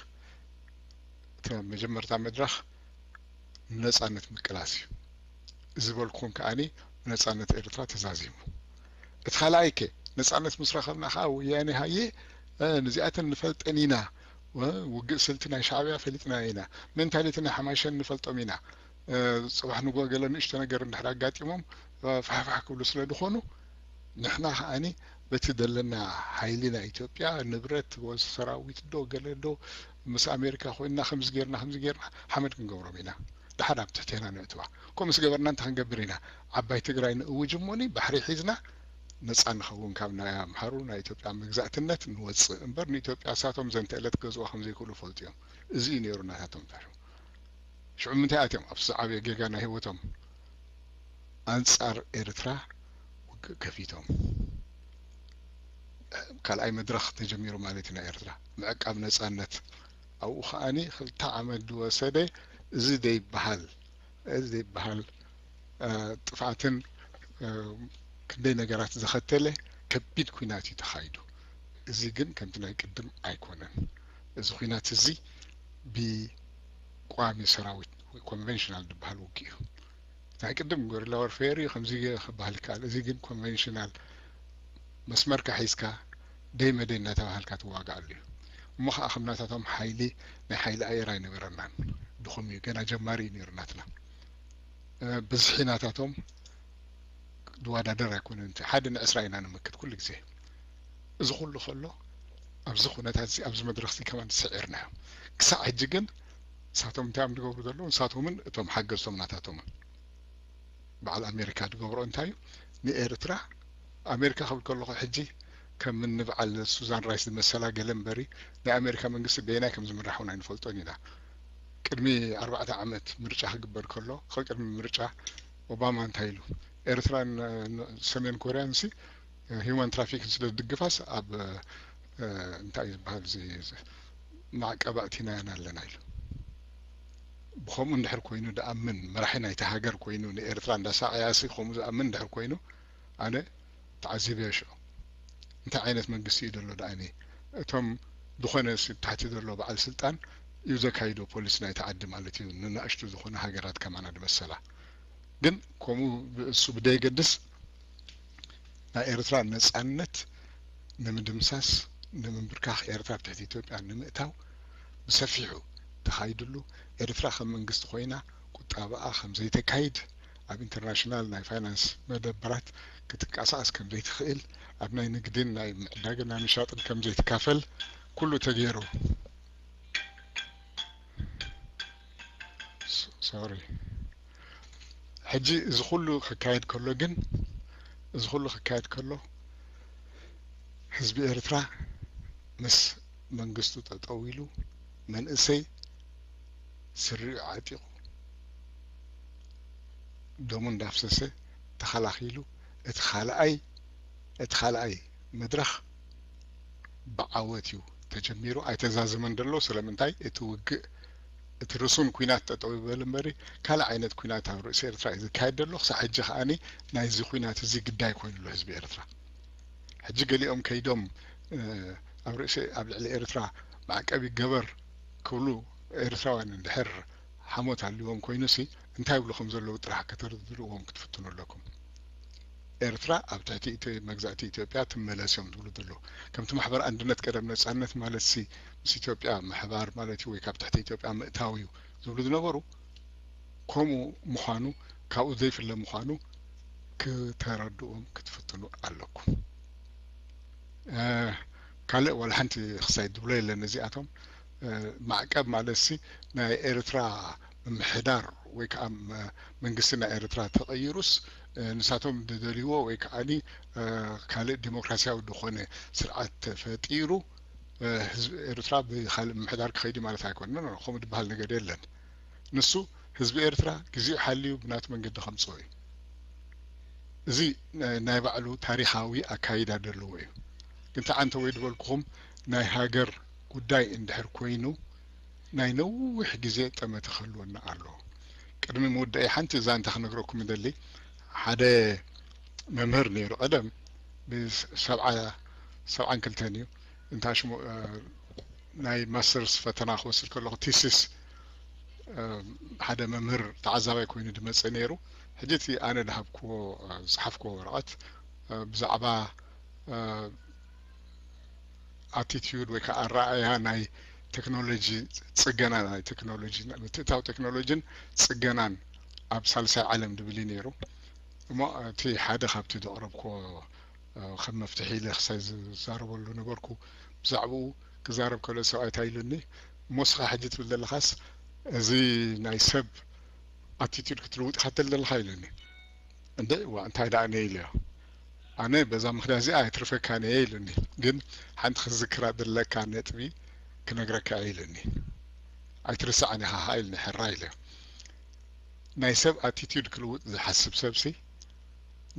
እቲ ናይ መጀመርታ መድረኽ ንነፃነት ምቅላስ እዩ። እዚ ዝበልኩኹም ከዓኒ ብነፃነት ኤርትራ ተዛዚሙ። እቲ ካልኣይ ከ ነፃነት ምስ ረኸብና ከዓ ወያኔ ሃየ እ፣ ንዚኣተን ንፈልጠን ኢና እ፣ ውግእ ስልቲ ናይ ሻዕብያ ፈሊጥና ኢና። ሜንታሊቲ ናይ ሓማሸን ንፈልጦም ኢና። እ፣ ፅባሕ ንጎ ገለ ንእሽቶ ነገር እንድሕር ኣጋጢሞም እ፣ ፋሕፋሕ ክብሉ ስለ ዝኾኑ ንሕና ከዓኒ በቲ ዘለና ሓይሊ ናይ ኢትዮጵያ ንብረት ወ- ሰራዊት ዶ ገለ ዶ ምስ ኣሜሪካ ኮይንና ከምዚ ጌርና ከምዚ ጌርና ሓመድ ክንገብሮም ኢና። ደሓር ኣብ ትሕቴና ነእትዋ። ከምኡ ምስ ገበርና እንታይ ክንገብር ኢና? ዓባይ ትግራይ ንእውጅ እሞኒ ባሕሪ ሒዝና ነፃ ንኸውን ካብ ናይ ኣምሓሩ ናይ ኢትዮጵያ መግዛእትነት ንወፅእ እምበር ንኢትዮጵያ እሳቶም ዘንተ ዕለት ክገዝዋ ከም ዘይክእሉ ፈልጡ እዮም። እዚ እዩ ነይሩ ናታቶም ታሪኹ። ሽዑ ምንታይ ኣትዮም ኣብ ዝዓበየ ጌጋ ናይ ህይወቶም ኣንፃር ኤርትራ ውግእ ከፊቶም ካልኣይ መድረኽ ተጀሚሩ ማለት እዩ ናይ ኤርትራ ምዕቃብ ነፃነት። ኣብኡ ከዓኒ ክልተ ዓመት ዝወሰደ እዚ ዘይበሃል እዚ ዘይበሃል እ፣ ጥፍኣትን እ፣ ክንደይ ነገራት ዘኸተለ ከቢድ ኩናት እዩ ተኻይዱ። እዚ ግን ከምቲ ናይ ቅድም ኣይኮነን። እዚ ኩናት እዚ ብቋሚ ሰራዊት ወይ ኮንቨንሽናል ዝበሃል ውግእ እዩ። ናይ ቅድም ጎሪላ ወርፌር እዩ ከምዚ ክበሃል ይከኣል። እዚ ግን ኮንቨንሽናል መስመርካ ሒዝካ ደይ መደይ እናተባሃልካ ትዋጋኣሉ እዩ። እሞ ከዓ ከም ናታቶም ሓይሊ ናይ ሓይሊ ኣየር ኣይነበረናን። ድኹም እዩ፣ ገና ጀማሪ እዩ ነይሩ ናትና። እ፣ ብዝሒ ናታቶም ዝወዳደር ኣይኮነን። እቲ ሓደ ንዕስራ ኢና ንምክት ኩሉ ግዜ። እዚ ኩሉ ከሎ ኣብዚ ኩነታት እዚ ኣብዚ መድረኽ እዚ ከማን ስዒርናዮም። ክሳዕ ሕጂ ግን ንሳቶም እንታይ እዮም ዝገብሩ ዘለዉ? ንሳቶምን እቶም ሓገዝቶም ናታቶምን በዓል ኣሜሪካ ዝገብሮ እንታይ እዩ? ንኤርትራ ኣሜሪካ ክብል ከለኹ ሕጂ ከም እኒ በዓል ሱዛን ራይስ ዝመሰላ ገለ እምበሪ ናይ ኣሜሪካ መንግስቲ በየናይ ከም ዝምራሕ እውን ኣይንፈልጦን ኢና። ቅድሚ ኣርባዕተ ዓመት ምርጫ ክግበር ከሎ ቅድሚ ምርጫ ኦባማ እንታይ ኢሉ? ኤርትራን እ፣ ሰሜን ኮርያን ሲ ሂውማን ትራፊክን ስለ ዝድግፋስ ኣብ እ፣ እንታይ እዩ ዝበሃል እዚ ማዕቀብ ኣእቲናየን ኣለና ኢሉ። ብኸምኡ እንድሕር ኮይኑ ድኣምን መራሒ ናይቲ ሃገር ኮይኑ ንኤርትራ እንዳሳቐያሲ ከምኡ ዝኣምን እንድሕር ኮይኑ ኣነ ተዓዚበዮ ሽዑ። እንታይ ዓይነት መንግስቲ እዩ ዘሎ ድኣኒ እቶም ዝኾነ ሲ- ታሕቲ ዘሎ በዓል ስልጣን እዩ ዘካይዶ ፖሊሲ ናይቲ ዓዲ ማለት እዩ። ንናእሽቱ ዝኾነ ሃገራት ከማና ዝመሰላ ግን ከምኡ እሱ ብደየገድስ ናይ ኤርትራ ነጻነት ንምድምሳስ ንምንብርካኽ ኤርትራ ኣብ ትሕቲ ኢትዮጵያ ንምእታው ብሰፊሑ ተኻይድሉ ኤርትራ ከም መንግስቲ ኮይና ቁጣባኣ ከም ዘይተካይድ ኣብ ኢንተርናሽናል ናይ ፋይናንስ መደበራት ክትንቀሳቐስ ከም ዘይትኽእል ኣብ ናይ ንግድን ናይ ምዕዳግን ናይ ምሻጥን ከም ዘይትካፈል ኩሉ ተገይሩ። ሶሪ ሕጂ እዚ ኩሉ ክካየድ ከሎ ግን እዚ ኩሉ ክካየድ ከሎ ህዝቢ ኤርትራ ምስ መንግስቱ ጠጠው ኢሉ መንእሰይ ስሪኡ ዓጢቑ ደሙ እንዳፍሰሰ ተኸላኺሉ እቲ ካልኣይ እቲ ካልኣይ መድረኽ ብዓወት እዩ ተጀሚሩ ኣይተዛዘመን ዘሎ ስለምንታይ እቲ ውግእ እቲ ርሱን ኩናት ጠጠው ይበል እምበሪ ካልእ ዓይነት ኩናት ኣብ ርእሲ ኤርትራ እዩ ዝካየድ ዘሎ ክሳብ ሕጂ ከዓኒ ናይዚ ኩናት እዚ ግዳይ ኮይኑ ኣሎ ህዝቢ ኤርትራ ሕጂ ገሊኦም ከይዶም ኣብ ርእሲ ኣብ ልዕሊ ኤርትራ ማዕቀብ ይገበር ክብሉ ኤርትራውያን እንድሕር ሓሞት ኣልዎም ኮይኑሲ እንታይ ይብሉ ከም ዘለዉ ጥራሕ ከተርድእዎም ክትፍትኑ ኣለኩም ኤርትራ ኣብ ትሕቲ መግዛእቲ ኢትዮጵያ ትመለስ እዮም ዝብሉ ዘለዉ ከምቲ ማሕበር ኣንድነት ቀደም ነፃነት ማለት ሲ ምስ ኢትዮጵያ ምሕባር ማለት እዩ ወይ ካብ ትሕቲ ኢትዮጵያ ምእታው እዩ ዝብሉ ዝነበሩ ከምኡ ምዃኑ ካብኡ ዘይፍለ ምዃኑ ክተረድኡም ክትፍትኑ ኣለኩም ካልእ ዋላ ሓንቲ ክሳይ ድብሎ የለን እዚኣቶም ማዕቀብ ማለት ሲ ናይ ኤርትራ ምምሕዳር ወይ ከዓ መንግስቲ ናይ ኤርትራ ተቐይሩስ ንሳቶም ዝደልይዎ ወይ ከዓ ካልእ ዲሞክራሲያዊ ዝኾነ ስርዓት ተፈጢሩ ህዝቢ ኤርትራ ብካልእ ምምሕዳር ክኸይድ ማለት ኣይኮነን። ከምኡ ዝበሃል ነገር የለን። ንሱ ህዝቢ ኤርትራ ግዚኡ ሓልዩ ብናቱ መንገዲ ከምፅኦ እዩ። እዚ ናይ ባዕሉ ታሪኻዊ ኣካይዳ ዘለዎ እዩ። ግን ተዓንተ ወይ ዝበልኩኹም ናይ ሃገር ጉዳይ እንድሕር ኮይኑ ናይ ነዊሕ ግዜ ጠመተ ክህልወና ኣለዎ። ቅድሚ ምውዳእ ሓንቲ ዛንታ ክነግረኩም ይደሊ። ሓደ መምህር ነይሩ ቀደም ብሰብዓ ሰብዓን ክልተን እዩ እንታ ሽሙ ናይ ማስተርስ ፈተና ክወስድ ከለኹ ቲሲስ ሓደ መምህር ተዓዛባይ ኮይኑ ዝመፀ ነይሩ። ሕጂ እቲ ኣነ ዝሃብክዎ ዝሓፍክዎ ወረቐት ብዛዕባ ኣቲቲዩድ ወይ ከዓ ኣረኣያ ናይ ቴክኖሎጂ ፅገና ናይ ቴክኖሎጂ ምትእታው ቴክኖሎጂን ፅገናን ኣብ ሳልሳይ ዓለም ዝብል እዩ ነይሩ። እሞ እቲ ሓደ ካብቲ ዘቕረብክዎ ከም መፍትሒ ኢለ ክሳይ ዝዛረበሉ ነበርኩ። ብዛዕባኡ ክዛረብ ከሎ ሰብኣይ እንታይ ኢሉኒ፣ እሞ ንስኻ ሕጂ ትብል ዘለኻስ እዚ ናይ ሰብ ኣቲቲዩድ ክትልውጥ ኢኻ ትብል ዘለኻ ኢሉኒ። እንደ ዋ እንታይ ደኣ እየ ኢለዮ። ኣነ በዛ ምኽንያት እዚኣ ኣይትርፈካን እየ ኢሉኒ። ግን ሓንቲ ክዝክራ ዘለካ ነጥቢ ክነግረካ እየ ኢሉኒ። ኣይትርስዓን ኢኻ ኢሉኒ ሕራይ ኢለዮ። ናይ ሰብ ኣቲቲዩድ ክልውጥ ዝሓስብ ሰብሲ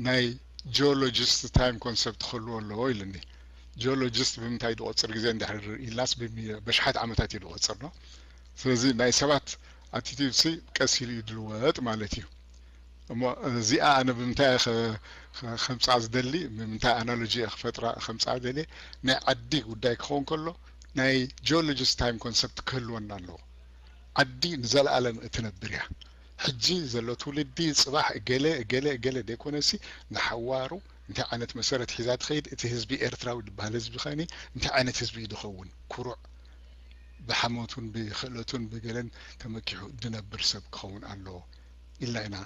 ናይ ጂኦሎጂስት ታይም ኮንሰፕት ክህልዎ ኣለዎ ኢሉኒ። ጂኦሎጂስት ብምንታይ ዝቆፅር ግዜ እንድሕር ኢልናስ በሽሓት ዓመታት እዩ ዝቆፅር ነው። ስለዚ ናይ ሰባት ኣቲቲዩድ ሲ ቀስ ኢሉ እዩ ዝልወጥ ማለት እዩ። እሞ እዚኣ ኣነ ብምንታይ ከምፃ ዝደሊ ብምንታይ ኣናሎጂ ክፈጥራ ከምፃ ደልየ ናይ ዓዲ ጉዳይ ክኸውን ከሎ ናይ ጂኦሎጂስት ታይም ኮንሰፕት ክህልወና ኣለዎ። ዓዲ ንዘለኣለም እትነብር እያ። ሕጂ ዘሎ ትውልዲ ፅባሕ እገለ እገለ እገለ ዘይኮነሲ ንሓዋሩ እንታይ ዓይነት መሰረት ሒዛ ትኸይድ፣ እቲ ህዝቢ ኤርትራዊ ዝበሃል ህዝቢ ከኒ እንታይ ዓይነት ህዝቢ እዩ ዝኸውን? ኩሩዕ ብሓሞቱን ብክእለቱን ብገለን ተመኪሑ ዝነብር ሰብ ክኸውን ኣለዎ ኢልና ኢና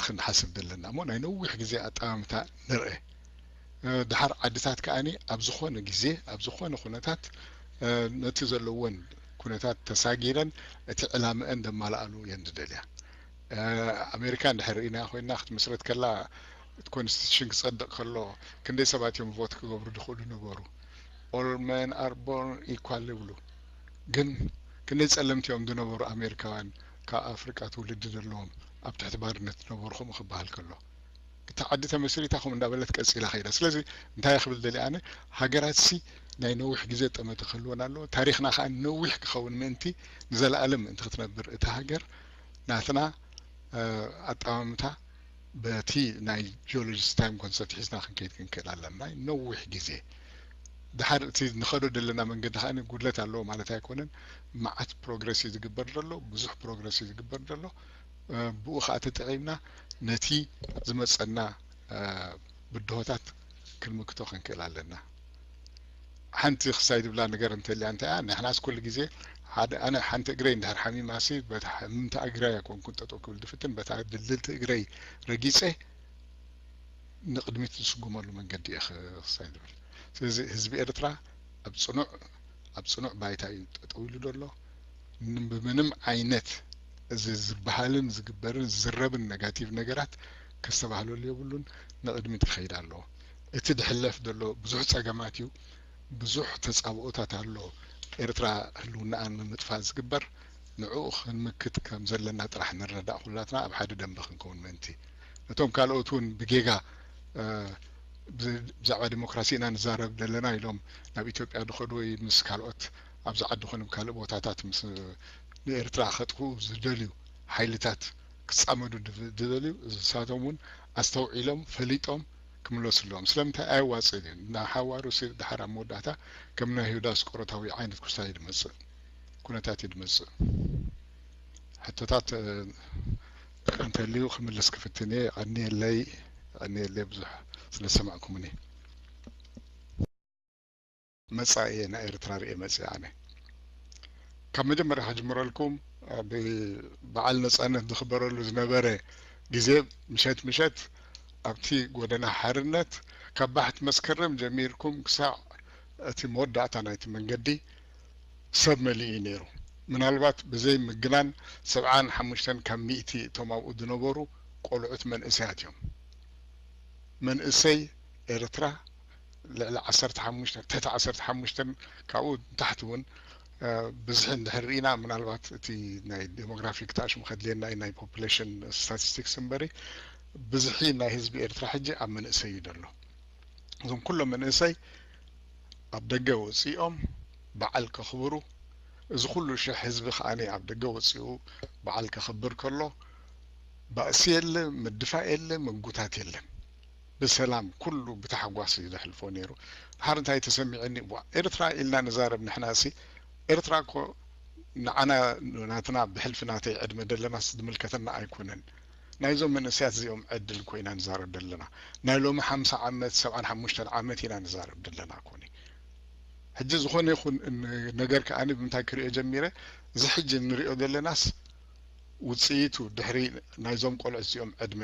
ክንሓስብ ዘለና እሞ ናይ ነዊሕ ግዜ ኣጠማምታ ንርአ። ድሓር ዓድታት ከኣኒ ኣብ ዝኾነ ግዜ ኣብ ዝኾነ ኩነታት ነቲ ዘለወን ኩነታት ተሳጊረን እቲ ዕላምአን ደማልኣሉ እየን ዝደልያ። ኣሜሪካ እንድሕር ርኢናያ ኮይና ክትምስረት ከላ እቲ ኮንስቲቱሽን ክፀድቕ ከሎ ክንደይ ሰባት እዮም ቮት ክገብሩ ዝኽእሉ ነበሩ? All men are born equal ይብሉ። ግን ክንደይ ፀለምቲ እዮም ዝነበሩ ኣሜሪካውያን ካብ ኣፍሪቃ ትውልዲ ዘለዎም ኣብ ትሕቲ ባርነት ዝነበሩ ከምኡ ክበሃል ከሎ እታ ዓዲ ተመስሪታ ከምኡ እንዳበለት ቀፂላ ከይዳ። ስለዚ እንታይ ክብል ደሊ ኣነ ሃገራት ሲ ናይ ነዊሕ ግዜ ጠመተ ክህልወን ኣለዎ። ታሪኽና ከዓ ነዊሕ ክኸውን ምእንቲ ንዘለኣለም ምእንቲ ክትነብር እታ ሃገር ናትና ኣጠማምታ በቲ ናይ ጂኦሎጂስት ታይም ኮንሰፕት ሒዝና ክንከይድ ክንክእል ኣለና ነዊሕ ግዜ። ድሓር እቲ ንኸዶ ዘለና መንገዲ ከዓ ጉድለት ኣለዎ ማለት ኣይኮነን። መዓት ፕሮግረስ እዩ ዝግበር ዘሎ፣ ብዙሕ ፕሮግረስ እዩ ዝግበር ዘሎ። ብኡ ከዓ ተጠቒምና ነቲ ዝመፀና ብድሆታት ክንምክቶ ክንክእል ኣለና። ሓንቲ ክሳይ ዝብላ ነገር እንተልያ እንታይ እያ? ንሕናስ ኩሉ ግዜ ሓደ ኣነ ሓንቲ እግረይ እንድሕር ሓሚማሲ በታ ሕምምቲ እግረይ ኣይኮንኩን ጠጠው ክብል ዝፍትን በታ ድልድልቲ እግረይ ረጊፀ ንቕድሚት ዝስጉመሉ መንገዲ እየ ክሳይ ዝብል። ስለዚ ህዝቢ ኤርትራ ኣብ ፅኑዕ ኣብ ፅኑዕ ባይታ እዩ ጠጠው ኢሉ ዘሎ። ብምንም ዓይነት እዚ ዝበሃልን ዝግበርን ዝዝረብን ነጋቲቭ ነገራት ከስተባህለሉ የብሉን። ንቕድሚት ክኸይድ ኣለዎ። እቲ ዝሕለፍ ዘሎ ብዙሕ ፀገማት እዩ። ብዙሕ ተፃብኦታት ኣሎ። ኤርትራ ህልውናኣን ንምጥፋእ ዝግበር ንዕኡ ክንምክት ከም ዘለና ጥራሕ ንረዳእ ኩላትና ኣብ ሓደ ደንበ ክንከውን ምእንቲ ነቶም ካልኦት እውን ብጌጋ ብዛዕባ ዲሞክራሲ ኢና ንዛረብ ዘለና ኢሎም ናብ ኢትዮጵያ ዝኸዱ ወይ ምስ ካልኦት ኣብዚ ዓዲ ኮነ ካልእ ቦታታት ምስ ንኤርትራ ከጥፍኡ ዝደልዩ ሓይልታት ክፃመዱ ዝደልዩ ንሳቶም እውን ኣስተውዒሎም ፈሊጦም ክምለሱ ኣለዎም። ስለምንታይ ኣየዋፅእን እዩ። ንሓዋሩ ድሓር ኣብ መወዳእታ ከም ናይ ይሁዳ ኣስቆሮታዊ ዓይነት ኩስታይ ድመፅእ ኩነታት እዩ ድመፅእ። ሕቶታት እንተልዩ ክምልስ ክፍትን እየ። የቐንየለይ፣ የቐንየለይ ብዙሕ ስለ ዝሰማዕኩምኒ። መጻኢ እየ ናይ ኤርትራ ርእየ መጽእ ኣነ። ካብ መጀመርያ ክጅምረልኩም፣ በዓል ነጻነት ዝኽበረሉ ዝነበረ ግዜ ምሸት ምሸት ኣብቲ ጎደና ሓርነት ካብ ባሕቲ መስከረም ጀሚርኩም ክሳዕ እቲ መወዳእታ ናይቲ መንገዲ ሰብ መሊኡ እዩ ነይሩ። ምናልባት ብዘይ ምግናን ሰብዓን ሓሙሽተን ካብ ሚእቲ እቶም ኣብኡ ዝነበሩ ቆልዑት መንእሰያት እዮም። መንእሰይ ኤርትራ ልዕሊ ዓሰርተ ሓሙሽተ፣ ትሕቲ ዓሰርተ ሓሙሽተ፣ ካብኡ ንታሕቲ እውን ብዝሒ እንድሕር ርኢና፣ ምናልባት እቲ ናይ ዴሞግራፊክ ተኣሽሙ ከድልየና እዩ፣ ናይ ፖፑሌሽን ስታቲስቲክስ እምበሪ፣ ብዝሒ ናይ ህዝቢ ኤርትራ ሕጂ ኣብ መንእሰይ እዩ ዘሎ። እዞም ኩሎም መንእሰይ ኣብ ደገ ወፂኦም በዓል ከኽብሩ፣ እዚ ኩሉ ሽሕ ህዝቢ ከዓኒ ኣብ ደገ ወፂኡ በዓል ከኽብር ከሎ፣ ባእሲ የለ፣ ምድፋእ የለ፣ ምጉታት የለን። ብሰላም ኩሉ ብታሕጓስ እዩ ዘሕልፎ ነይሩ። ድሓር እንታይ ተሰሚዐኒ፣ ዋ፣ ኤርትራ ኢልና ንዛረብ ንሕና ሲ፣ ኤርትራ እኮ ንዓና ናትና ብሕልፊ ናተይ ዕድመ ደለናስ ዝምልከተና ኣይኮነን። ናይዞም መንእሰያት እዚኦም ዕድል ኮይና ንዛረብ ደለና። ናይ ሎሚ ሓምሳ ዓመት፣ ሰብዓን ሓሙሽተን ዓመት ኢና ንዛረብ ደለና ኮኒ። ሕጂ ዝኾነ ይኹን ነገር ከኣ ብምንታይ ክሪኦ ጀሚረ፣ እዚ ሕጂ ንሪኦ ደለናስ ውፅኢቱ ድሕሪ ናይዞም ቆልዑት እዚኦም ዕድመ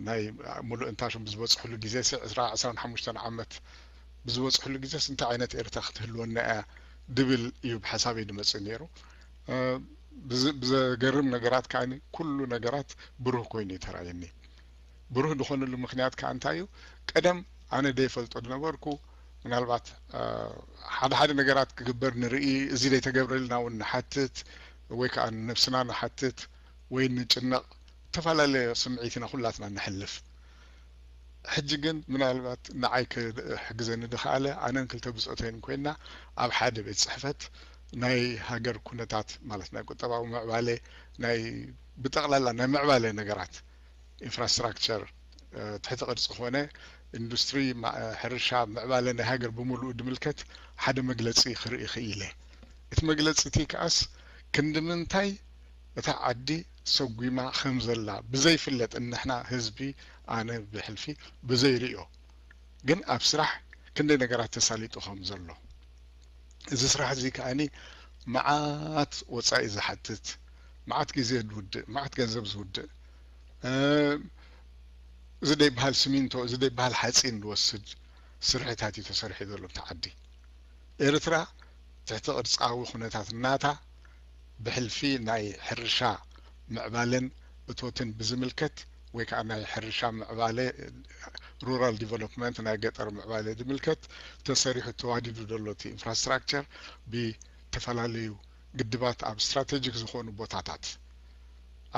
ናይ ሙሉእ እንታሽም ብዝበፅሕሉ ግዜ ሲ ዕስራ ዕስራን ሓሙሽተን ዓመት ብዝበፅሕሉ ግዜስ እንታይ ዓይነት ኤርትራ ክትህልወና እያ ድብል እዩ ብሓሳበይ ድመፅእ ነይሩ። ብዘገርም ነገራት ከዓኒ ኩሉ ነገራት ብሩህ ኮይኑ ይተራየኒ። ብሩህ ዝኾነሉ ምክንያት ከዓ እንታይ እዩ? ቀደም ኣነ ደይፈልጦ ዝነበርኩ፣ ምናልባት ሓደ ሓደ ነገራት ክግበር ንርኢ፣ እዚ ዘይተገብረልና እውን ንሓትት ወይ ከዓ ንነብስና ንሓትት ወይ ንጭነቕ፣ ዝተፈላለየ ስምዒት ኢና ኩላትና ንሕልፍ። ሕጂ ግን ምናልባት ንዓይ ክሕግዘኒ ዝኸኣለ ኣነን ክልተ ብፆተይን ኮይና ኣብ ሓደ ቤት ፅሕፈት ናይ ሃገር ኩነታት ማለት ናይ ቁጠባዊ ምዕባለ ናይ ብጠቕላላ ናይ ምዕባለ ነገራት ኢንፍራስትራክቸር ትሕቲ ቅርፂ ኮነ ኢንዱስትሪ ሕርሻ ምዕባለ ናይ ሃገር ብምሉኡ ድምልከት ሓደ መግለፂ ክርኢ ክኢለ። እቲ መግለፂ እቲ ከኣስ ክንዲ ምንታይ እታ ዓዲ ሰጒማ ከም ዘላ ብዘይፍለጥ ንሕና ህዝቢ ኣነ ብሕልፊ ብዘይርእዮ ግን ኣብ ስራሕ ክንደይ ነገራት ተሳሊጡ ከም ዘሎ እዚ ስራሕ እዚ ከኣኒ መዓት ወፃኢ ዝሓትት መዓት ግዜ ዝውድእ መዓት ገንዘብ ዝውድእ እዚ ደይበሃል ስሚንቶ እዚ ደይበሃል ሓፂን ዝወስድ ስርሕታት እዩ ተሰሪሑ ዘሎ ብቲ ዓዲ ኤርትራ ትሕቲ ቅርፃዊ ኩነታት ናታ ብሕልፊ ናይ ሕርሻ ምዕባለን እቶትን ብዝምልከት ወይ ከዓ ናይ ሕርሻ ምዕባለ ሩራል ዲቨሎፕመንት ናይ ገጠር ምዕባለ ዝምልከት ተሰሪሑ ተዋዲዱ ዘሎ እቲ ኢንፍራስትራክቸር ብተፈላለዩ ግድባት ኣብ ስትራቴጂክ ዝኾኑ ቦታታት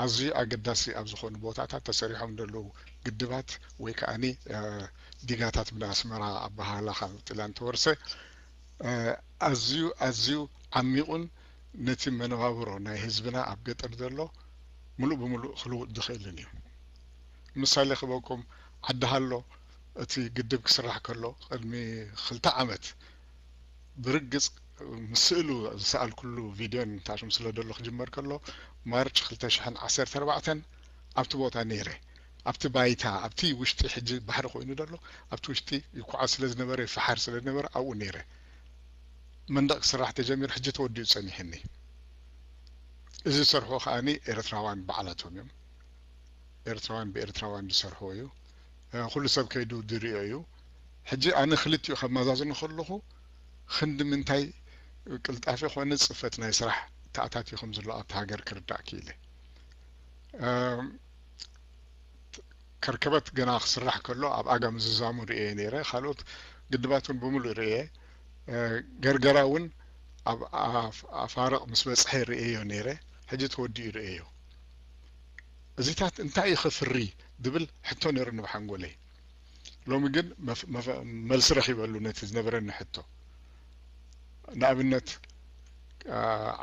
ኣዝዩ ኣገዳሲ ኣብ ዝኾኑ ቦታታት ተሰሪሖም ዘለዉ ግድባት ወይ ከዓኒ ዲጋታት ብናይ ኣስመራ ኣበሃህላ ካብ ጥልያን ተወርሰ ኣዝዩ ኣዝዩ ዓሚቑን ነቲ መነባብሮ ናይ ህዝብና ኣብ ገጠር ዘሎ ሙሉእ ብሙሉእ ክልውጥ ዝኽእልን እዩ። ምሳሌ ክበኩም ዓዲ ሃሎ እቲ ግድብ ክስራሕ ከሎ ቅድሚ ክልተ ዓመት ብርግጽ ምስእሉ ዝሰኣልኩሉ ቪድዮን ታሽም ስለ ደሎ ክጅመር ከሎ ማርች ክልተ ሽሕን ዓሰርተ ኣርባዕተን ኣብቲ ቦታ ነይረ ኣብቲ ባይታ ኣብቲ ውሽጢ ሕጂ ባሕሪ ኮይኑ ዘሎ ኣብቲ ውሽጢ ይኩዓት ስለ ዝነበረ ይፈሓር ስለ ዝነበረ ኣብኡ ነይረ መንደቕ ክስራሕ ተጀሚሩ ሕጂ ተወዲኡ ጸኒሕኒ እዚ ዝሰርሑ ከዓኒ ኤርትራውያን ባዕላቶም እዮም ኤርትራውያን ብኤርትራውያን ዝሰርሕዎ እዩ ኩሉ ሰብ ከይዱ ዝሪኦ እዩ ሕጂ ኣነ ክልቲኡ ከመዛዝኖ ከለኹ ክንዲ ምንታይ ቅልጣፌ ኮነ ፅፈት ናይ ስራሕ ተኣታትዩ ከም ዘሎ ኣብቲ ሃገር ክርዳእ ክኢለ ከርከበት ገና ክስራሕ ከሎ ኣብ ኣጋ ምዝዛሙ ርእየ ነይረ ካልኦት ግድባት እውን ብምሉእ ርእየ ገርገራ እውን ኣብ ኣፋርቕ ምስ በፅሐ ርእየዮ ነይረ ሕጂ ተወዲኡ ርእየዮ እዚታት እንታይ እዩ ከፍሪ ዝብል ሕቶ ነይሩ ንብሓንጎለይ ሎሚ ግን መልሲ ረኺበሉ ነቲ ዝነበረኒ ሕቶ ንኣብነት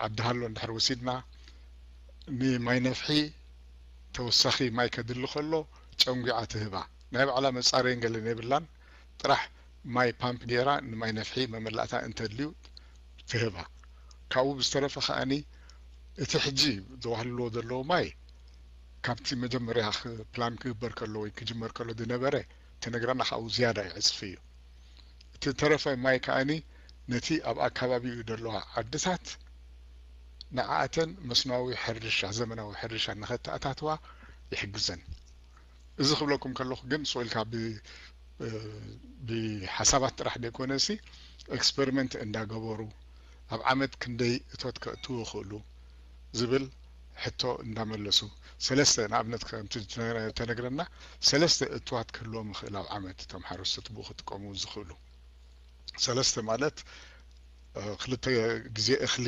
ዓዲ ሃሎ እንድሕር ወሲድና ንማይ ነፍሒ ተወሳኺ ማይ ከድሊ ከሎ ጨንጒዓ ትህባ ናይ ባዕላ መፃረይን ገለን የብላን ጥራሕ ማይ ፓምፕ ገይራ ንማይ ነፍሒ መመላእታ እንተድልዩ ትህባ ካብኡ ብዝተረፈ ከዓኒ እቲ ሕጂ ዘዋህልልዎ ዘለዉ ማይ ካብቲ መጀመርያ ፕላን ክግበር ከሎ ወይ ክጅመር ከሎ ዝነበረ ተነግረና ካብኡ ዝያዳ ይዕፅፊ እዩ እቲ ተረፈ ማይ ከዓኒ ነቲ ኣብ ኣካባቢኡ ዘለዋ ዓድታት ንዓኣተን መስናዊ ሕርሻ ዘመናዊ ሕርሻ ንኸተኣታትዋ ይሕግዘን እዚ ክብለኩም ከለኹ ግን ስኢልካ ብሓሳባት ጥራሕ ዘይኮነ ሲ ኤክስፐሪመንት እንዳገበሩ ኣብ ዓመት ክንደይ እቶት ከእትዉ ይኽእሉ ዝብል ሕቶ እንዳመለሱ፣ ሰለስተ ንኣብነት ከምቲ ተነግረና፣ ሰለስተ እትዋት ክህልዎም ይኽእል ኣብ ዓመት እቶም ሓረስቶት ብኡ ክጥቀሙ ዝኽእሉ። ሰለስተ ማለት ክልተ ግዜ እኽሊ፣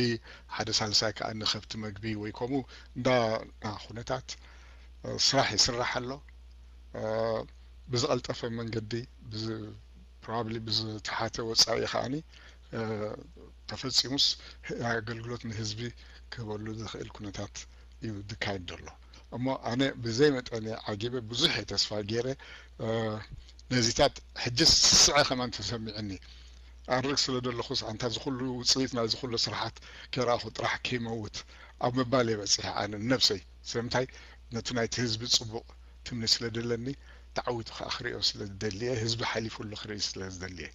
ሓደ ሳልሳይ ከዓ ንከብቲ መግቢ ወይ ከምኡ እንዳ ኩነታት ስራሕ ይስራሕ ኣሎ። ብዝቐልጠፈ መንገዲ ፕሮባብሊ ብዝተሓተ ወፃኢ ከዓኒ ተፈፂሙስ ኣገልግሎት ንህዝቢ ክህበሉ ዝኽእል ኩነታት እዩ ዝካየድ ዘሎ። እሞ ኣነ ብዘይ መጠን ዓጊበ ብዙሕ ተስፋ ገይረ ነዚታት ሕጂ ስስዐ ከማን ተሰሚዕኒ ኣርግ ስለ ዘለኹስ ኣንታ ዝኩሉ ውፅኢት ናይ ዝኩሉ ስራሓት ከይረኣኹ ጥራሕ ከይመውት ኣብ ምባል እየ በፂሐ ኣነ ነብሰይ። ስለምንታይ ነቲ ናይቲ ህዝቢ ፅቡቕ ትምኒ ስለ ደለኒ ተዓዊቱ ከዓ ክሪኦ ስለ ዝደልየ ህዝቢ ሓሊፉሉ ክርኢ ስለ ዝደልየ።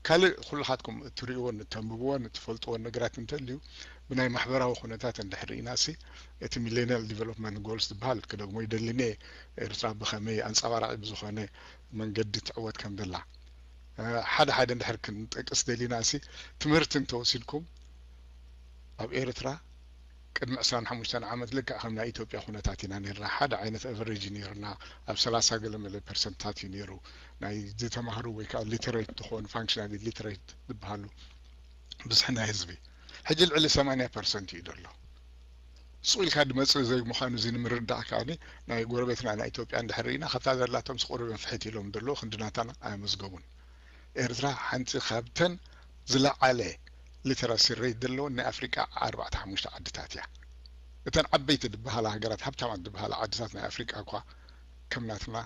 ካልእ ኩልኻትኩም እትርእይዎን እተንብብዎን እትፈልጥዎን ነገራት እንተልዩ ብናይ ማሕበራዊ ኩነታት እንድሕር ርኢና ሲ እቲ ሚሌኒያል ዲቨሎፕመንት ጎልስ ዝበሃል ክደግሞ ይደልን እየ። ኤርትራ ብኸመይ ኣንጸባራቒ ብዝኾነ መንገዲ ትዕወት ከም ዘላ ሓደ ሓደ እንድሕር ክንጠቅስ ደሊና ሲ ትምህርቲ እንተወሲድኩም ኣብ ኤርትራ ቅድሚ ዕስራን ሓሙሽተን ዓመት ልክዕ ከም ናይ ኢትዮጵያ ኩነታት ኢና ነርና። ሓደ ዓይነት ኣቨሬጅ ነርና ኣብ ሰላሳ ገለ መለ ፐርሰንትታት እዩ ነሩ ናይ ዝተማህሩ ወይ ከዓ ሊተሬት ዝኾኑ ፋንክሽናል ሊተሬት ዝበሃሉ ብዝሒ ናይ ህዝቢ ሕጂ ልዕሊ ሰማንያ ፐርሰንት እዩ ዘሎ። ስቕ ኢልካ ድመፅእ ዘይምዃኑ እዚ ንምርዳእ ከዓኒ ናይ ጎረቤትና ናይ ኢትዮጵያ እንድሕር ርኢና ካብታ ዘላቶም ስቑርብ ፍሕት ኢሎም ዘለዉ ክንድናታና ኣየመዝገቡን። ኤርትራ ሓንቲ ካብተን ዝለዓለ ሊተራሲ ሬት ዘለወን ናይ ኣፍሪቃ ኣርባዕተ ሓሙሽተ ዓድታት እያ። እተን ዓበይቲ ዝበሃላ ሃገራት ሃብታማት ዝበሃላ ዓድታት ናይ ኣፍሪቃ እኳ ከም ናትና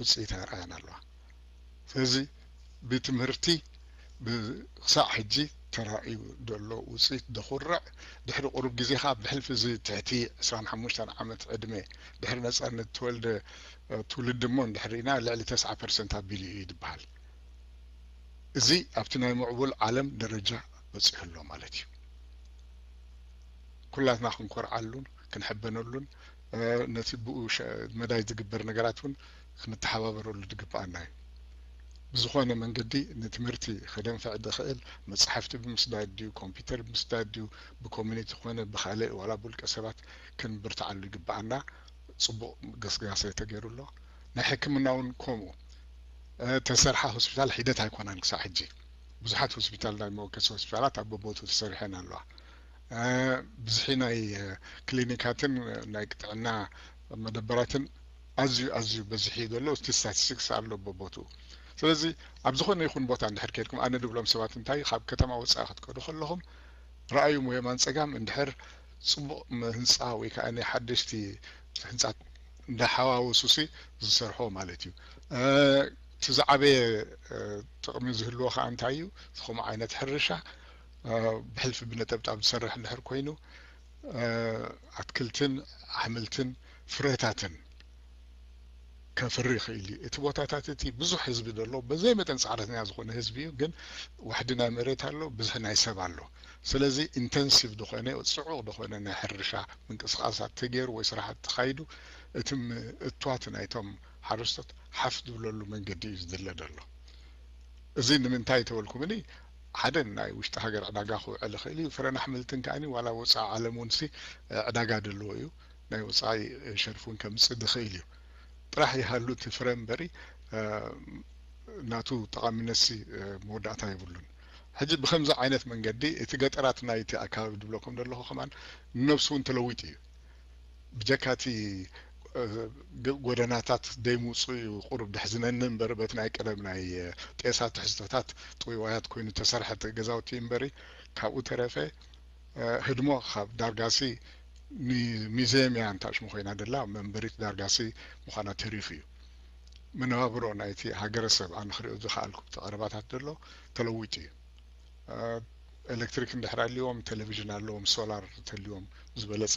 ውፅኢት ኣርኣያን ኣለዋ። ስለዚ ብትምህርቲ ክሳዕ ሕጂ ተራእዩ ዘሎ ውፅኢት ደኹርዕ ድሕሪ ቁሩብ ግዜ ከዓ ብሕልፊ እዚ ትሕቲ ዕስራን ሓሙሽተን ዓመት ዕድመ ድሕሪ ነፃነት ተወልደ ትውልዲ እሞ እንድሕር ርኢና ልዕሊ ተስዓ ፐርሰንት ኣቢሉ እዩ ዝበሃል። እዚ ኣብቲ ናይ ምዕቡል ዓለም ደረጃ በፂሑ ኣሎ ማለት እዩ። ኩላትና ክንኮርዓሉን ክንሕበነሉን ነቲ ብኡ መዳይ ዝግበር ነገራት እውን ክንተሓባበረሉ ዝግብኣና እዩ። ብዝኾነ መንገዲ ንትምህርቲ ከደንፍዕ ዝኽእል መፅሓፍቲ ብምስዳድ ድዩ፣ ኮምፒውተር ብምስዳድ ድዩ፣ ብኮሚኒቲ ኮነ ብካልእ ዋላ ብውልቀ ሰባት ክንብርትዓሉ ይግብኣና። ፅቡቕ ገስጋሰ ተገይሩ ኣሎ። ናይ ሕክምና እውን ከምኡ ተሰርሓ ሆስፒታል ሒደት ኣይኮናን ክሳብ ሕጂ። ብዙሓት ሆስፒታል ናይ መወከሲ ሆስፒታላት ኣብ በቦቱ ተሰሪሐን ኣለዋ። ብዝሒ ናይ ክሊኒካትን ናይ ጥዕና መደበራትን ኣዝዩ ኣዝዩ በዚሒ ዘሎ እቲ ስታቲስቲክስ ኣሎ በቦቱ። ስለዚ ኣብ ዝኾነ ይኹን ቦታ እንድሕር ከድኩም ኣነ ድብሎም ሰባት እንታይ ካብ ከተማ ወፃኢ ክትከዱ ከለኹም ረኣዩ የማን ፀጋም እንድሕር ፅቡቕ ህንፃ ወይ ከዓ ናይ ሓደሽቲ ህንፃት እንዳሓዋወሱ ሲ ዝሰርሖ ማለት እዩ። እቲ ዝዓበየ ጥቕሚ ዝህልዎ ከዓ እንታይ እዩ? ዝኾነ ዓይነት ሕርሻ ብሕልፊ ብነጠብጣብ ዝሰርሕ እንድሕር ኮይኑ ኣትክልትን ኣሕምልትን ፍረታትን ከፍሪ ይኽእል እዩ። እቲ ቦታታት እቲ ብዙሕ ህዝቢ ዘሎ በዘይ መጠን ፃዕረተኛ ዝኾነ ህዝቢ እዩ፣ ግን ዋሕዲ ናይ መሬት ኣሎ፣ ብዝሒ ናይ ሰብ ኣሎ። ስለዚ ኢንተንሲቭ ዝኾነ ፅዑቕ ዝኾነ ናይ ሕርሻ ምንቅስቃሳት ተገይሩ ወይ ስራሕቲ ተኻይዱ እቲ እትዋት ናይቶም ሓረስቶት ሓፍ ዝብለሉ መንገዲ እዩ ዝድለ ዘሎ። እዚ ንምንታይ ተበልኩምኒ ሓደ ናይ ውሽጢ ሃገር ዕዳጋ ክውዕል ይኽእል እዩ። ፍረን ኣሕምልትን ከዓኒ ዋላ ወፃኢ ዓለም እውን ሲ ዕዳጋ ዘለዎ እዩ። ናይ ወፃኢ ሸርፍ እውን ከምፅእ ዝኽእል እዩ። ጥራሕ ይሃሉ እቲ ፍረ እምበሪ ናቱ ጠቓሚነት ሲ መወዳእታ የብሉን። ሕጂ ብከምዚ ዓይነት መንገዲ እቲ ገጠራት ናይቲ ኣካባቢ ድብለኩም ዘለኹ ከማን ንነብሱ እውን ተለዊጡ እዩ። ብጀካ እቲ ጎደናታት ደይምውፅኡ እዩ ቁሩብ ደሕዝነኒ እምበር በቲ ናይ ቀደም ናይ ጤሳ ትሕዝቶታት ጥውይዋያት ኮይኑ ተሰርሐ ገዛውቲ እምበሪ ካብኡ ተረፈ ህድሞ ካብ ዳርጋሲ ሚዘየም እያ እንታ ሽሙ ኮይና ደላ መንበሪት ዳርጋሲ ምዃና ተሪፉ እዩ። መነባብሮ ናይቲ ሃገረሰብ ኣነ ክሪኦ ዝኸኣልኩ እቲ ቀረባታት ዘሎ ተለዊጡ እዩ። ኤሌክትሪክ እንድሕር ኣልዎም ቴሌቪዥን ኣለዎም ሶላር እንተልዎም ዝበለፀ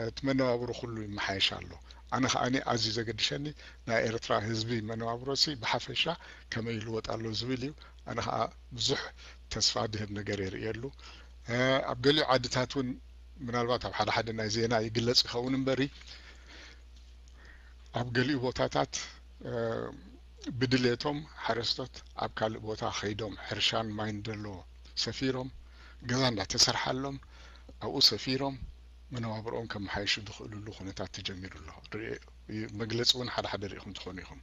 እቲ መነባብሮ ኩሉ ይመሓየሽ ኣሎ። ኣነ ከዓኒ ኣዝዩ ዘገድሸኒ ናይ ኤርትራ ህዝቢ መነባብሮ ሲ ብሓፈሻ ከመይ ይልወጥ ኣሎ ዝብል እዩ። ኣነ ከዓ ብዙሕ ተስፋ ድህብ ነገር የርእየሉ። ኣብ ገሊኡ ዓድታት እውን ምናልባት ኣብ ሓደ ሓደ ናይ ዜና ይግለጽ ይኸውን እምበሪ ኣብ ገሊኡ ቦታታት ብድሌቶም ሓረስቶት ኣብ ካልእ ቦታ ከይዶም ሕርሻን ማይን ደሎ ሰፊሮም ገዛ እንዳተሰርሓሎም ኣብኡ ሰፊሮም መነባብሮኦም ከመሓየሹ ዝኽእሉሉ ኩነታት ተጀሚሩ ኣሎ። ርእ-፣ መግለፂ እውን ሓደ ሓደ ርኢኹም ትኾኑ ኢኹም።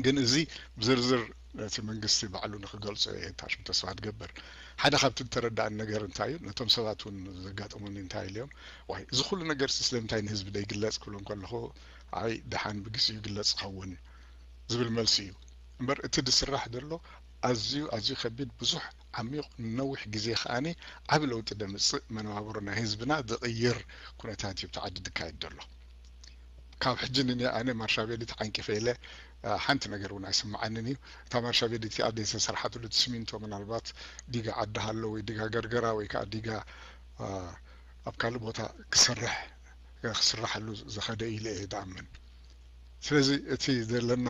ግን እዚ ብዝርዝር እቲ መንግስቲ ባዕሉ ንክገልጾ እየ ታሽም ተስፋ ትገብር። ሓደ ካብቲ ዝተረዳእን ነገር እንታይ እዩ፣ ነቶም ሰባት እውን ዘጋጠሙኒ እንታይ ኢለዮም፣ ዋይ፣ እዚ ኩሉ ነገር ሲ ስለምንታይ ንህዝቢ ደይግለጽ ክብሎም ከለኹ፣ ኣይ፣ ደሓን ብግዜኡ ይግለጽ ዝኸውን ዝብል መልሲ እዩ። እምበር እቲ ዝስራሕ ዘሎ ኣዝዩ፣ ኣዝዩ ከቢድ፣ ብዙሕ፣ ዓሚቕ፣ ነዊሕ ግዜ ከኣኒ ዓቢ ለውጢ ደምጽእ፣ መነባብሮ ናይ ህዝብና ዝቕይር ኩነታት እዩ ኣብቲ ዓዲ ዝካየድ ዘሎ። ካብ ሕጂ ንኒ ኣነ ማርሻቤሊቲ ዓንቂፈ ኢለ፣ እ፣ ሓንቲ ነገር እውን ኣይስምዓንን እዩ። እታ ማርሻቤሊቲ ኣደ ዝተሰርሓትሉ እቲ ሲሚንቶ ምናልባት ዲጋ ዓዲ ሃሎ ወይ ዲጋ ገርገራ ወይ ከዓ ዲጋ፣ እ፣ ኣብ ካልእ ቦታ ክሰርሕ፣ ክስርሓሉ ዝኸደ ኢለ እየ ዝኣምን። ስለዚ እቲ ዘለና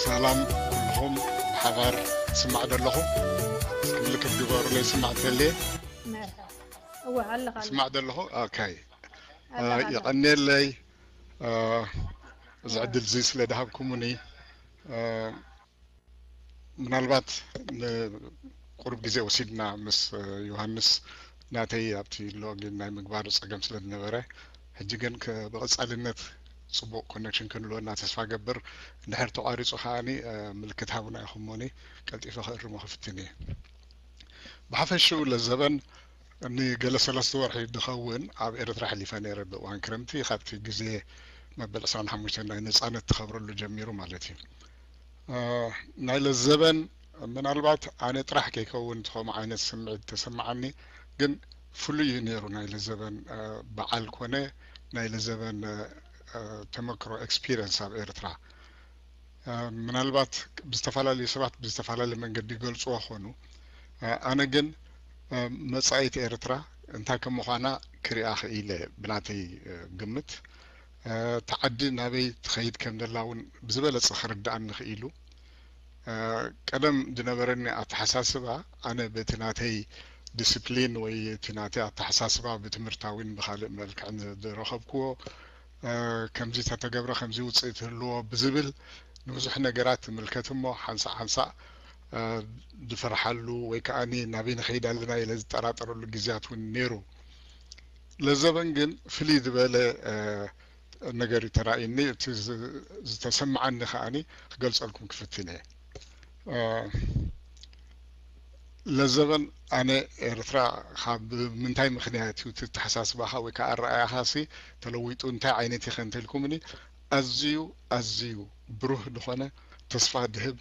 ሰላም ኩልኹም፣ ብሓባር ስማዕ ደለኹ። እስኪ ምልክት ግበሩለይ፣ ስማዕ ተልየ። መርሓባ። እወ፣ ኣለኻ፣ ኣለኻ። ስማዕ ደለኹ። ኦኬ። ኣለኻ፣ ኣለኻ። የቐንየለይ፣ እ፣ እዚ ዕድል እዚ ስለ ድሃብኩሙኒ። እ፣ ምናልባት ንቁሩብ ግዜ ወሲድና ምስ ዮሃንስ፣ ናተይ ኣብቲ ሎጊን ናይ ምግባር ጸገም ስለ ዝነበረ፣ ሕጂ ግን ከ-፣ ብቐጻልነት ጽቡቕ ኮኔክሽን ክንህልወና ተስፋ ገብር። እንድሕር ተቋሪጹ ከኣኒ፣ እ፣ ምልክት ሃቡና ኢኹም እሞኒ፣ ቀልጢፈ ክእርሞ ክፍትን እየ። ብሓፈሽኡ ለዘበን ንገለ ሰለስተ ወርሒ ዝኸውን ኣብ ኤርትራ ሕሊፈ ነይረ፣ ብእዋን ክረምቲ፣ ካብቲ ግዜ መበል ዕስራን ሓሙሽተን ናይ ነጻነት ትኸብረሉ ጀሚሩ ማለት እዩ። እ፣ ናይ ለዘበን ምናልባት ኣነ ጥራሕ ከይከውን እቲ ከምኡ ዓይነት ስምዒት ተሰማዓኒ፣ ግን ፍሉይ እዩ ነይሩ ናይ ለዘበን፣ እ፣ በዓል ኮነ ናይ ለዘበን፣ እ፣ እ፣ ተመክሮ፣ ኤክስፒሪየንስ ኣብ ኤርትራ። እ፣ ምናልባት ብዝተፈላለዩ ሰባት ብዝተፈላለየ መንገዲ ይገልጽዎ ኾኑ። እ፣ ኣነ ግን፣ እ፣ መጻኢት ኤርትራ እንታይ ከም ምዃና ክሪኣ ክኢለ ብናተይ፣ እ፣ ግምት። እ፣ እታ ዓዲ ናበይ ትኸይድ ከም ዘላ እውን ብዝበለጸ ክርድኣኒ ክኢሉ። እ፣ ቀደም ዝነበረኒ ኣተሓሳስባ፣ ኣነ በቲ ናተይ ዲስፕሊን ወይ እቲ ናተይ ኣተሓሳስባ ብትምህርታዊን ብኻልእ መልክዕን ዝረኸብክዎ፣ እ፣ ከምዚ ተተገብረ ከምዚ ውፅኢት ህልዎ ብዝብል ንብዙሕ ነገራት ትምልከት እሞ ሓንሳእ ሓንሳእ፣ እ፣ ዝፈርሓሉ ወይ ከኣኒ ናበይ ንኸይድ ኣለና ኢለ ዝጠራጠረሉ ግዜያት እውን ነይሩ። ለዘበን ግን ፍልይ ዝበለ፣ እ፣ ነገር እዩ ተራእዩኒ። እቲ ዝ-፣ ዝተሰማዓኒ ከኣኒ ክገልጸልኩም ክፍትን እየ። እ፣ ለዘበን ኣነ ኤርትራ ካብ ምንታይ ምኽንያት እዩ እቲ ኣተሓሳስባኻ ወይ ከዓ ኣረኣያኻሲ ተለዊጡ እንታይ ዓይነት ኢኸ እንተልኩምኒ፣ ኣዝዩ፣ ኣዝዩ ብሩህ ዝኾነ ተስፋ ድህብ